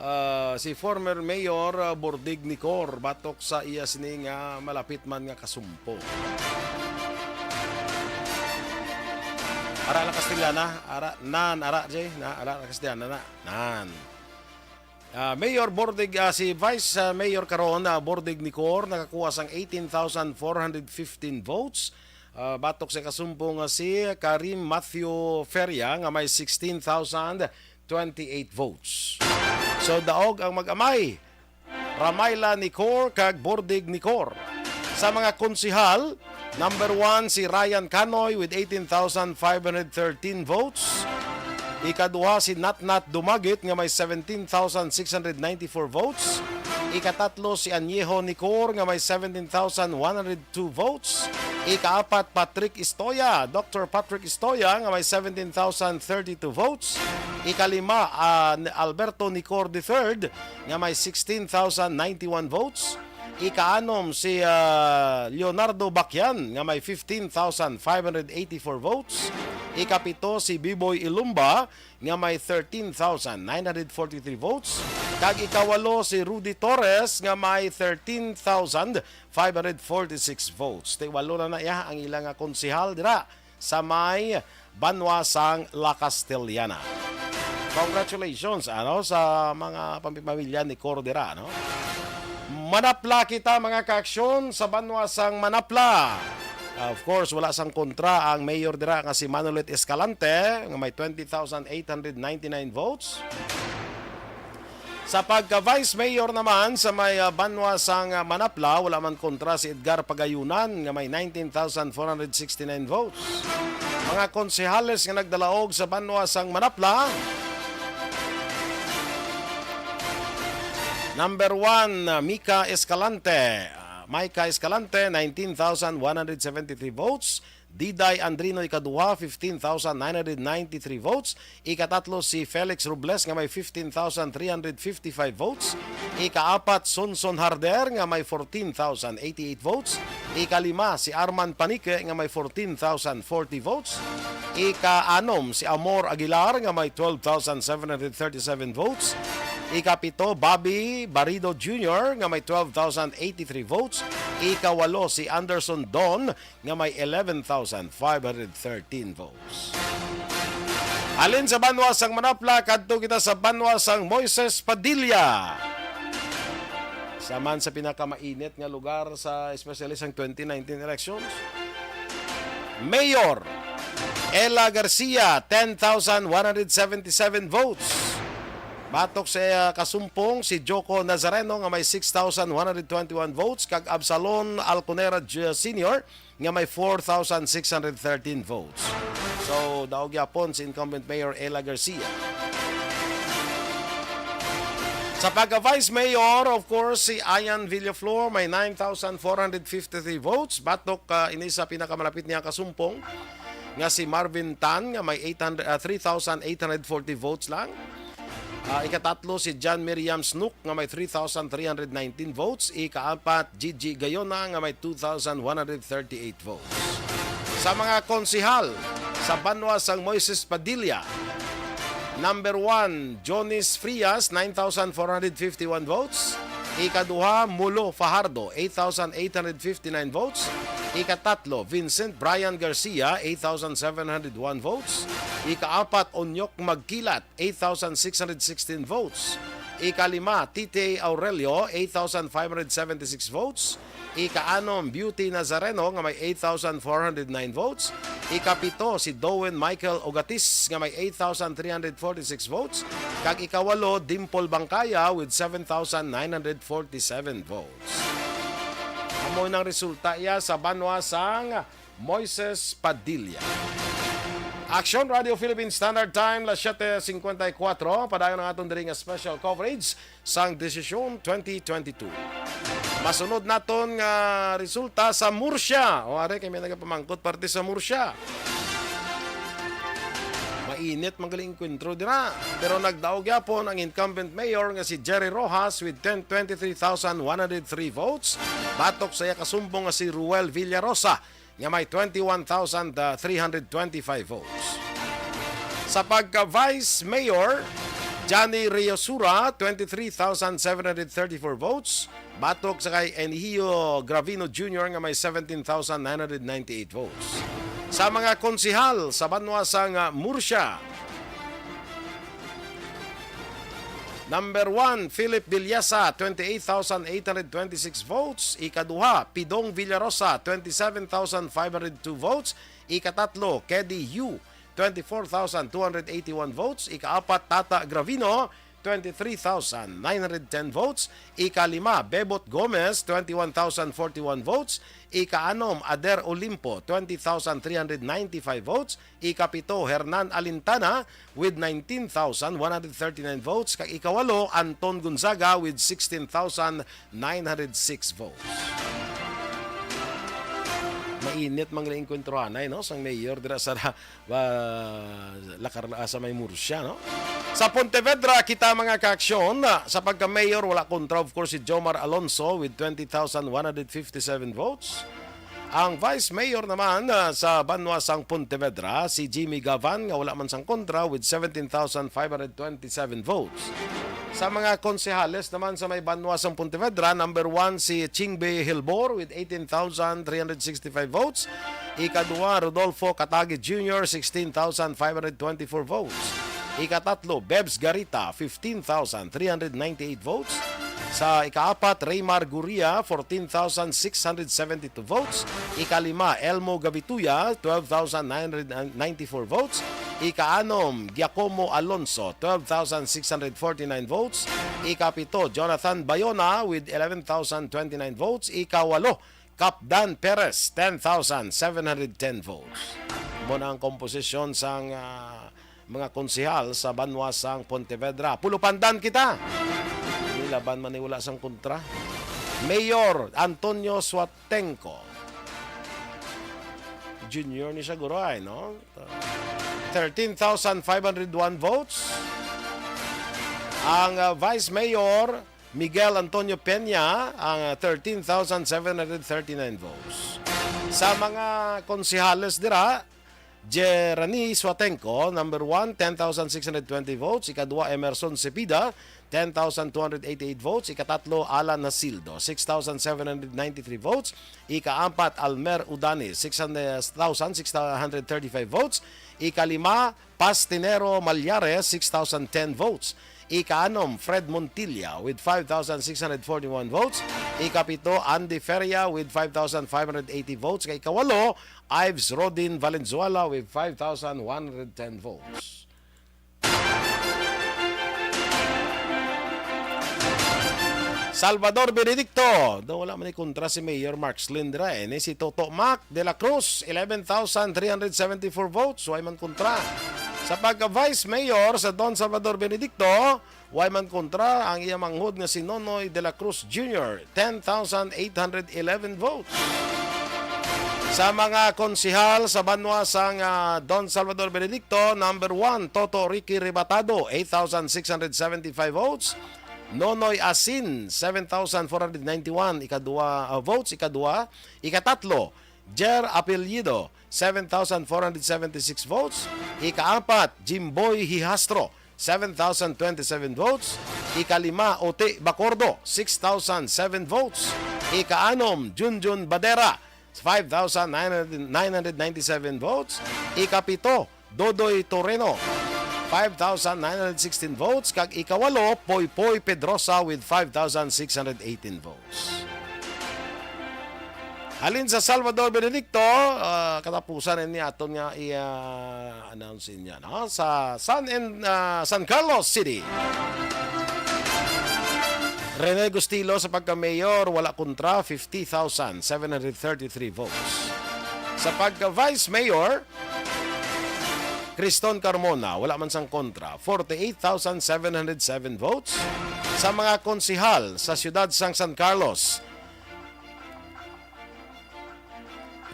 ah, si former Mayor, ah, Bordig Nicor batok sa iya sini nga malapit man nga kasumpo. Ara lang Castellana, ara, nan, ara, Jay, na, ara lang Castellana na. Nan. Ah, Mayor Bordig, ah, si Vice, ah, Mayor karon, ah, Bordig Nicor, nakakuha sang eighteen thousand four hundred fifteen votes. Ah, batok sa kasumpong nga si Karim Matthew Feria nga may sixteen thousand twenty-eight votes. So, daog ang mag-amay. Ramayla Nicor kag Bordig Nicor. Sa mga konsehal, number one si Ryan Canoy with eighteen thousand five hundred thirteen votes. Ikaduha si Natnat Dumagit nga may seventeen thousand six hundred ninety-four votes. Ikatatlo si Añejo Nicor nga may seventeen thousand one hundred two votes. Ikaapat, Patrick Istoya, Doctor Patrick Istoya nga may seventeen thousand thirty-two votes. Ikalima, ah, Alberto Nicor the third nga may sixteen thousand ninety-one votes. Ikaanom si, ah, Leonardo Bacquian nga may fifteen thousand five hundred eighty-four votes. Ikapito si Biboy Ilumba nga may thirteen thousand nine hundred forty-three votes. Kag ikawalo si Rudy Torres nga may thirteen thousand five hundred forty-six votes. Tay walo na na iya ang ila nga konsehal dira sa may banwa sang La Castellana. Congratulations, ano, sa mga pamipamilya ni Cordera, no? Manapla kita, mga kaaksyon, sa banwa sang Manapla. Of course, wala sang kontra ang mayor dira nga si Manolet Escalante, nga may twenty thousand eight hundred ninety-nine votes. Sa pagka-vice mayor naman sa may, ah, banwa sang, ah, Manapla, wala man kontra si Edgar Pagayunan nga may nineteen thousand four hundred sixty-nine votes. Mga konsehales nga nagdalaog sa banwa sang Manapla, number one, ah, Mika Escalante. Ah, Micah Escalante, nineteen thousand one hundred seventy-three votes. Diday Andrino ikaduha, fifteen thousand nine hundred ninety-three votes. Ikatatlo si Felix Robles nga may fifteen thousand three hundred fifty-five votes. Ikaapat, Sonson Harder nga may fourteen thousand eighty-eight votes. Ikalima, si Arman Panique nga may fourteen thousand forty votes. Ikaanom, si Amor Aguilar nga may twelve thousand seven hundred thirty-seven votes. Ikapito, Bobby Barido Junior nga may twelve thousand eighty-three votes. Ikawalo, si Anderson Don nga may eleven thousand five hundred thirteen votes. Halin sa banwa sang Manapla, kadto kita sa banwa sang Moises Padilla. Sa man sa pinakamainit nga lugar sa, especially sang twenty nineteen elections. Mayor Ella Garcia, ten thousand one hundred seventy-seven votes. Batok sa iya kasumpong, si Joko Nazareno nga may six thousand one hundred twenty-one votes, kag Absalon Alconera J-, Senior nga may four thousand six hundred thirteen votes. So, daog yapon si incumbent Mayor Ella Garcia. Sa pagka-vice mayor, of course, si Ian Villaflor may nine thousand four hundred fifty-three votes. Batok, ah, ini sa pinakamalapit niya kasumpong nga si Marvin Tan nga may eight hundred, ah, three thousand eight hundred forty votes lang. Ah, ikatatlo si John Miriam Snook nga may three thousand three hundred nineteen votes. Ikaapat, Gigi Gayona nga may two thousand one hundred thirty-eight votes. Sa mga konsihal sa banwa sang Moises Padilla, number one, Jonis Frias, nine thousand four hundred fifty-one votes. Ikaduha, Mulo Fajardo, eight thousand eight hundred fifty-nine votes. Ikatatlo, Vincent Brian Garcia, eight thousand seven hundred one votes. Ikaapat, Onyok Magkilat, eight thousand six hundred sixteen votes. Ikalima, Tite Aurelio, eight thousand five hundred seventy-six votes. Ikaanom, Beauty Nazareno nga may eight thousand four hundred nine votes. Ikapito, si Dowen Michael Ogatis nga may eight thousand three hundred forty-six votes. Kag ikawalo, Dimple Bangkaya with seven thousand nine hundred forty-seven votes. Amo nang resulta iya sa banwa sang Moises Padilla. Action Radio Philippine Standard Time, las siete cincuenta y cuatro. Padayon ang aton diri nga special coverage sang Desisyon twenty twenty-two. Masunod naton nga resulta sa Murcia. O, are, kay may nagapamangkot parte sa Murcia. Mainit man gali enkwentro dira. Pero nagdaog gyapon ang incumbent mayor nga si Jerry Rojas with ten, twenty-three thousand one hundred three votes. Batok sa iya kasumpong nga si Ruel Villarosa nga may twenty-one thousand three hundred twenty-five votes. Sa pagka-vice mayor, Johnny Riosura, twenty-three thousand seven hundred thirty-four votes. Batok sa kay Enihio Gravino Junior nga may seventeen thousand nine hundred ninety-eight votes. Sa mga konsihal sa banwa sang Murcia, number one, Philip Villasa, twenty-eight thousand eight hundred twenty-six votes. Ikaduha, Pidong Villarosa, twenty-seven thousand five hundred two votes. Ikatatlo, Kedi Yu, twenty-four thousand two hundred eighty-one votes. Ikaapat, Tata Gravino, twenty-three thousand nine hundred ten votes. Ikalima, Bebot Gomez, twenty-one thousand forty-one votes. Ikaanom, Ader Olimpo, twenty thousand three hundred ninety-five votes. Ikapito, Hernan Alintana with nineteen thousand one hundred thirty-nine votes. Kag ikawalo, Anton Gonzaga with sixteen thousand nine hundred six votes. Mainit man gali enkwentro anay, no, sang mayor dira sa, ah, Lakar, ah, sa may Murcia, no? Sa Pontevedra, kita, mga kaaksyon, ah, sa pagka-mayor, wala kontra, of course, si Jomar Alonso with twenty thousand one hundred fifty-seven votes. Ang vice mayor naman, ah, sa banwa sang Pontevedra, si Jimmy Gavan, nga wala man sang kontra, with seventeen thousand five hundred twenty-seven votes. Sa mga konsehales naman sa may banwa sang Pontevedra, number one si Chingbe Hilbor with eighteen thousand three hundred sixty-five votes. Ikadua, Rodolfo Katagi Junior, sixteen thousand five hundred twenty-four votes. Ikatatlo, Bebs Garita, fifteen thousand three hundred ninety-eight votes. Sa ikaapat, Raymar Guria, fourteen thousand six hundred seventy-two votes. Ikalima, Elmo Gavituya, twelve thousand nine hundred ninety-four votes. Ikaanom, Giacomo Alonso, twelve thousand six hundred forty-nine votes. Ikapito, Jonathan Bayona with eleven thousand twenty-nine votes. Ikawalo, Capdan Perez, ten thousand seven hundred ten votes. Mo na ang komposisyon sang, ah, mga konsehal sa banwa sang Pontevedra. Pulupandan kita. Nilaban man ni wala sang kontra. Mayor Antonio Suatenco Junior ni siya, guro, ay, no? Thirteen thousand five hundred one votes. Ang, ah, Vice Mayor Miguel Antonio Peña, ang, ah, thirteen thousand seven hundred thirty-nine votes. Sa mga konsehales dira, Jerani Suatenco, number one, ten thousand six hundred twenty votes. Ikadua, Emerson Cepeda, ten thousand two hundred eighty-eight votes. Ikatatlo, Alan Hasildo, six thousand seven hundred ninety-three votes. Ikaampat, Almer Udani, six thousand six hundred thirty-five votes. Ikalima, Pastinero Malyares, six thousand ten votes. Ikaanom, Fred Montilla with five thousand six hundred forty-one votes. Ikapito, Andy Feria with five thousand five hundred eighty votes. Kay ikawalo, Ives Rodin Valenzuela with five thousand one hundred ten votes. Salvador Benedicto. Do, wala man ni kontra si Mayor Mark Slindra, eh. Ni si Toto Mac de la Cruz, eleven thousand three hundred seventy-four votes. Way man kontra. Sa pagka-Vice Mayor sa Don Salvador Benedicto, way man kontra ang iya manghod nga si Nonoy de la Cruz Junior, ten thousand eight hundred eleven votes. Sa mga konsehal sa banwa sang, ah, Don Salvador Benedicto, number one, Toto Ricky Rebatado, eight thousand six hundred seventy-five votes. Nonoy Asin, seven thousand four hundred ninety-one, ikadua, ah, votes, ikadua. Ikatatlo, Jer Apelyido, seven thousand four hundred seventy-six votes. Ikaapat, Jimboy Hihastro, seven thousand twenty-seven votes. Ikalima, Ote Bacordo, six thousand seven votes. Ikaanom, Junjun Badera, five thousand nine hundred, nine hundred ninety-seven votes. Ikapito, Dodoy Toreno, five thousand nine hundred sixteen votes. Kag ikawalo, Poypoy Pedrosa with five thousand six hundred eighteen votes. Halin sa Salvador Benedicto, ah, katapusan ini aton nga i-, ah, announce niya, no? Sa San En-, ah, San Carlos City. Rene Gustilo sa pagka-mayor, wala kontra, fifty thousand seven hundred thirty-three votes. Sa pagka-vice mayor, Criston Carmona, wala man sang kontra, forty-eight thousand seven hundred seven votes. Sa mga konsihal sa siyudad sang San Carlos,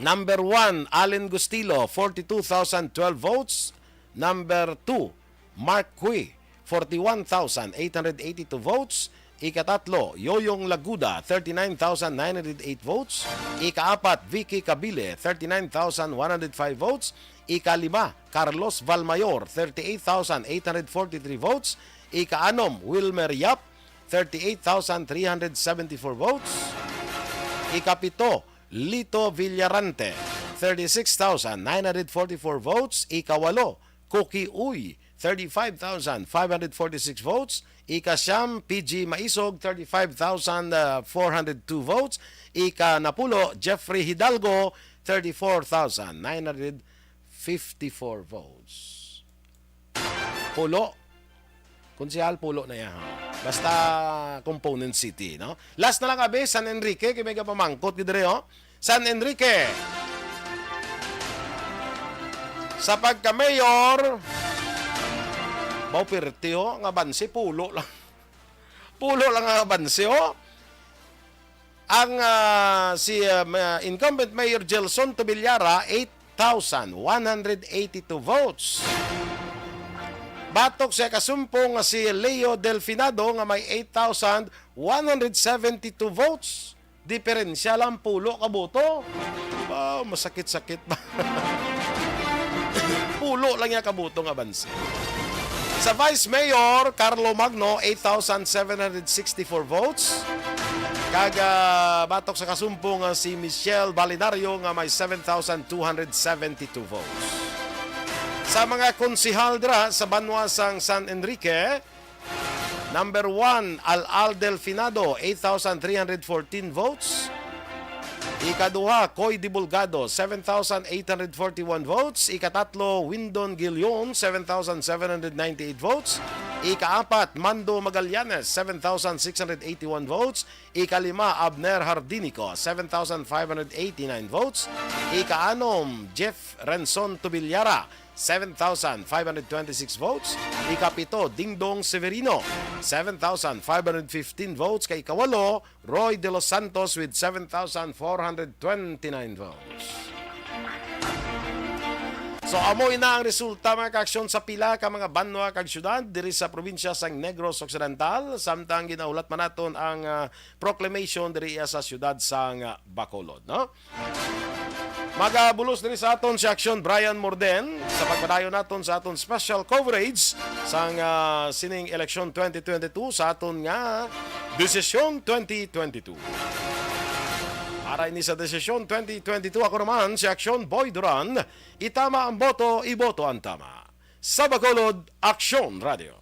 number one, Allen Gustilo, forty-two thousand twelve votes. Number two, Mark Cui, forty-one thousand eight hundred eighty-two votes. Ikatatlo, Yoyong Laguda, thirty-nine thousand nine hundred eight votes. Ikaapat, Vicky Cabile, thirty-nine thousand one hundred five votes. Ikalima, Carlos Valmayor, thirty-eight thousand eight hundred forty-three votes. Ikaanom, Wilmer Yap, thirty-eight thousand three hundred seventy-four votes. Ikapito, Lito Villarante, thirty-six thousand nine hundred forty-four votes. Ikawalo, Koki Uy, thirty-five thousand five hundred forty-six votes. Ikasyam, P G Maisog, thirty-five thousand four hundred two votes. Ikanapulo, Jeffrey Hidalgo, thirty-four thousand nine hundred fifty-four votes. Pulo. Konsehal, pulo na yan, ha? Basta component city, no? Last na lang, abi, San Enrique, kay may kapamangkot gid diri, oh. San Enrique. Sa pagka-mayor, baw pirti, oh, nga bansi, pulo lang. Pulo lang ang abanse, oh. Ang, ah, si, ah, ma-, incumbent Mayor Gelson Tobillara, eight thousand one hundred eighty-two votes. Batok sa kasumpong nga si Leo Delfinado nga may eight thousand one hundred seventy-two votes. Diferensya lang pulo ka boto. Ba, masakit-sakit ba? Pulo lang niya ka boto nga abanse. Sa Vice Mayor, Carlo Magno, eight thousand seven hundred sixty-four votes. Kag, ah, batok sa kasumpong, ah, si Michelle Balinario nga may seven thousand two hundred seventy-two votes. Sa mga konsihal dira sa banwa sang San Enrique, number one, Al-Al Delfinado, eight thousand three hundred fourteen votes. Ikaduha, Coy Dibulgado, seven thousand eight hundred forty-one votes. Ikatatlo, Windon Guillon, seven thousand seven hundred ninety-eight votes. Ikaapat, Mando Magallanes, seven thousand six hundred eighty-one votes. Ikalima, Abner Hardinico, seven thousand five hundred eighty-nine votes. Ikaanom, Jeff Renson Tubillara, seven thousand five hundred twenty-six votes. Ikapito, Dingdong Severino, seven thousand five hundred fifteen votes. Kay ikawalo, Roy De Los Santos with seven thousand four hundred twenty-nine votes. So, amo ina ang resulta, mga kaaksyon, sa pila ka mga banwa kag syudad diri sa probinsya sang Negros Occidental, samtang ginahulat man naton ang, ah, proclamation diri iya sa siyudad sang, ah, Bacolod, no? Magabulos diri sa aton si Aksyon Brian Morden sa pagpadayon naton sa aton special coverage sang, ah, sining eleksyon twenty twenty-two sa aton nga Desisyon twenty twenty-two. Para ini sa Desisyon twenty twenty-two, ako naman si Aksyon Boy Duran. Itama ang boto, iboto ang tama. Sa Bacolod, Aksyon Radio.